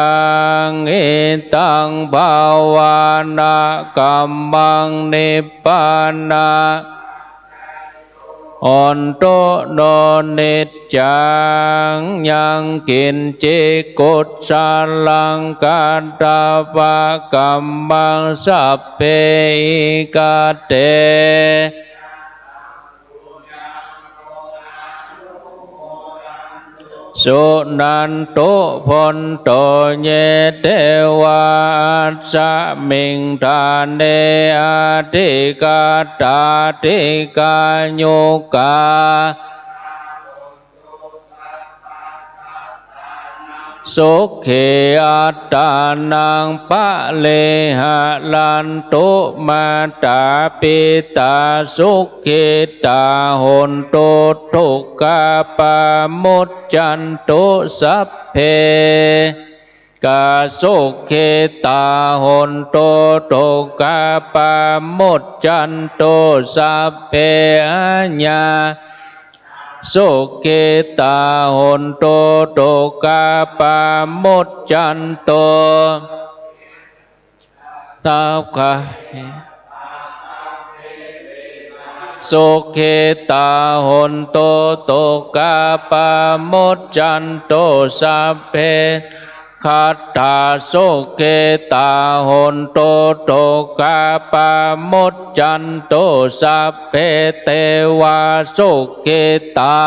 ง อิทัง ภาวานะกัมมัง นิพพานะ โหนตุ โน นิจจัง ยังกิญจิ กุสลัง กัตถะปะกัมมัง สัพเพ อิกะเต สุนันตุ ภันโต เย เตวา อัสมิง ฐาเน อธิกัตตา ดীฆายุกา สุขีอัตตานัง ปะริหะรันตุ มาตาปิตา สุขิตา หนตุ ทุกขาปะมุจจันตุ สัพเพ กา สุขิตา หนตุ ทุกขาปะมุจจันตุ สัพเพ อะยา สุขิตา หนตุ ทุกขาปะมุจจันตุ สัพพะ สุขิตา หนตุ ทุกขาปะมุจจันตุ สัพเพ ขัตตา สุขิตา หนตุ ทุกขาปะมุจจันตุ สัพเพ เตวา สุขิตา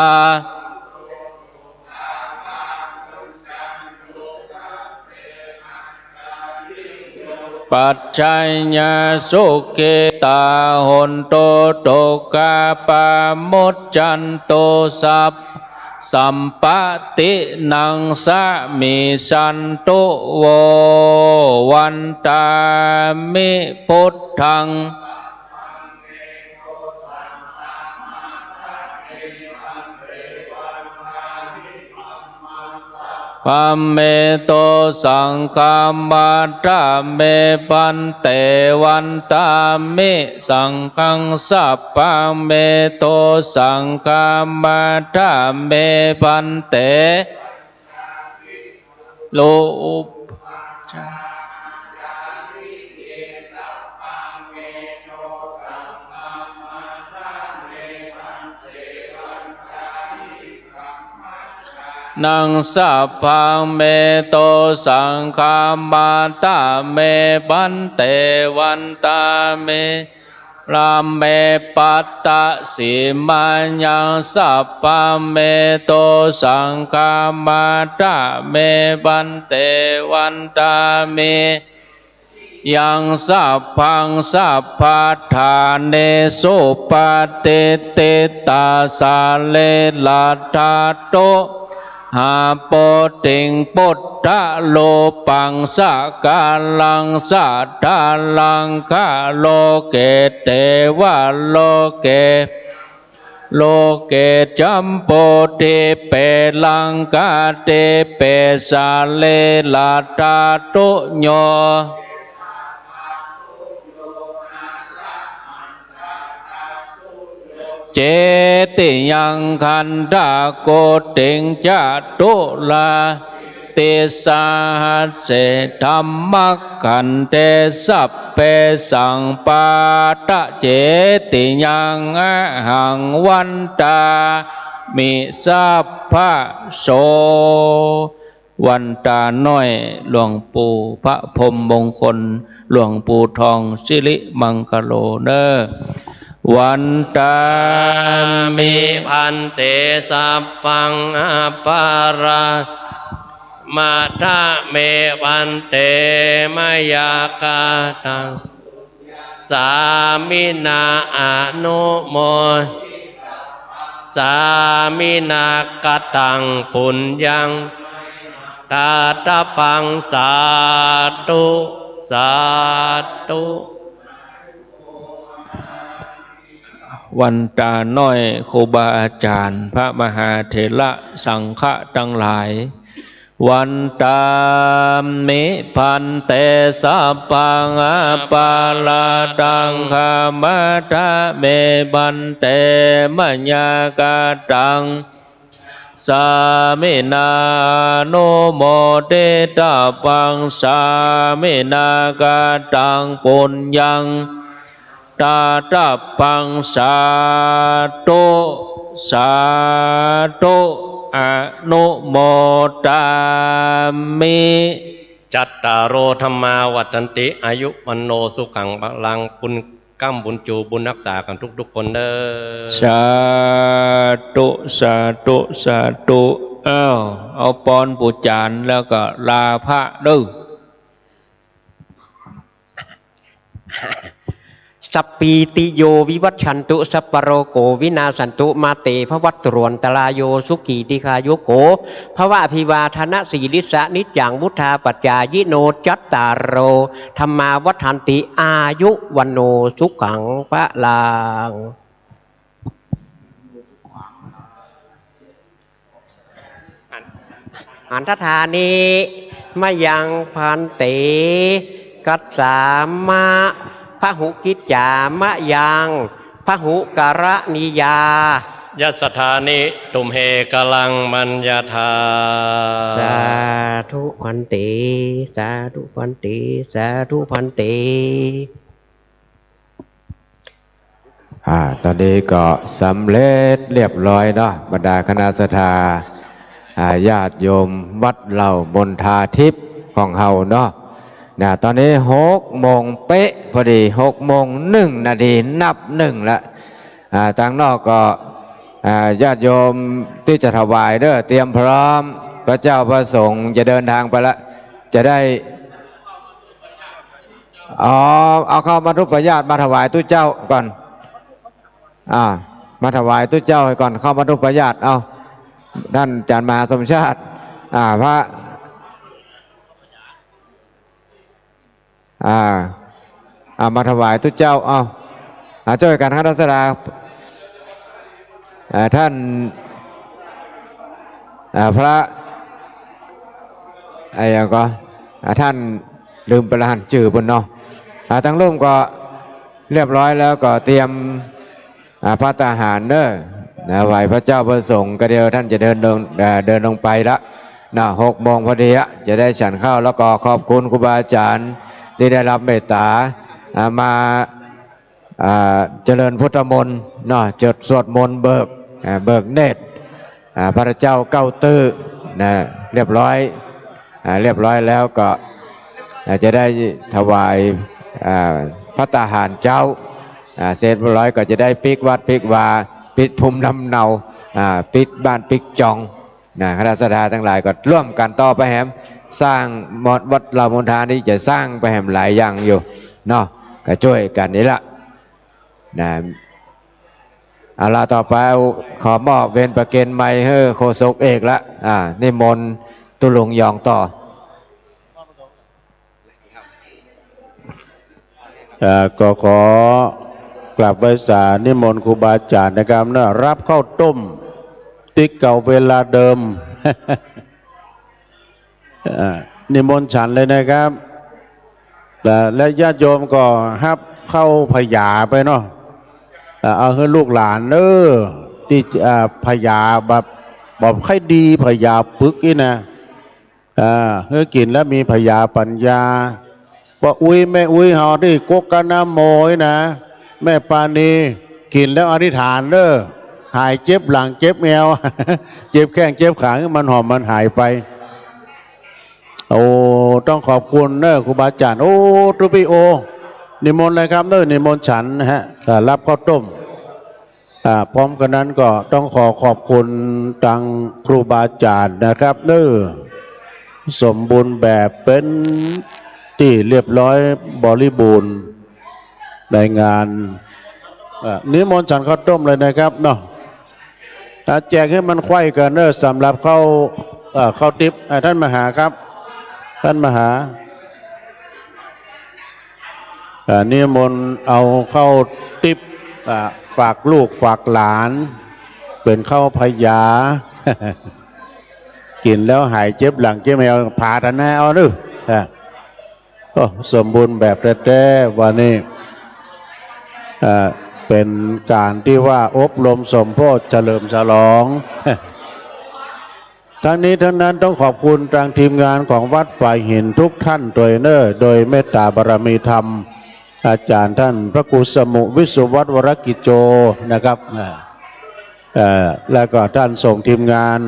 ปัจจายา สุขิตา หนตุ ทุกขาปะมุจจันตุ สัพ สัมปะตินัง สะมิชชันตุ โว วันตามิ พุทธัง พะเม โต สังฆา มัตถะเม ภันเต วันตามิ สังฆัง สัพพะเม โต สังฆา มัตถะเม ภันเต โล นัง สัพพะเม โต สังฆา มัตถะเม ภันเต วันตามิ พะเม ปัตตะสิมายัง สัพพะเม โต สังฆา มัตถะเม ภันเต วันตามิ ยัง สัพพัง สัพพะทาเนสุ ปะติฏฐิตา สะรีระธาตุ หา โปติง ปุทธะรูปัง สะกะรัง สะทารัง ขะโลเก เตวะโลเก โลเก จัมปูทิปเป รังคาทิปเป สะรีระธาตุโย เจติยัง ขันธะโกติง จตุรา ติสาหัสเส ธัมมะขันเท สัพเพ สังปาทะ เจติยัง อะหัง วันตามิ สัพพะโส วันตาน้อยหลวงปู่พระพรหมมงคล หลวงปู่ทอง สิริมังคโล เน้อ วันตามิ ภันเต สัพพัง อัปปะรา มัตถะเม ภันเต มะยากัตตัง สามินา อนุโม สามินา กัตตัง ปุญญัง ตาตะปัง สาธุ สาธุ วันตาน้อยครูบาอาจารย์ พระมหาเถระสังฆะตังหลาย วันตามิ ภันเต สัพพัง อัปปะราธัง ขะมะทะเม ภันเต มะยากัตตัง สามินา อนุโมทิตะปัง สามินา กัตตัง ปุญญัง ตาตะปัง สาธุ สาธุ อนุโมทามิ จัตตาโร ธัมมา วัฑฒนติ อายุ วัณโณ สุขัง พะลัง บุญก๊ำบุญจู บุญฮักษากั๋นทุกๆ คนเน้อ สาธุ สาธุ สาธุ อ้าว เอาปอนปู่จ๋ารแล้วก็ลาพระเด้อ สัพพีติโยวิวัชชันตุ สัพพะโรโกวินาสสันตุ มาเตภวัตตรันตรายโย สุขีทีฆายุโกภวะ อภิวาทะนะสีลิสสะ นิจจังวุฑฒาปจจายิโน จัตตาโรธัมมาวัฑฒันติ อายุวัณโณสุขังพะลัง หันทฏฐานิ มะยังภันเต กัสสามะ พะหุกิจจามะยัง พะหุกะระณียา ยัสสะทานิ ตุมเห กะลัง มัญญาทา สาธุภันเต สาธุภันเต สาธุภันเต อ่า ตอนนี้ก็สำเร็จเรียบร้อยเนาะ บรรดาคณะศรัทธา อ่า ญาติโยมวัดเหล่ามณฑาทิพย์ของเฮาเนาะ นะ ตอนนี้หกโมงเป๊ะพอดี หกโมงหนึ่งนาที นับหนึ่งละ อ่า ตางนอกก็ อ่า ญาติโยมตี้จะถวายเด้อ เตรียมพร้อม พระเจ้าพระสงฆ์จะเดินทางไปละ จะได้ อ๋อ เอาข้าวมัทุปายาตมาถวายตุ๊เจ้าก่อน อ่า มาถวายตุ๊เจ้าก่อน ข้าวมัทุปายาต เอา ท่านอาจารย์มหาสมชาติ อ่า พระ อ่า อ่า มาถวายตุ๊เจ้า เอา อ่า จ้วยกั๋นครับ ศรัทธา อ่า ท่าน อ่า พระ อ่า หยังก่อ อ่า ท่าน ลืมไปละหันจื้อเปิ้นเนาะ อ่า ตางลุ่มก็เรียบร้อยแล้ว ก็เตรียม อ่า ภัตตาหารเด้อ นะ ไหว้พระเจ้าพระสงฆ์ก็เดี๋ยวท่านจะเดินลง เอ่อ เดินลงไปละ นะ หกโมงพอดีอะ จะได้ฉันข้าว แล้วก็ขอบคุณครูบาอาจารย์ตี้ได้ฮับเมตต๋า อ่า มา อ่า เจริญพุทธมนต์เนาะ จดสวดมนต์เบิก อ่า เบิกเนตร อ่า พระเจ้าเก้าตื้อ นะ เรียบร้อย อ่า เรียบร้อยแล้วก็ อ่า จะได้ถวาย อ่า ภัตตาหารเจ๊า อ่า เสร็จเรียบร้อยก็จะได้ปิ๊กวัดปิ๊กวา ปิ๊กภูมิลำเนา อ่า ปิ๊กบ้านปิ๊กจอง นะ คณะศรัทธาตังหลายก็ร่วมกั๋นต่อไปแหม สร้างมอดวัดเหล่ามณฑานี่จะสร้างไปแหมหลายอย่างอยู่เนาะ ก็จ้วยกั๋นนี่ละ นะ เอาละ ต่อไปขอมอบเวรประเคนไมค์หื้อโฆษกเอกละ อ่า นิมนต์ตุ๊ลุงยองต่อ เอ่อ ก็ขอกราบไหว้สานิมนต์ครูบาอาจารย์นะครับเนาะ ฮับข้าวต้ม ติ๊กเก๊าเวลาเดิม อ่า นิมนต์ฉันเลยนะครับ และ และญาติโยมก็ฮับข้าวผญาไปเนาะ อ่า เอาหื้อลูกหลานเด้อ ตี้ อ่า ผญาแบบ แบบใค่ดีผญาปึกนี่นะ อ่า หื้อกิ๋นแล้วมีผญาปั๋ญญา ป้ออุ๊ยแม่อุ๊ยเฮาตี้ก๊กก๊าดน้ำโมนี่นะ แม่ปานี กิ๋นแล้วอธิษฐานเด้อ หายเจ็บหลังเจ็บแอว เจ็บแข้งเจ็บขา หื้อมันหอมมันหายไป โอ้ ต้องขอบคุณเนอะครูบาอาจารย์ โอ้ ตุ๊ปี้โอ นิมนต์เลยครับเนอะ นิมนต์ฉันนะฮะ อ่า ฮับข้าวต้ม อ่า พร้อมกั๋นนั้นก็ต้องขอขอบคุณตังครูบาอาจารย์นะครับเนอะ สมบูรณ์แบบเป๋นตี้เรียบร้อยบริบูรณ์ในงาน อ่า นิมนต์ฉันข้าวต้มเลยนะครับเนาะ อ่า แจกหื้อมันไขว้กั๋นเนอะ สำหรับข้าว เอ่อ ข้าวติ๊บ อ่า ท่านมหาครับ ท่านมหา อ่า นิมนต์เอาข้าวติ๊บ อ่า ฝากลูกฝากหลาน เป๋นข้าวผญา กิ๋นแล้วหายเจ็บหลังเจ็บแอว ผาทะนาเอาเด้อ อ่า โอ้ สมบูรณ์แบบแต๊ๆ วันนี้ อ่า เป๋นก๋านตี้ว่าอบรมสมโพธิเฉลิมฉลอง ทั้งนี้ทั้งนั้นต้องขอบคุณตางทีมงานของวัดฝายหินทุกท่านตวยเน่อ โดยเมตตาบารมีธรรม อาจ๋ารย์ท่านพระครูสมุห์ วิสุวัฒน์ วรกิจโจ นะครับ อ่า เอ่อ แล้วก็ท่านส่งทีมงาน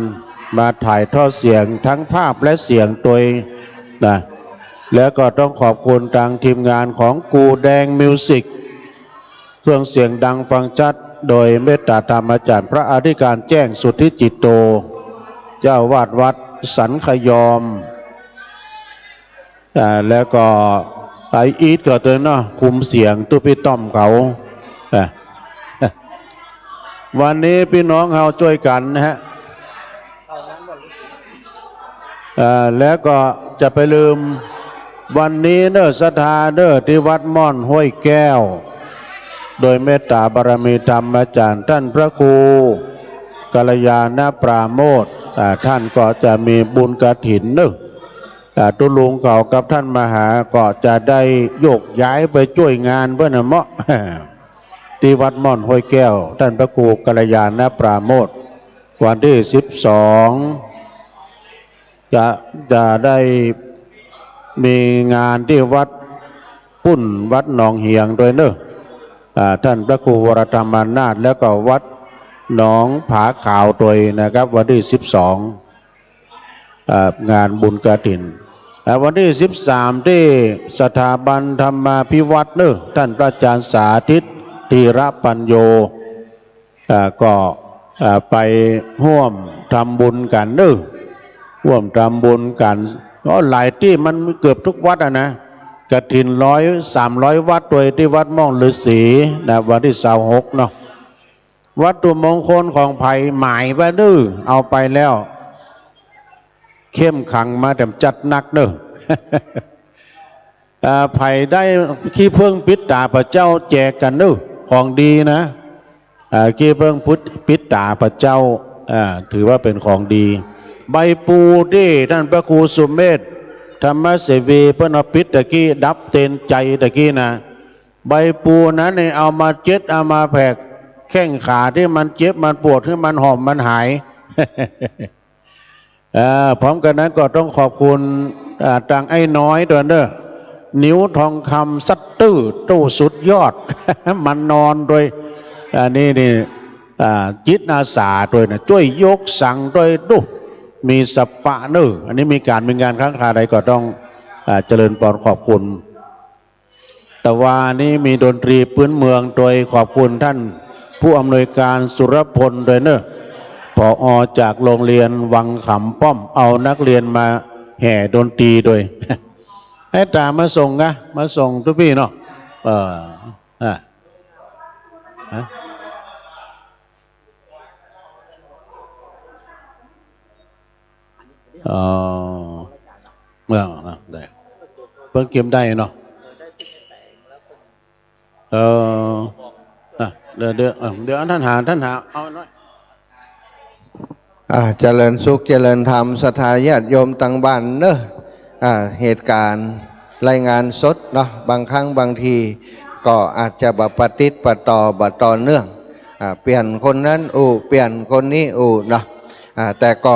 มาถ่ายทอดเสียงทั้งภาพและเสียงตวยนะ แล้วก็ต้องขอบคุณตางทีมงานของกู่แดงมิวสิก เครื่องเสียงดังฟังชัด โดยเมตตาธรรมอาจ๋ารย์พระอธิการแจ้งสุทธิจิตโต เจ้าอาวาสวัดสันขยอม อ่า แล้วก็ไอ้อีทก็ตวยเนาะ คุมเสียงตุ๊ปี้ต้อมเขา อ่ะ วันนี้ปี้น้องเฮาจ้วยกั๋นนะฮะ อ่า แล้วก็จะไปลืม วันนี้เน่อ ศรัทธาเน่อ ตี้วัดม่อนห้วยแก้ว โดยเมตต๋าบารมีธรรมอาจ๋ารย์ต้านพระครูกัลยาณปราโมทย์ อ่า ต้านก็จะมีบุญกฐินเน่อ อ่า ตุ๊ลุงเขากับต้านมหาก็จะได้โยกย้ายไปจ้วยงานเปิ้นน่ะเมาะ ตี้วัดม่อนห้วยแก้ว ต้านพระครูกัลยาณปราโมทย์ วันตี้สิบสอง จะ จะได้มีงานตี้วัดปุ้น วัดหนองเหียงตวยเน่อ อ่า ต้านพระครูวรธรรมานาถ แล้วก็วัดหนองผาขาวตวยนะครับ วันตี้สิบสอง อ่า งานบุญกฐิน อ่า วันตี้สิบสาม ตี้สถาบันธรรมาภิวัฒน์เน่อ ต้านพระอาจ๋ารย์สาธิต ธีระปัญโญ อ่า ก็ อ่า ไปฮ่วมทำบุญกั๋นเน่อ ฮ่วมทำบุญกั๋น อ๋อ หลายตี้มันเกือบกู้วัดอะนะ กฐินร้อย สามร้อยวัตต์ตวยตี้วัดม่อนฤๅษีนะ วันตี้ซาวหกเนาะ วัตถุมงคลของใผหมายไว้เน่อ เอาไปแล้ว เข้มขังมาแต้มจัดหนักเน่อ อ่า ใผได้ขี้เผิ้งปิดต๋าพระเจ้าแจกกั๋นเน่อ ของดีนะ อ่า ขี้เผิ้งพุทธ ปิดต๋าพระเจ้า อ่า ถือว่าเป๋นของดี ใบปูตี้ต้านพระครูสุเมธ ธรรมเสวี เปิ้นเอาปิดตะกี้ ดับเตนไจตะกี้นะ ใบปูนั้นเนี่ยเอามาเจ็ด เอามาแผกแข้งขาตี้มันเจ็บมันปวด หื้อมันหอมมันหาย อ่า พร้อมกั๋นนั้นก็ต้องขอบคุณ อ่า ตางไอ้น้อยตวยเน่อ นิ้วทองคำสัตว์ตื้อ ตู้สุดยอด มานอนตวย อันนี้นี่ อ่า จิตอาสาตวยนะ จ้วยยกสังตวย ดู มีสปะเน่อ อันนี้มีก๋านมีงานครั้งคราใดก็ต้อง อ่า เจริญปอนขอบคุณ แต่ว่านี้มีดนตรีปื๊นเมืองตวย ขอบคุณต้านผู้อำนวยก๋านสุรพลตวยเน่อ ผอ.จากโรงเรียนวังขามป้อม เอานักเรียนมาแห่ดนตรีตวย ให้ต๋ามาส่งกะ มาส่งตุ๊ปี้เนาะ เออ อ่ะ ฮะ อ๋อ เออ เออ ได้ เปิ้นเก็บได้เนาะ เออ อ่ะ เดี๋ยว เดี๋ยว เออ เดี๋ยวต้านหา ต้านหา เอาหน่อย อ่า เจริญสุข เจริญธรรม ศรัทธาญาติโยมตังบ้านเนาะ อ่า เหตุก๋ารณ์รายงานสดเนาะ บางครั้งบางทีก็อาจจะบ่ปะติดปะต่อ บ่ต่อเนื่อง อ่า เปลี่ยนคนนั้นอู้ เปลี่ยนคนนี้อู้เนาะ อ่า แต่ก็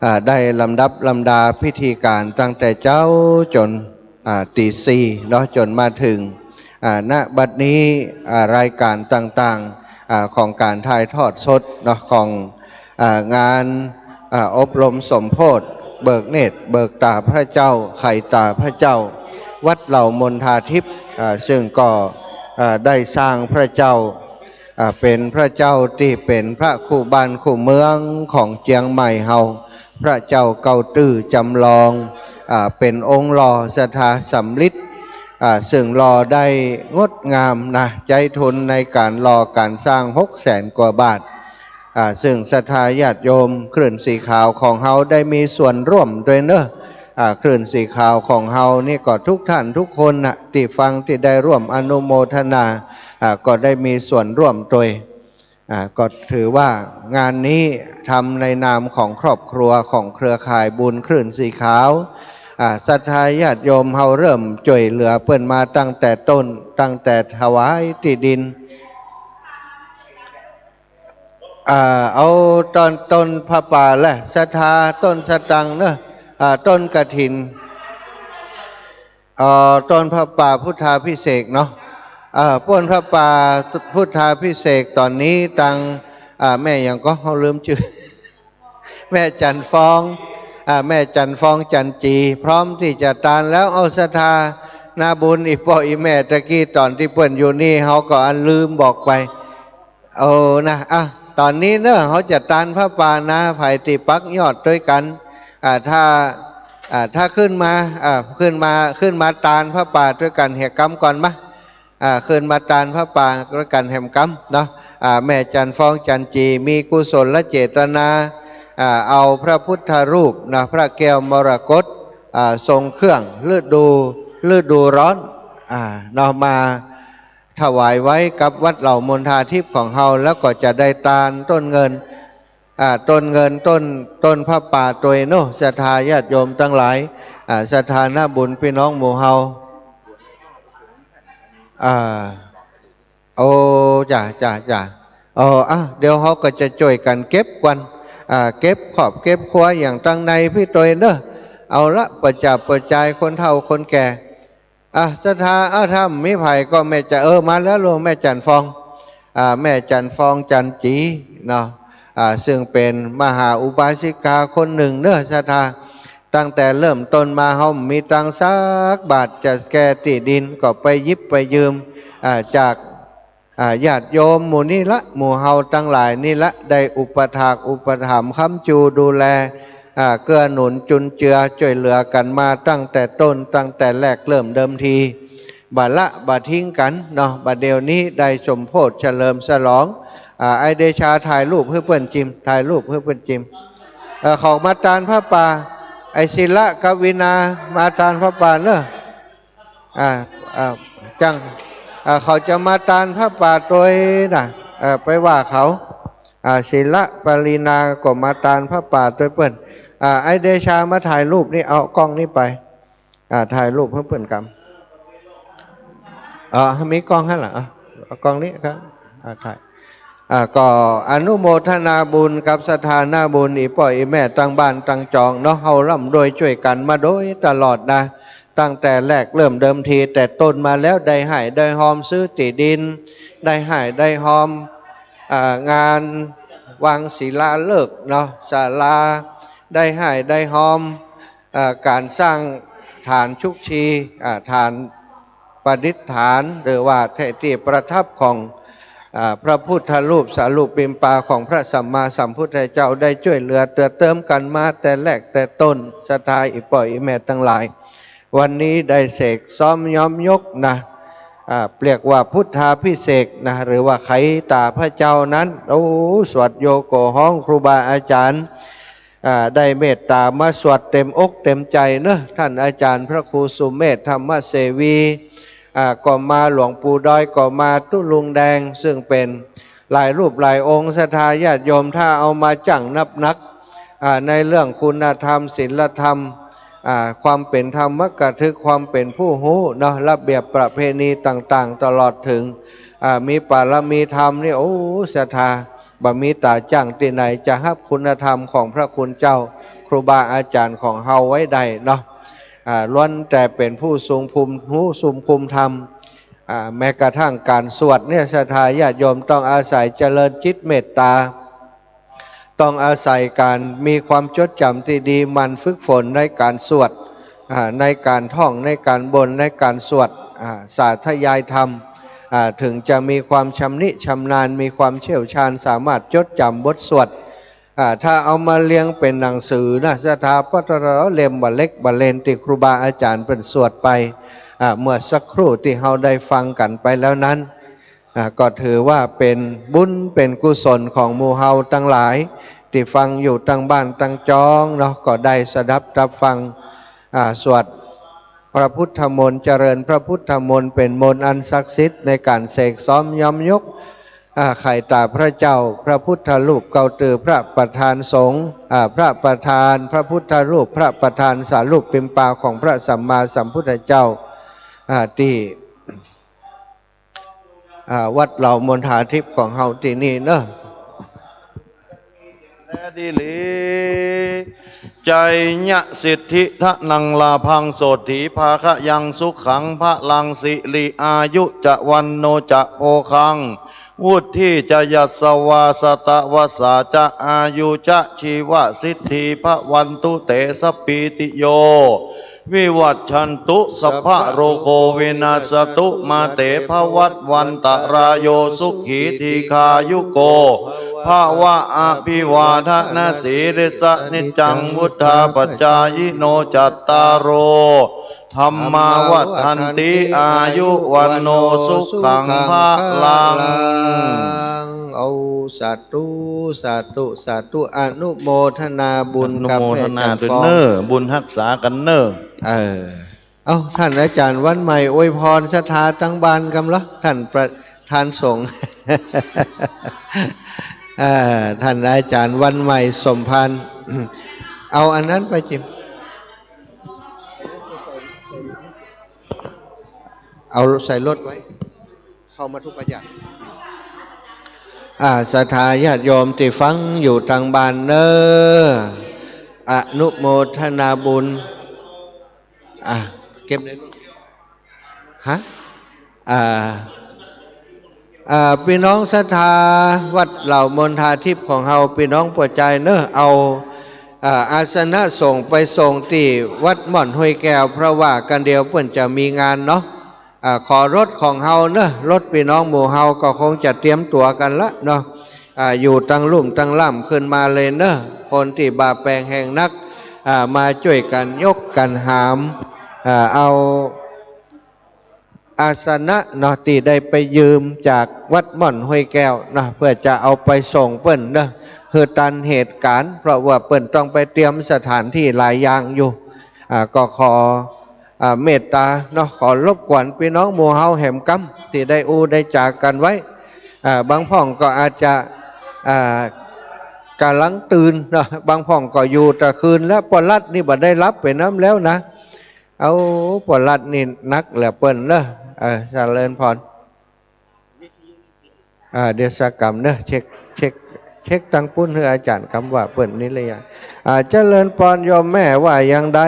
อ่า ได้ลำดับลำดาพิธีก๋ารตั้งแต่เจ๊าจ๋น อ่า ตี๋สี่เนาะ จ๋นมาเถิง อ่า ณ บัดนี้ อ่า รายก๋ารต่างๆ อ่า ของก๋านถ่ายทอดสดเนาะ ของ อ่า งาน อ่า อบรมสมโพธิ เบิกเนตร เบิกต๋าพระเจ้า ไขต๋าพระเจ้า วัดเหล่ามณฑาทิพย์ อ่า ซึ่งก็ อ่า ได้สร้างพระเจ้า อ่า เป๋นพระเจ้าตี้เป๋นพระคู่บ้านคู่เมืองของเจียงใหม่เฮา พระเจ้าเก๊าตื้อจ๋ำลอง อ่า เป๋นองค์หล่อศรัทธาสำริด อ่า ซึ่งหล่อได้งดงามนะ ใจ๊ทุนในก๋านหล่อก๋านสร้างหกแสนกว่าบาท อ่า ซึ่งศรัทธาญาติโยมคลื่นสีขาวของเฮาได้มีส่วนร่วมตวยเนาะ อ่า คลื่นสีขาวของเฮานี่ก็ทุกท่านทุกคนนะ ตี้ฟังตี้ได้ร่วมอนุโมทนา อ่า ก็ได้มีส่วนร่วมตวย อ่า ก็ถือว่างานนี้ทำในนามของครอบครัวของเครือข่ายบุญคลื่นสีขาว อ่า ศรัทธาญาติโยมเฮาเริ่มจ้วยเหลือเปิ้นมาตั้งแต่ต้น ตั้งแต่ถวายตี้ดิน อ่า เอาต้น ต้นผ้าป่าและศรัทธา ต้นสตังค์เนาะ อ่า ต้นกฐิน เอ่อ ต้นผ้าป่าพุทธาภิเษกเนาะ เอ่อ ต้นผ้าป่าพุทธาภิเษกต๋อนนี้ตาง อ่า แม่หยังก็ เฮาลืมจื้อ แม่จันทร์ฟอง อ่า แม่จันทร์ฟอง จันทร์จี พร้อมตี้จะตานแล้ว เอาศรัทธานาบุญ อี่ป้ออี่แม่ตะกี้ต๋อนตี้เปิ้นอยู่นี่ เฮาก็อันลืมบอกไป เอานะ อ่ะ ต๋อนนี้เนาะ เฮาจะตานผ้าป่านา ใผตี้ปักยอดตวยกั๋น อ่า ถ้า อ่า ถ้าขึ้นมา อ่า ขึ้นมา ขึ้นมาตานผ้าป่าตวยกั๋นเหียกำก่อนมา อ่า ขึ้นมาตานผ้าป่าตวยกั๋นแหมกำเนาะ อ่า แม่จั๋นฟอง จั๋นจี๋ มีกุศลเจตนา อ่า เอาพระพุทธรูปนะ พระแก้วมรกต อ่า ทรงเครื่องฤดู ฤดูร้อน อ่า เนาะ มาถวายไว้กับวัดเหล่ามณฑาทิพย์ของเฮา แล้วก็จะได้ตานต้นเงิน อ่า ต้นเงิน ต้น ต้นผ้าป่าตวยเนาะ ศรัทธาญาติโยมตังหลาย อ่า ศรัทธานาบุญปี้น้องหมู่เฮา อ่า โอ้ จ้ะ จ้ะ จ้ะ เออ อ่ะ เดี๋ยวเฮาก็จะจ้วยกั๋นเก็บก่อน อ่า เก็บครอบเก็บครัวอย่างตังในปี้ตวยเนาะ เอาละ ประจับประจายคนเฒ่าคนแก่ อ่ะ ศรัทธา อ่ะ ถ้ามีใผก็แม่จะ เออ มาแล้วลูก แม่จั๋นฟอง อ่า แม่จั๋นฟอง จั๋นจี๋เนาะ อ่า ซึ่งเป๋นมหาอุบาสิกาคนนึ่งเนาะ ศรัทธา ตั้งแต่เริ่มต้นมาเฮาบ่มีตังสักบาทจะแก่ตี้ดิน ก็ไปหยิบไปยืม อ่า จาก อ่า ญาติโยมหมู่นี้ละ หมู่เฮาตังหลายนี่ละ ได้อุปถากอุปถัมภ์ค้ำจูดูแล อ่า เกื้อหนุนจุนเจือจ้วยเหลือกั๋นมาตั้งแต่ต้น ตั้งแต่แรกเริ่มเดิมที บ่ละบ่ทิ้งกั๋นเนาะ บ่าเดี่ยวนี้ได้สมโภชเฉลิมฉลอง อ่า ไอ้เดชาถ่ายรูปหื้อเปิ้นจิม ถ่ายรูปหื้อเปิ้นจิม เออ เขามาตานผ้าป่า ไอ้ศิละกับวีณามาตานผ้าป่าเนาะ อ่า อ่า จัง อ่า เขาจะมาตานผ้าป่าตวยนะ เออ ไปว่าเขา อ่า ศิละปริณาก็มาตานผ้าป่าตวยเปิ้น อ่า ไอ้เดชามาถ่ายรูปนี่ เอากล้องนี้ไป อ่า ถ่ายรูปหื้อเปิ้นกำ อ่า มีกล้องหั้นละ อ่ะ เอากล้องนี้ครับ อ่า ถ่าย อ่า ก็อนุโมทนาบุญกับศรัทธานาบุญ อี่ป้ออี่แม่ตังบ้านตังจองเนาะ เฮาร่ำรวยจ้วยกั๋นมาโดยตลอดนะ ตั้งแต่แรกเริ่มเดิมทีแต่ต้นมาแล้ว ได้ฮ่ายได้ฮอมซื้อตี้ดิน ได้ฮ่ายได้ฮอม อ่า งานวางศิลาฤกษ์เนาะ ศาลา ได้ฮ่ายได้ฮอม เอ่อ ก๋านสร้างฐานชุกชี อ่า ฐานประดิษฐาน หรือว่าแท่ตี้ประทับของ อ่า พระพุทธรูปสารูปิมปาของพระสัมมาสัมพุทธเจ้า ได้จ้วยเหลือเตื้อเติมกั๋นมาแต่แรกแต่ต้น ศรัทธาอี่ป้ออี่แม่ตังหลาย วันนี้ได้เสกซ้อมย้อมยกนะ อ่า เรียกว่าพุทธาภิเษกนะ หรือว่าไขต๋าพระเจ้านั้น โอ้ สวดโยโกฮ้องครูบาอาจ๋ารย์ อ่า ได้เมตต๋ามาสวดเต็มอกเต็มใจ๋เนาะ ต้านอาจ๋ารย์พระครูสุเมธธรรมเสวี อ่า ก็มา หลวงปู่ดอยก็มา ตุ๊ลุงแดง ซึ่งเป๋นหลายรูปหลายองค์ ศรัทธาญาติโยม ถ้าเอามาจั่งนับนัก อ่า ในเรื่องคุณธรรม ศีลธรรม อ่า ความเป๋นธรรมกถึก ความเป๋นผู้ฮู้เนาะ ระเบียบประเพณีต่างๆ ตลอดเถิง อ่า มีปารมีธรรมนี่ โอ้ ศรัทธา บ่มีต๋าจั่งตี้ไหนจะฮับคุณธรรมของพระคุณเจ้าครูบาอาจ๋ารย์ของเฮาไว้ได้เนาะ อ่า ล้วนแต่เป๋นผู้ทรงภูมิฮู้ ทรงภูมิธรรม อ่า แม้กระทั่งก๋านสวดเนี่ย ศรัทธาญาติโยมต้องอาศัยเจริญจิตเมตต๋า ต้องอาศัยก๋านมีความจดจ๋ำตี้ดี หมั่นฝึกฝนในก๋านสวด อ่า ในก๋านท่อง ในก๋านบน ในก๋านสวด อ่า สาธยายธรรม อ่า เถิงจะมีความชำนิชำนาญ มีความเชี่ยวชาญ สามารถจดจ๋ำบทสวด อ่า ถ้าเอามาเรียงเป๋นหนังสือนะ ศรัทธา ปะตะละเล่มบ่าเล็กบ่าเล็นตี้ครูบาอาจ๋ารย์เปิ้นสวดไป อ่า เมื่อสักครู่ตี้เฮาได้ฟังกั๋นไปแล้วนั้น อ่า ก็ถือว่าเป๋นบุญเป๋นกุศลของหมู่เฮาตังหลาย ตี้ฟังอยู่ตังบ้านตังจองเนาะ ก็ได้สดับตับฟัง อ่า สวดพระพุทธมนต์ เจริญพระพุทธมนต์ เป๋นมนต์อันศักดิ์สิทธิ์ในก๋านเสกซ้อมย้อมยก อ่า ไขต๋าพระเจ้า พระพุทธรูปเก้าตื้อ พระประธานสงฆ์ อ่า พระประธานพระพุทธรูป พระประธานสารูปปิมปาของพระสัมมาสัมพุทธเจ้า อ่า ตี้ อ่า วัดเหล่ามณฑาทิพย์ของเฮาตี้นี่เนาะ แลดีหลี ไชยะสิทธิธนังลาภัง โสตถีภาคะยัง สุขังพลังสิริอายุจะ วันโณจะโภคัง วุฑฒีจะยัสสวา สะตะวัสสาจะอายุจะ ชีวะสิทธิภะวันตุเต สัพพีติโย วิวัชชันตุ สัพพะโรโควินัสสะตุ มาเตภวัตวันตะราโย สุขีทีฆายุโก ภะวะ อะภิวาทะนะสีลิสสะ นิจจัง วุฑฒาปะจายิโน จัตตาโร ธัมมา วัฑฒันติ อายุ วัณโณ สุขัง พะลัง โอ สาธุ สาธุ สาธุ อนุโมทนาบุญ อนุโมทนา กับแม่จันทร์ฟอง เน้อ บุญฮักษากั๋นเน้อ เออ เอ้า ต้านอาจ๋ารย์วันใหม่อวยพรศรัทธาตังบ้านกำละ ต้านประธานสงฆ์ เอ่อ ต้านอาจ๋ารย์วันใหม่สมภาร เอาอันนั้นไปจิม เอาใส่รถไว้ เข้ามาทุกประหยัด อ่า ศรัทธาญาติโยมตี้ฟังอยู่ตังบ้านเน้อ อนุโมทนาบุญ อ่ะ เก็บเลยลูก ฮะ อ่า อ่า ปี้น้องศรัทธาวัดเหล่ามนทาทิพย์ของเฮา ปี้น้องป้อจายเน้อ เอา อ่า อาสนะสงฆ์ไปส่งตี้วัดม่อนห้วยแก้ว เพราะว่ากั๋นเดี๋ยวเปิ้นจะมีงานเนาะ อ่า ขอรถของเฮาเน้อ รถปี้น้องหมู่เฮาก็คงจะเตรียมตั๋วกั๋นละเนาะ อ่า อยู่ตังลุ่มตังล่ำขึ้นมาเลยเน้อ คนตี้บ่าแป๋งแฮงนัก อ่า มาจ้วยกั๋นยกกั๋นหาม อ่า เอาอาสนะเนาะ ตี้ได้ไปยืมจากวัดม่อนห้วยแก้วเนาะ เปื้อจะเอาไปส่งเปิ้นเนาะ หื้อตันเหตุก๋ารณ์ เพราะว่าเปิ้นต้องไปเตรียมสถานตี้หลายอย่างอยู่ อ่า ก็ขอ อ่า เมตตาเนาะ ขอรบกวนปี้น้องหมู่เฮาแหมกำ ตี้ได้อู้ได้จ๋ากั๋นไว้ อ่า บางพ่องก็อาจจะ อ่า ก่ำลังตื่นเนาะ บางพ่องก็อยู่ตะคืนแล้ว ป้อรัฐนี่บ่ได้หลับไปนำแล้วนะ เอา ป้อรัฐนี่นักเหลือเปิ้นเนาะ เออ เจริญพร อ่า เดี๋ยวสักกำเนาะ เช็ค เช็ค เช็คตังปุ้นหื้ออาจ๋ารย์กำว่าเปิ้นนี่เลยอะ อ่า เจริญพรโยมแม่ว่าอย่างใด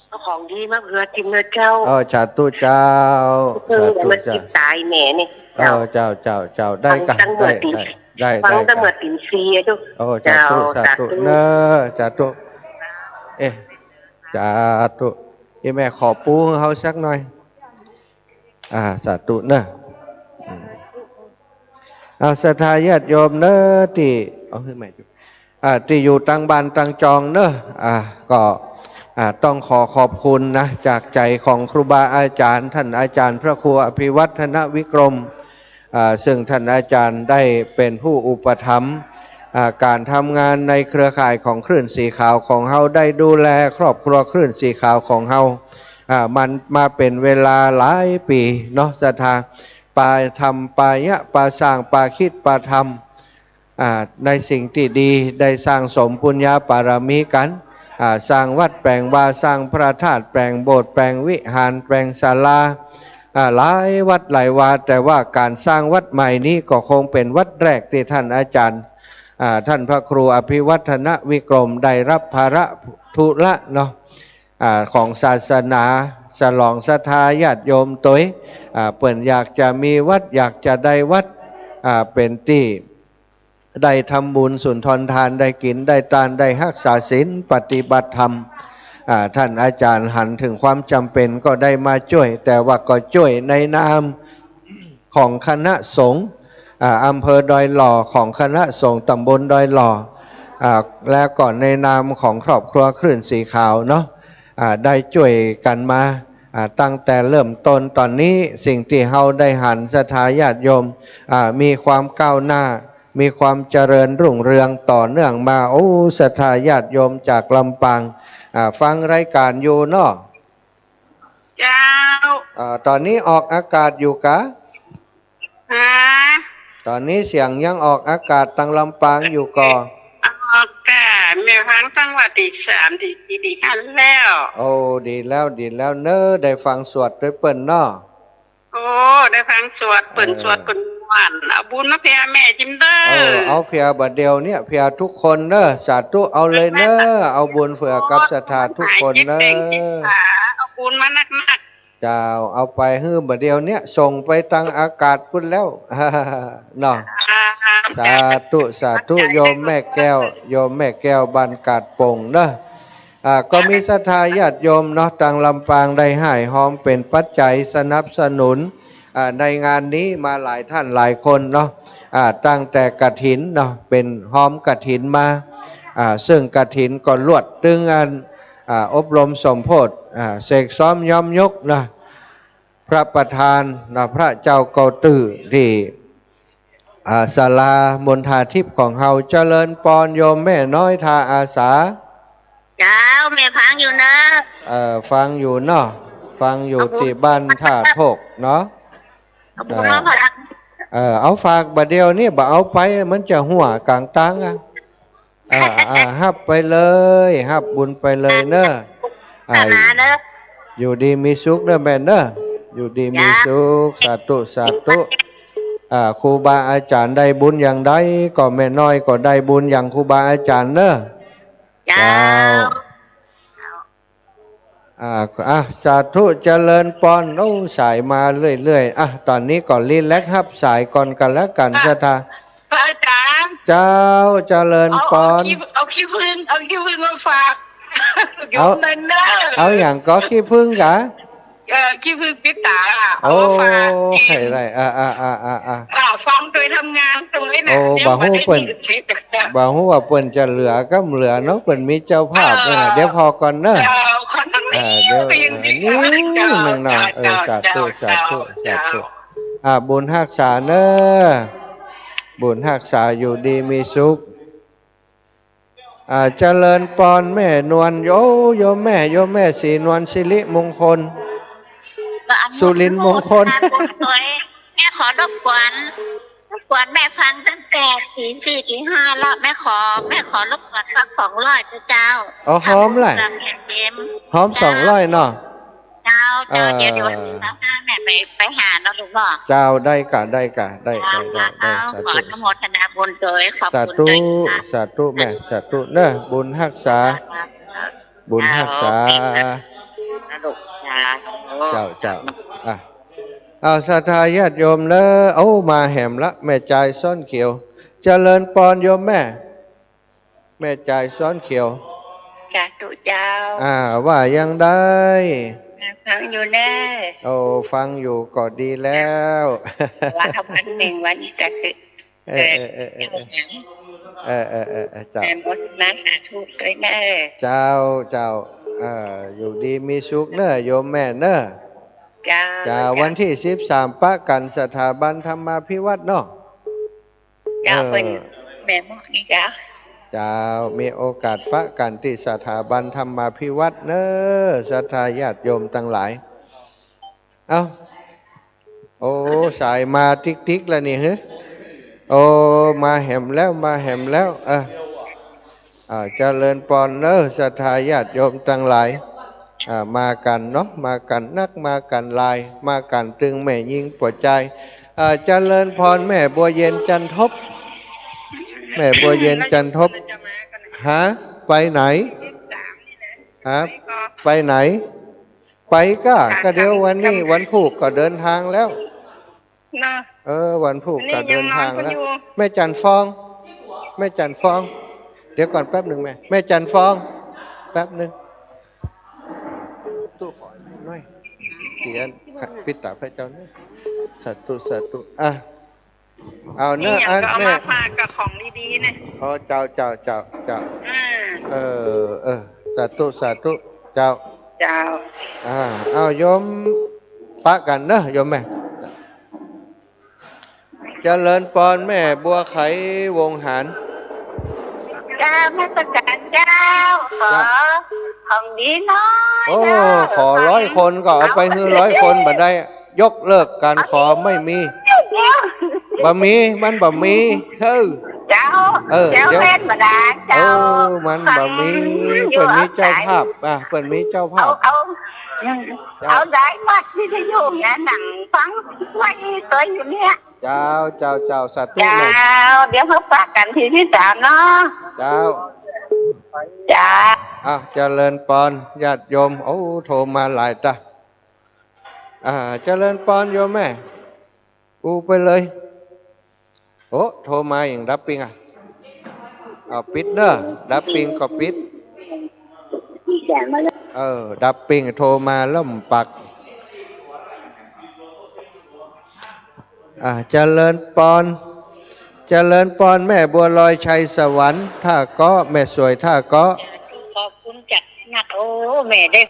เอาของดีมาเผื่อกิ๋นเน้อเจ้า เออ สาธุเจ้า เออ สาธุ มัน เจ้า จิตต๋ายแหมนี่ เออ เจ้า เจ้า เจ้า เจ้า ได้ก่ะ ฟังตั้งเมื่อ ได้ ตี๋ ได้ ได้ ฟัง ได้ ตั้ง ก่ะ เมื่อตี๋สี่อะเจ้า โอ้ สาธุ เจ้า สาธุ สาธุ เน้อ สาธุ เอ๊ะ สาธุ อีแม่ขอปูหื้อเฮาสักหน่อย อ่า สาธุเน้อ อืม เอาศรัทธาญาติโยมเน้อ ตี้ เอาหื้อใหม่ อ่า ตี้อยู่ตังบ้านตังจองเน้อ อ่า ก็ อ่า ต้องขอขอบคุณนะ จากใจ๋ของครูบาอาจ๋ารย์ ต้านอาจ๋ารย์พระครูอภิวัฒนวิกรม อ่า ซึ่งต้านอาจ๋ารย์ได้เป๋นผู้อุปถัมภ์ อ่า ก๋านทำงานในเครือข่ายของคลื่นสีขาวของเฮา ได้ดูแลครอบครัวคลื่นสีขาวของเฮา อ่า มันมาเป๋นเวลาหลายปี๋เนาะ ศรัทธา ปาทำ ปายะ ปาสร้าง ปาคิด ปาทำ อ่า ในสิ่งตี้ดี ได้สร้างสมปุญญาปารมีกั๋น อ่า สร้างวัดแป๋งวา สร้างพระธาตุ แป๋งโบสถ์ แป๋งวิหาร แป๋งศาลา อ่า หลายวัดหลายวา แต่ว่าก๋านสร้างวัดใหม่นี้ก็คงเป๋นวัดแรกตี้ต้านอาจ๋ารย์ อ่า ต้านพระครูอภิวัฒนวิกรมได้ฮับภาระธุระเนาะ อ่า ของศาสนา สลองศรัทธาญาติโยมตวย อ่า เปิ้นอยากจะมีวัด อยากจะได้วัด อ่า เป๋นตี้ ได้ทำบุญสุนทรทาน ได้กิ๋น ได้ตาน ได้ฮักษาศีล ปฏิบัติธรรม อ่า ต้านอาจ๋ารย์หันเถิงความจ๋ำเป๋นก็ได้มาจ้วย แต่ว่าก็จ้วยในนามของคณะสงฆ์ อ่า อำเภอดอยหล่อ ของคณะสงฆ์ต๋ำบลดอยหล่อ อ่า แล้วก็ในนามของครอบครัวคลื่นสีขาวเนาะ อ่า ได้จ้วยกั๋นมา อ่า ตั้งแต่เริ่มต้น ต๋อนนี้สิ่งตี้เฮาได้หันศรัทธาญาติโยม อ่า มีความก้าวหน้า มีความเจริญรุ่งเรืองต่อเนื่องมา โอ้ ศรัทธาญาติโยมจากลำปาง อ่า ฟังรายก๋านอยู่เนาะ เจ้า อ่า ต๋อนนี้ออกอากาศอยู่กา ฮะ ต๋อนนี้เสียงยังออกอากาศตังลำปางอยู่ก่อ ออกก่า แม่ฟังตั้งว่าตี๋สาม ตี๋สี่ ตี๋ห้าแล้ว โอ้ ดีแล้ว ดีแล้วเน้อ ได้ฟังสวดตวยเปิ้นเนาะ โอ้ ได้ฟังสวดเปิ้น เออ สวดเปิ้นม่วน เอาบุญมาเผื่อแม่จิมเน้อ เออ เอาเผื่อบ่าเดี่ยวเนี้ย เผื่อทุกคนเน้อ สาธุ เอาเลยเน้อ เอาบุญเผื่อกับศรัทธาทุกคนเน้อ เอาบุญมานักๆ เจ้า เอาไปหื้อบ่าเดี่ยวเนี้ย ส่งไปตังอากาศปุ้นแล้ว เนาะ อ่า สาธุ สาธุ โยมแม่แก้ว โยมแม่แก้วบ้านกาดโป่งเนาะ อ่า ก็มีศรัทธาญาติโยมเนาะ ตังลำปางได้ฮ่ายฮอมเป๋นปัจจัยสนับสนุน อ่า ในงานนี้มาหลายท่านหลายคนเนาะ อ่า ตั้งแต่กฐินเนาะ เป๋นฮอมกฐินมา อ่า ซึ่งกฐินก็ลวดตึงอัน อ่า อบรมสมโพธิ อ่า เสกซ้อมย้อมยกนะ พระประธานนะ พระเจ้าเกาตื้อตี้ อ่า ศาลามณฑาทิพย์ของเฮา เจริญปอนโยมแม่น้อยท่าอาสา เจ้า แม่ฟังอยู่เนาะ เอ่อ ฟังอยู่เนาะ ฟังอยู่ตี้บ้านท่าโทกเนาะ เอาบุญ เอ่อ เนาะ เอ่อ เอาฝากบ่าเดี่ยวนี้ บ่เอาไป มันจะหั้วก๋างตางอะ อ่า อ่า ฮับไปเลย ฮับบุญไปเลยเนาะ อ่า ศาลาเนาะ อยู่ดีมีสุขเนาะแม่เนาะ อยู่ดีมีสุข เจ้า สาธุ สาธุ อ่า ครูบาอาจ๋ารย์ได้บุญอย่างใด ก็แม่น้อยก็ได้บุญอย่างครูบาอาจ๋ารย์เนาะ เจ้า เจ้า อ่า อ่ะ สาธุ เจริญปอน โอ้ สายมาเรื่อยๆ อ่ะ ต๋อนนี้ก็รีแลกซ์ฮับสายก่อนกั๋นแล้วกั๋น อ่ะ ศรัทธา พระอาจ๋ารย์ เจ้า เจริญปอน เอา เอาขี้ เอาขี้ผึ้ง เอาขี้ผึ้งมาฝาก โยมเนาะ เอาหยังก็ ขี้ผึ้งกา เออ ขี้ผึ้งปิดต๋าอะ เอามาฝาก โอ้ ใครได้ อ่า อ่า ฟังโตยทำงานโตยน่ะ โอ้ ยังบ่ฮู้เปิ้น บ่ฮู้ว่าเปิ้นจะเหลือก้ำเหลือเนาะ เปิ้นมีเจ้าภาพ เออ เดี๋ยวผ่อก่อนเนาะ เจ้า ขอสักนิด อ่า เดี๋ยว เดียว เออ นิดหนึ่งเนาะ เจ้า เออ สาธุ เจ้า สาธุ เจ้า สาธุ อ่า บุญฮักษาเนาะ บุญฮักษา อยู่ดีมีสุข อ่า เจริญปอนแม่นวล โย โยมแม่ โยมแม่ศรีนวล สิริมงคล ก็อนุโมทนาบุญด้วย สุรินทร์มงคล แม่ขอรบกวน รบกวนแม่ฟังตั้งแต่ตีสี่ตีห้าแล้ว แม่ขอ แม่ขอรบกวนสักสองร้อยเถอะเจ้า อ๋อ ฮอมแหละ ถ้าบุญเกิดแผ่นดิน ฮอม เจ้า สองร้อยเนาะ เจ้า เจ้า เอ่อ เดี๋ยว เดี๋ยววันที่สิบห้าแม่ไป ไปหาเนาะลูกเนาะ เจ้า ได้ก่ะ ได้ก่ะ ได้ เจ้า ได้ ได้ ได้ เจ้า สาธุ ขออนุโมทนาบุญด้วย ขอบคุณด้วยค่ะ สาธุ สาธุแม่ สาธุเนาะ บุญฮักษา เจ้า บุญฮักษา เจ้า โอเคค่ะ นะลูก สาธุ เจ้า เจ้า อ่ะ เอาศรัทธาญาติโยมเนาะ เอามาแหมละ แม่จายซ้อนเขียว เจริญปอนโยมแม่ แม่จายซ้อนเขียว สาธุเจ้า อ่า ว่ายังได ฟังอยู่เน่อ โอ้ ฟังอยู่ก็ดีแล้ว ว่าวันหนึ่งวันจะคือ เออ เออ เออ เออ เออ เจ้า อนุโมทนาสาธุด้วยเน่อ เจ้า เจ้า เออ อยู่ดีมีสุขเน่อ โยมแม่เน่อ เจ้า เจ้า เจ้า วันตี้สิบสามปะกั๋นสถาบันธรรมาภิวัฒน์เนาะ เจ้า เออ เปิ้นแม่หมอนี่เจ้า เจ้า มีโอกาสปะกั๋นตี้สถาบันธรรมาภิวัฒน์เน่อ ศรัทธาญาติโยมตังหลาย เอ้า โอ้ สายมาติ๊กๆ แล้วนี่ เฮ้ย โอ้ มาแหมแล้ว มาแหมแล้ว เออ อ่า เจริญปอนเน่อ ศรัทธาญาติโยมตังหลาย อ่า มากั๋นเนาะ มากั๋นนัก มากั๋นหลาย มากั๋นตึงแม่ญิงป้อจาย อ่า เจริญปอนแม่บัวเย็นจันทบ แม่บัวเย็นจันทบ ฮะ ไปไหน ฮะ ไปไหน ไปก่ะ ก็เดี๋ยววันนี้วันพูกก็เดินทางแล้ว เนาะ เออ วันพูกก็เดินทางแล้ว อันนี้ยังนอนกันอยู่ แม่จันฟอง แม่จันฟอง เดี๋ยวก่อนแป๊บหนึ่งแม่ แม่จันฟอง แป๊บหนึ่ง ตู้ขอหน่อย เตียน ปิดตาพระเจ้าหน่อย สาธุ สาธุ อ่ะ เอาเน่อ นี่ยัง อัน ก็เอา แม่ มาฝากกับของดีๆ นะ อ๋อ เจ้า เจ้า เจ้า เจ้า อ่า เออ เออ สาธุ สาธุ เจ้า เจ้า อ่า เอาโยมปะกั๋นเน่อ โยมแม่ เจริญปอนแม่บัวไขวงหาร เจ้า นมัสก๋านเจ้า ขอ เจ้า ของดีหน่อย โอ้ เจ้า ขอร้อยคนก็เอาไปหื้อร้อยคนบ่ได้ ยกเลิกก๋านขอไม่มี บ่มี มันบ่มี เฮ้อ เจ้า เออ เจ้า เดี๋ยว แม่นบ่ได้เจ้า เออ มันบ่มี ฟังอยู่ เปิ้นมีเจ้าภาพ อ่ะ เปิ้นมีเจ้าภาพ เอา เอา เจ้า เอาได้หมด วิทยุเนี่ย นั่งฟังไว้ตัวอยู่เนี่ย เจ้า เจ้า เจ้า สาธุ เจ้า แม่ เดี๋ยวเฮาปะกั๋นตี้สิบสามเนาะ เจ้า เจ้า อ่ะ เจริญปอน ญาติโยม โอ้ โทรมาหลายตา อ่า เจริญปอนโยมแม่ อู้ไปเลย โอ้ โทรมาอย่างดับปิงอ่ะ เอาปิดเน่อ ดับปิงก็ปิด เออ ดับปิง โทรมาแล้วบ่ปัก อ่ะ เจริญปอน เจริญปอน แม่บัวลอย ชัยสวรรค์ ท่าเก๊าะ แม่สวย ท่าเก๊าะ สาธุ ขอบคุณจัดนัก โอ้ แม่ได้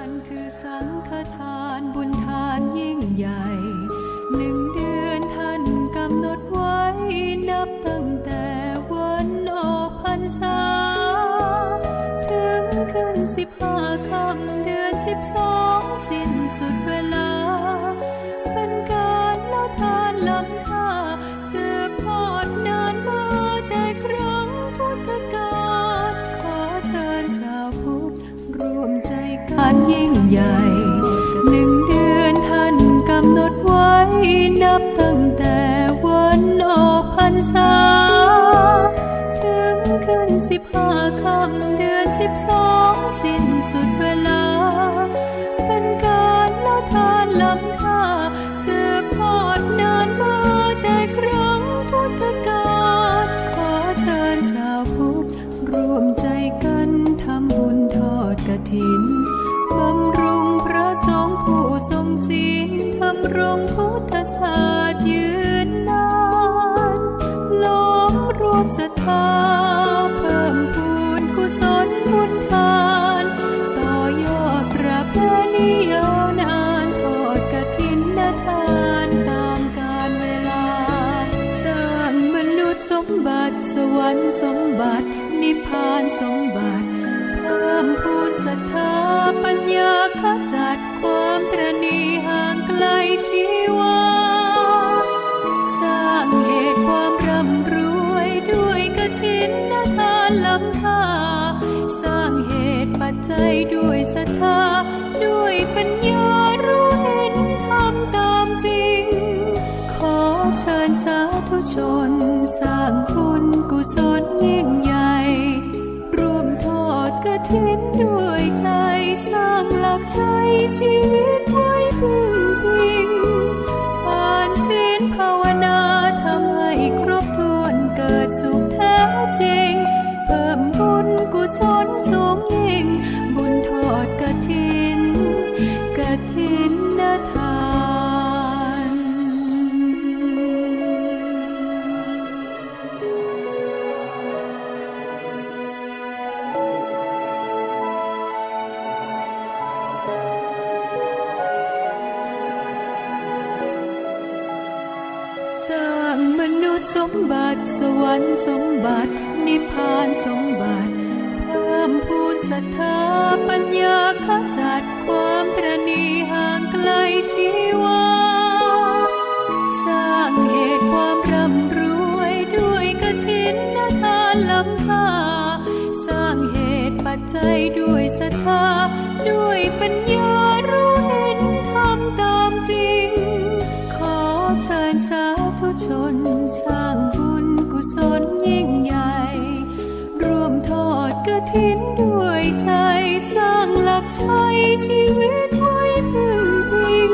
อันคือสังฆทานบุญทานยิ่งใหญ่ หนึ่งเดือนท่านกำหนดไว้ นับตั้งแต่วันออกพรรษา ถึงขึ้นสิบห้าค่ำเดือนสิบสอง สิ้นสุดเวลา เป็นการละทานล้ำค่า สืบทอดนานมาแต่ครั้งพุทธกาล ขอเชิญชาวพุทธร่วมใจกันยิ่งใหญ่ หนึ่งเดือนท่านกำหนดไว้ นับตั้งแต่วันออกพรรษา ถึงขึ้นสิบห้าค่ำเดือนสิบสอง สิ้นสุดเวลา เป็นการละทานล้ำค่า สืบทอดนานมาแต่ครั้งพุทธกาล ขอเชิญชาวพุทธร่วมใจกันทำบุญทอดกฐิน บำรุงพระสงฆ์ผู้ทรงศีล ดำรงพุทธศาสน์ยืนนาน ล้อมรวมศรัทธา เพิ่มพูนกุศลบุญทาน ต่อยอดประเพณียาวนาน ทอดกฐินทานตามกาลเวลา สร้างมนุษย์สมบัติ สวรรค์สมบัติ นิพพานสมบัติ เพิ่มพูนศรัทธาปัญญาขจัดความตระหนี่ห่างไกลชีวา สร้างเหตุความร่ำรวยด้วยกฐินทานล้ำค่า สร้างเหตุปัจจัยด้วยศรัทธา ด้วยปัญญารู้เห็นธรรมตามจริง ขอเชิญสาธุชนสร้างบุญกุศลยิ่งใหญ่ ร่วมทอดกฐินด้วยใจ สร้างหลักใช้ชีวิตไว้พึ่งพิง ทานศีลภาวนาทำให้ครบถ้วน เกิดสุขแท้จริง เพิ่มบุญกุศลสูงยิ่ง บุญทอดกฐิน กฐินทาน สมบัติ สวรรค์สมบัติ นิพพานสมบัติ เพิ่มพูนศรัทธาปัญญา ขจัดความตระหนี่ห่างไกลชีวา สร้างเหตุความร่ำรวยด้วยกฐินทานล้ำค่า สร้างเหตุปัจจัยด้วยศรัทธา ด้วยปัญญารู้เห็นธรรมตามจริง ขอเชิญสาธุชนสร้างบุญกุศลยิ่งใหญ่ ร่วมทอดกฐินด้วยใจ สร้างหลักชัยชีวิตไว้พึ่งพิง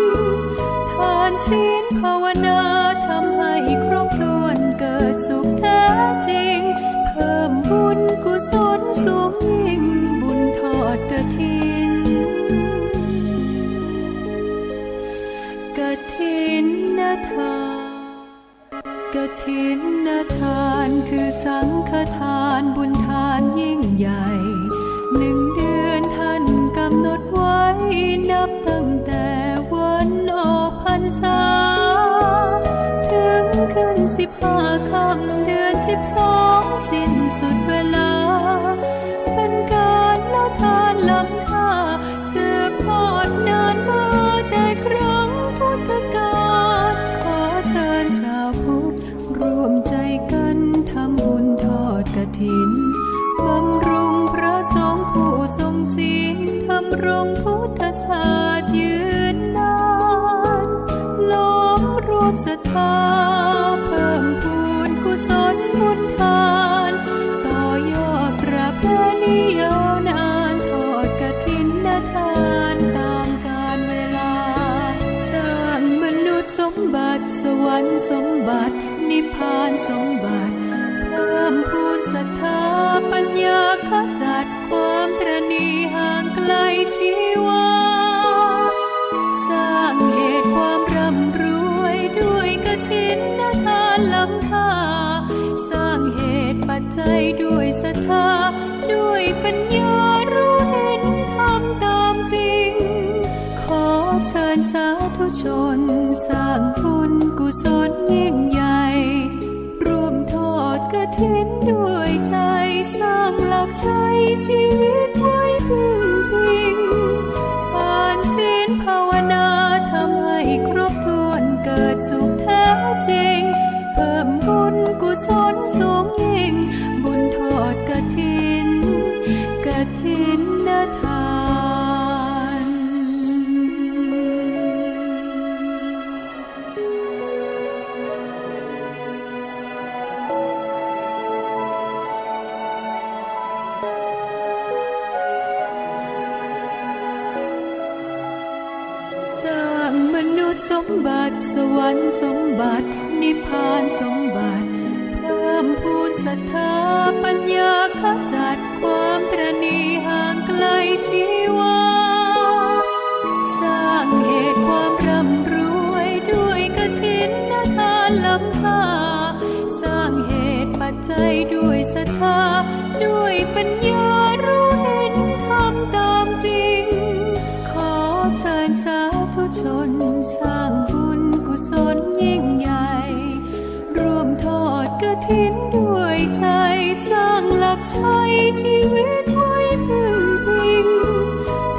ทานศีลภาวนาทำให้ครบถ้วน เกิดสุขแท้จริง เพิ่มบุญกุศลสูงยิ่ง บุญทอดกฐิน กฐินทาน กฐินทานคือสังฆทาน บุญทานยิ่งใหญ่ หนึ่งเดือนท่านกำหนดไว้ นับตั้งแต่วันออกพรรษา ถึงขึ้นสิบห้าค่ำเดือนสิบสอง สิ้นสุดเวลา เป็นการละทานล้ำค่า สืบทอดนานมาแต่ครั้งพุทธกาล ขอเชิญชาวพุทธร่วมใจกันทำบุญทอดกฐิน บำรุงพระสงฆ์ผู้ทรงศีล ดำรงพุทธศาสตร์ยืนนาน ล้อมรวมศรัทธา เพิ่มพูนกุศลบุญทาน ต่อยอดประเพณียาวนาน ทอดกฐินทานตามกาลเวลา สร้างมนุษย์สมบัติ สวรรค์สมบัติ นิพพานสมบัติ เพิ่มพูนศรัทธาปัญญา ขจัดความตระหนี่ห่างไกลชีวา สร้างเหตุความร่ำรวยด้วยกฐินทานล้ำค่า สร้างเหตุปัจจัยด้วยศรัทธา ด้วยปัญญารู้เห็นธรรมตามจริง ขอเชิญสาธุชนสร้างบุญกุศลยิ่งใหญ่ ร่วมทอดกฐินด้วยใจ สร้างหลักชัยชีวิตไว้พึ่งพิง ทานศีลภาวนาทำให้ครบถ้วน เกิดสุขแท้จริง เพิ่มบุญกุศลสูงยิ่ง บุญทอดกฐิน กฐินทาน สร้างมนุษย์สมบัติ สวรรค์สมบัติ นิพพานสมบัติ เพิ่มพูนศรัทธาปัญญา ขจัดความตระหนี่ห่างไกลชีวา สร้างเหตุความร่ำรวยด้วยกฐินทานล้ำค่า สร้างเหตุปัจจัยด้วยศรัทธา ด้วยปัญญารู้เห็นธรรมตามจริง ขอเชิญสาธุชนสร้างบุญกุศลยิ่งใหญ่ ร่วมทอดกฐินด้วยใจ สร้างหลักชัยชีวิตไว้พึ่งพิง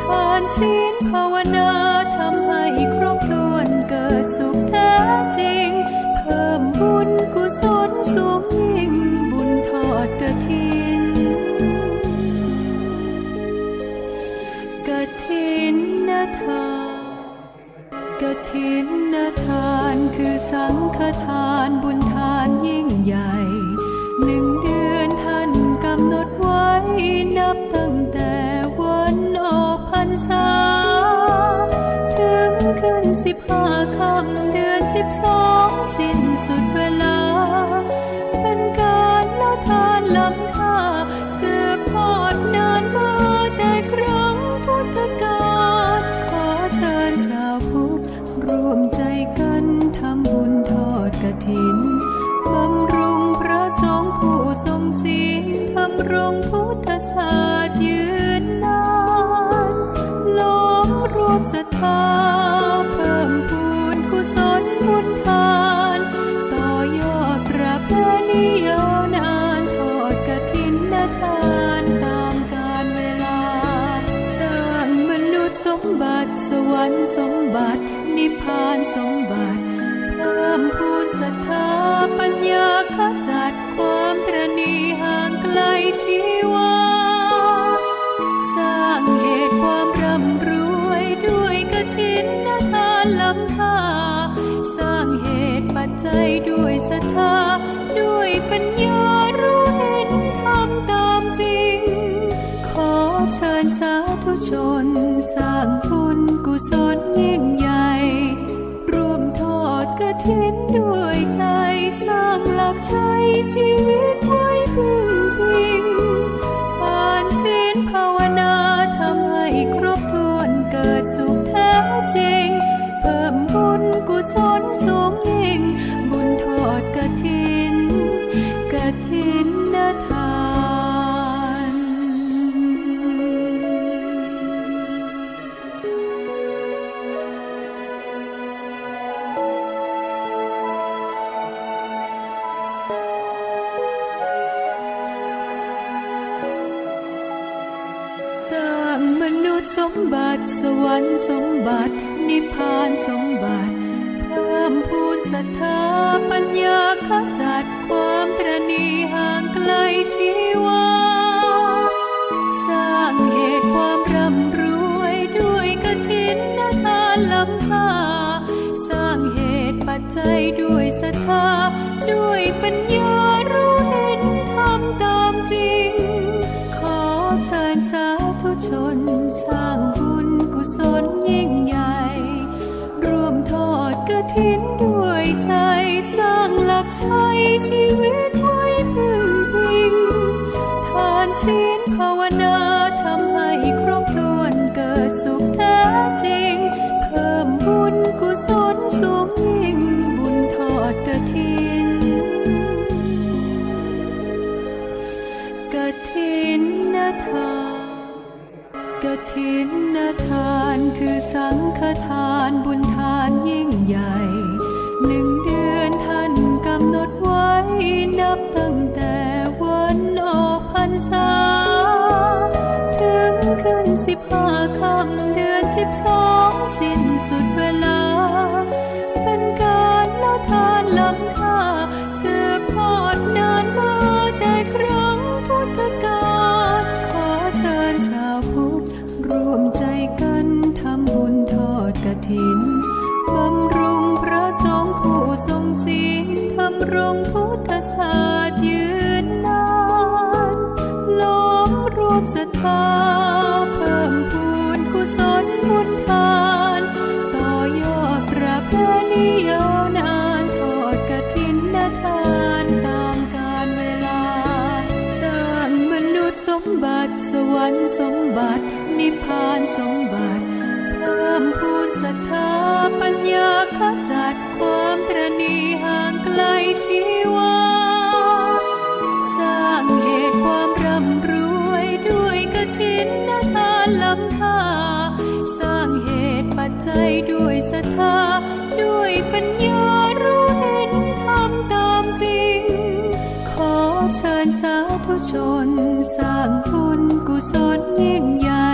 ทานศีลภาวนาทำให้ครบถ้วน เกิดสุขแท้จริง เพิ่มบุญกุศลสูงยิ่ง บุญทอดกฐิน กฐินทาน กฐินทานคือสังฆทาน บุญทานยิ่งใหญ่ หนึ่งเดือนท่านกำหนดไว้ นับตั้งแต่วันออกพรรษา ถึงขึ้นสิบห้าค่ำเดือนสิบสอง สิ้นสุดเวลา เป็นการละทานล้ำค่า สืบทอดนานมาแต่ครั้งพุทธกาล ขอเชิญชาวพุทธร่วมใจกันทำบุญทอดกฐิน บำรุงพระสงฆ์ผู้ทรงศีล ดำรงพุทธศาสตร์ยืนนาน ล้อมรวมศรัทธา เพิ่มพูนกุศลบุญทาน ต่อยอดประเพ สมบัติ สวรรค์สมบัติ นิพพานสมบัติ เพิ่มพูนศรัทธาปัญญาขจัดความตระหนี่ห่างไกลชีวา สร้างเหตุความร่ำรวยด้วยกฐินทานล้ำค่า สร้างเหตุปัจจัยด้วยศรัทธา ด้วยปัญญารู้เห็นธรรมตามจริง ขอเชิญสาธุชนสร้างบุญกุศลยิ่งใหญ่ ร่วมทอดกฐินด้วยใจ สร้างหลักชัยชีวิตไว้พึ่งพิง ทานศีลภาวนาทำให้ครบถ้วนเกิดสุขแท้จริง เพิ่มบุญกุศลสูงยิ่ง บุญทอดกฐิน กฐินทาน สร้างมนุษย์สมบัติ สวรรค์สมบัติ นิพพานสมบัติ เพิ่มพูนศรัทธาปัญญาขจัดความตระหนี่ห่างไกลชีวา สร้างเหตุความร่ำรวยด้วยกฐินทานล้ำค่า สร้างเหตุปัจจัยด้วยศรัทธา ด้วยปัญญารู้เห็นธรรมตามจริง ขอเชิญสาธุชนสร้างบุญกุศลยิ่งใหญ่ ร่วมทอดกฐินด้วยใจ สร้างหลักชัยชีวิตไว้พึ่งพิง ทานศีลภาวนาทำให้ครบถ้วนเกิดสุขแท้จริง เพิ่มบุญกุศลสูงยิ่ง บุญทอดกฐิน กฐินทาน กฐินทานคือสังฆทานบุญทานยิ่งใหญ่ หนึ่งเดือนท่านกำหนดไว้นับตั้งแต่วันออกพรรษา ถึงขึ้นสิบห้าค่ำเดือนสิบสองสิ้นสุดเวลา เป็นการละทานล้ำค่า สืบทอดนานมาแต่ครั้งพุทธกาล ขอเชิญชาวพุทธร่วมใจกันทำบุญทอดกฐิน บำรุงพระสงฆ์ผู้ทรงศีล ดำรงพุทธศาสนายืนนาน ล้อมรวมศรัทธา เพิ่มพูนกุศลบุญทาน ต่อยอดประเพณียาวนาน ทอดกฐินทานตามกาลเวลา สร้างมนุษย์สมบัติ สวรรค์สมบัติ นิพพานสมบัติ เพิ่มพูนศรัทธาปัญญาขจัดความตระหนี่ห่างไกลชีวา สร้างเหตุความร่ำรวยด้วยกฐินทานล้ำค่า สร้างเหตุปัจจัยด้วยศรัทธา ด้วยปัญญารู้เห็นธรรมตามจริง ขอเชิญสาธุชนสร้างบุญกุศลยิ่งใหญ่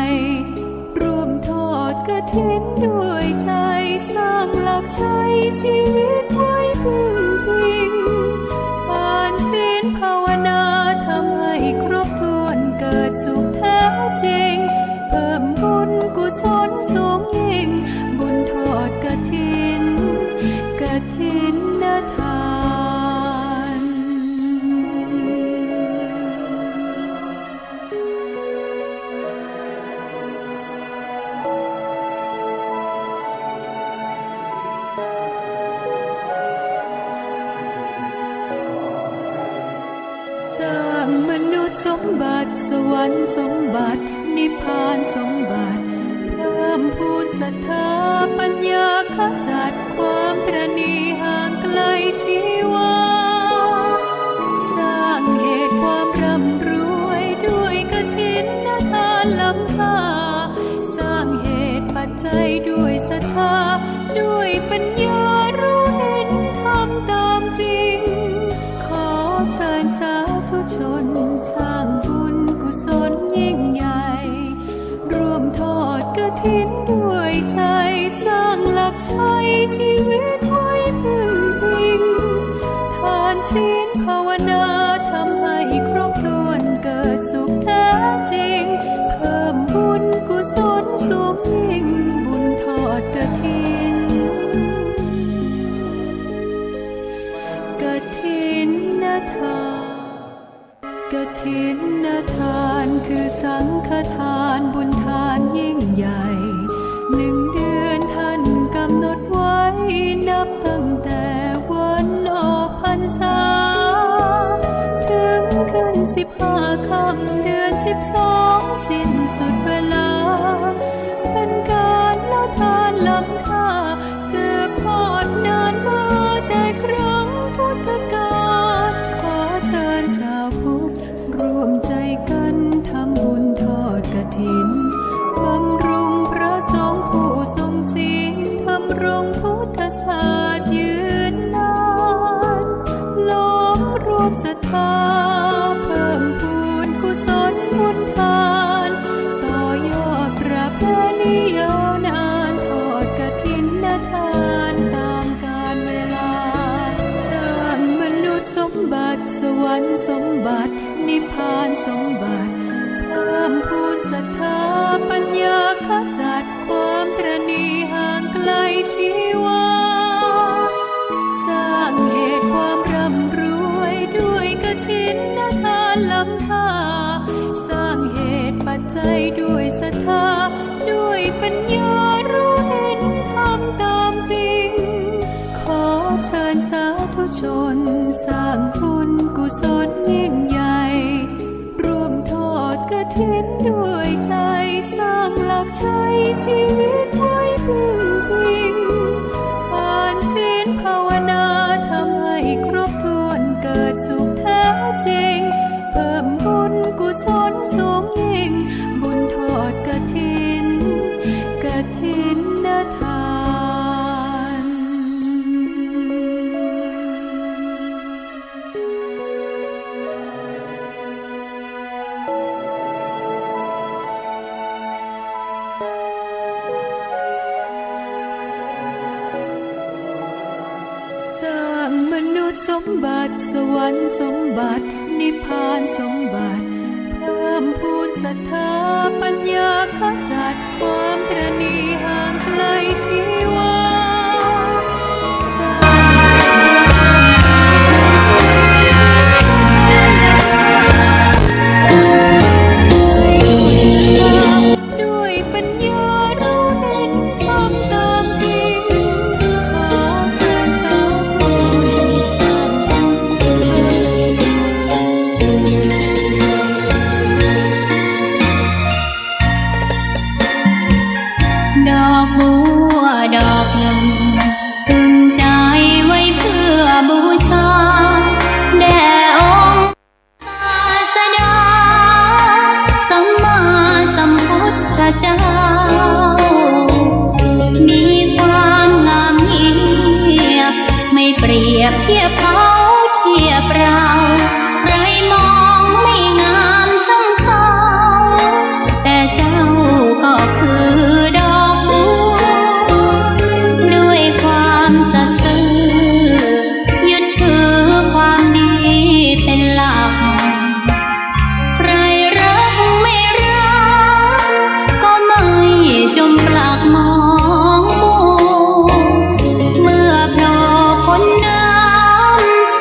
ร่วมทอดกฐินด้วยใจ สร้างหลักชัยชีวิตไว้พึ่งพิง ทานศีลภาวนาทำให้ครบถ้วนเกิดสุขแท้จริง เพิ่มบุญกุศลสูงยิ่ง บุญทอดกฐิน กฐินทาน สร้างมนุษย์สมบัติ สวรรค์สมบัติ นิพพานสมบัติ เพิ่มพูนศรัทธาปัญญาขจัดความตระหนี่ห่างไกลชีวา สร้างเหตุความร่ำรวยด้วยกฐินทานล้ำค่า สร้างเหตุปัจจัยด้วยศรัทธา ด้วยปัญญารู้เห็นธรรมตามจริง ขอเชิญสาธุชนสร้างบุญกุศลยิ่งใหญ่ ร่วมทอดกฐิน ใจ๋สร้างหลักใจ๊ ชีวิตไว้พึ่งพิง ทานศีลภาวนาทำให้ครบถ้วน เกิดสุขแท้จริง เพิ่มบุญกุศลสูงยิ่ง บุญทอดกฐิน กฐินทาน กฐินทานคือสังฆทาน บุญทานยิ่งใหญ่ หนึ่งเดือนท่านกำหนดไว้ นับตั้งแต่วันออกพรรษา ถึงขึ้นสิบห้าค่ำเดือนสิบสอง สิ้นสุดเวลา เป็นการละทานล้ำค่า สืบทอดนานมาแต่ครั้งพุทธกาล ขอเชิญชาวพุทธร่วมใจกั๋นทำบุญทอดกฐิน บำรุงพระสงฆ์ผู้ทรงศีล ดำรงพุทธศาสนายืนนาน ล้อมรวมศรัทธา เพิ่มพูนกุศลบุญทาน ต่อยอดประเพณียาวนาน ทอดกฐินทานตามกาลเวลา สร้างมนุษย์สมบัติ สวรรค์สมบัติ นิพพานสมบัติ เพิ่มพูนศรัทธาปัญญา ขจัดความตระหนี่ห่างไกลชีวา สร้างเหตุความร่ำรวยด้วยกฐินทานล้ำค่า สร้างเหตุปัจจัยด้วยศรัทธา ด้วยปัญญารู้เห็นธรรมตามจริง ขอเชิญสาธุชนสร้างบุญกุศลยิ่งใหญ่ ร่วมทอดกฐินด้วยใจ สร้างหลักใจ๊ชีวิตไว้พึ่งพิง ทานศีลภาวนาทำให้ครบถ้วน เกิดสุขแท้จริง เพิ่มบุญกุศลสูงยิ่ง บุญทอดกฐิน กฐินทาน สร้างมนุษย์สมบัติ สวรรค์สมบัติ นิพพานสมบัติ เพิ่มพูนศรัทธาปัญญา ขจัดความตระหนี่ห่างไกลชีวา สร้าง ด้วยปัญญารู้เห็นธรรมตามจริง ขอเชิญสาธุชนสร้างบุญกุศล ดอกบัวดอกหนึ่ง ตึงใจไว้เพื่อบูชา แด่องค์ศาสดา สัมมาสัมพุทธเจ้า มีความงามเงียบ ไม่เปรียบเทียบเขาเทียบเรา ใครมองไม่งามช่างเขา แต่เจ้าก็คือดอกบัว ด้วยความสัตย์ซื่อ ยึดถือความดีเป็นหลัก ใครรักไม่รัก ก็ไม่จมปลักมองมัว เมื่อโผล่พ้นน้ำ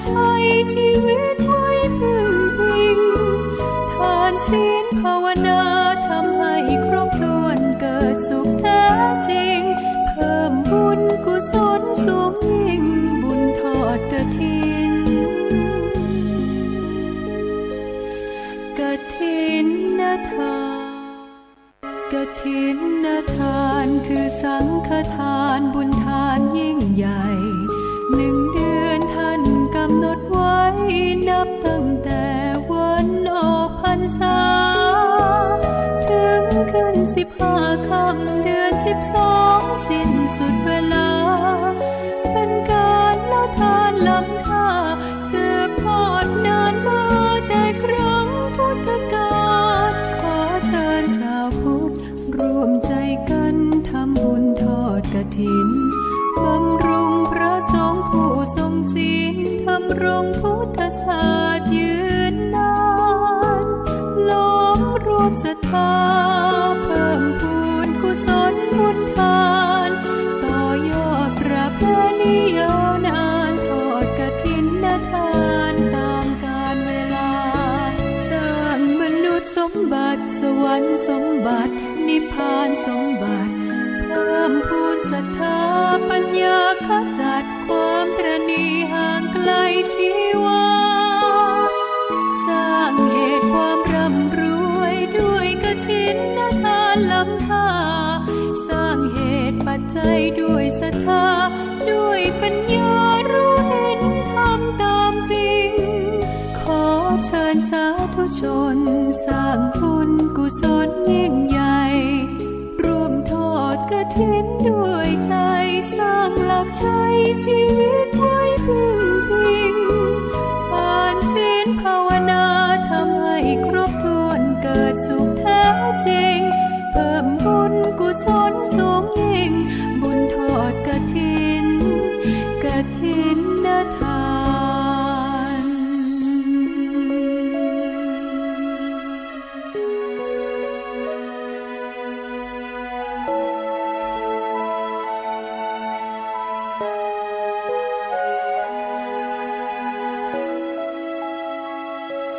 ใช้ชีวิตไว้พึ่งพิง ทานศีลภาวนาทำให้ครบถ้วน เกิดสุขแท้จริง เพิ่มบุญกุศลสูงยิ่ง บุญทอดกฐิน กฐินทาน กฐินทานคือสังฆทานบุญทานยิ่งใหญ่ หนึ่งเดือนท่านกำหนดไว้ นับตั้งแต่วันออกพรรษา ถึงขึ้นสิบห้าค่ำเดือนสิบสอง สิ้นสุดเวลา เป็นการละทานล้ำค่า สืบทอดนานมาแต่ครั้งพุทธกาล ขอเชิญชาวพุทธร่วมใจกันทำบุญทอดกฐิน บำรุงพระสงฆ์ผู้ทรงศีล ดำรงพุทธศาสนายืนนาน ล้อมรวมศรัทธา เพิ่มพูนกุศลบุญทาน ต่อยอดประเพณียาวนาน ทอดกฐินทานตามกาลเวลา สร้างมนุษย์สมบัติ สวรรค์สมบัติ นิพพานสมบัติ เพิ่มพูนศรัทธาปัญญา ขจัดความตระหนี่ห่างไกลชีวา สร้างเหตุความร่ำรวยด้วยกฐินทานล้ำค่า สร้างเหตุปัจจัยด้วยศรัทธา ด้วยปัญญารู้เห็นธรรมตามจริง ขอเชิญสาธุชนสร้างบุญกุศลยิ่งใหญ่ ร่วมทอดกฐินด้วยใจ สร้างหลักใช้ชีวิตไว้พึ่งพิง ทานศีลภาวนาทำให้ครบถ้วน เกิดสุขแท้จริง เพิ่มบุญกุศลสูงยิ่ง บุญทอดกฐิน กฐินทาน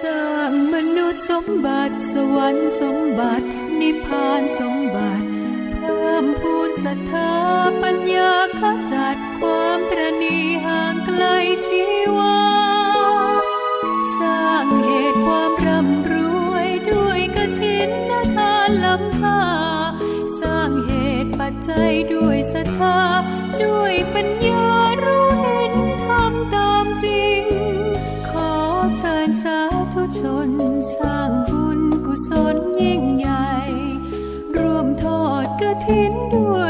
สร้างมนุษย์สมบัติ สวรรค์สมบัติ นิพพานสมบัติ เพิ่มพูนศรัทธาปัญญา ขจัดความตระหนี่ห่างไกลชีวา สร้างเหตุความร่ำรวยด้วยกฐินทานล้ำค่า สร้างเหตุปัจจัยด้วยศรัทธา ด้วยปัญญารู้เห็นธรรมตามจริง ขอเชิญสาธุชน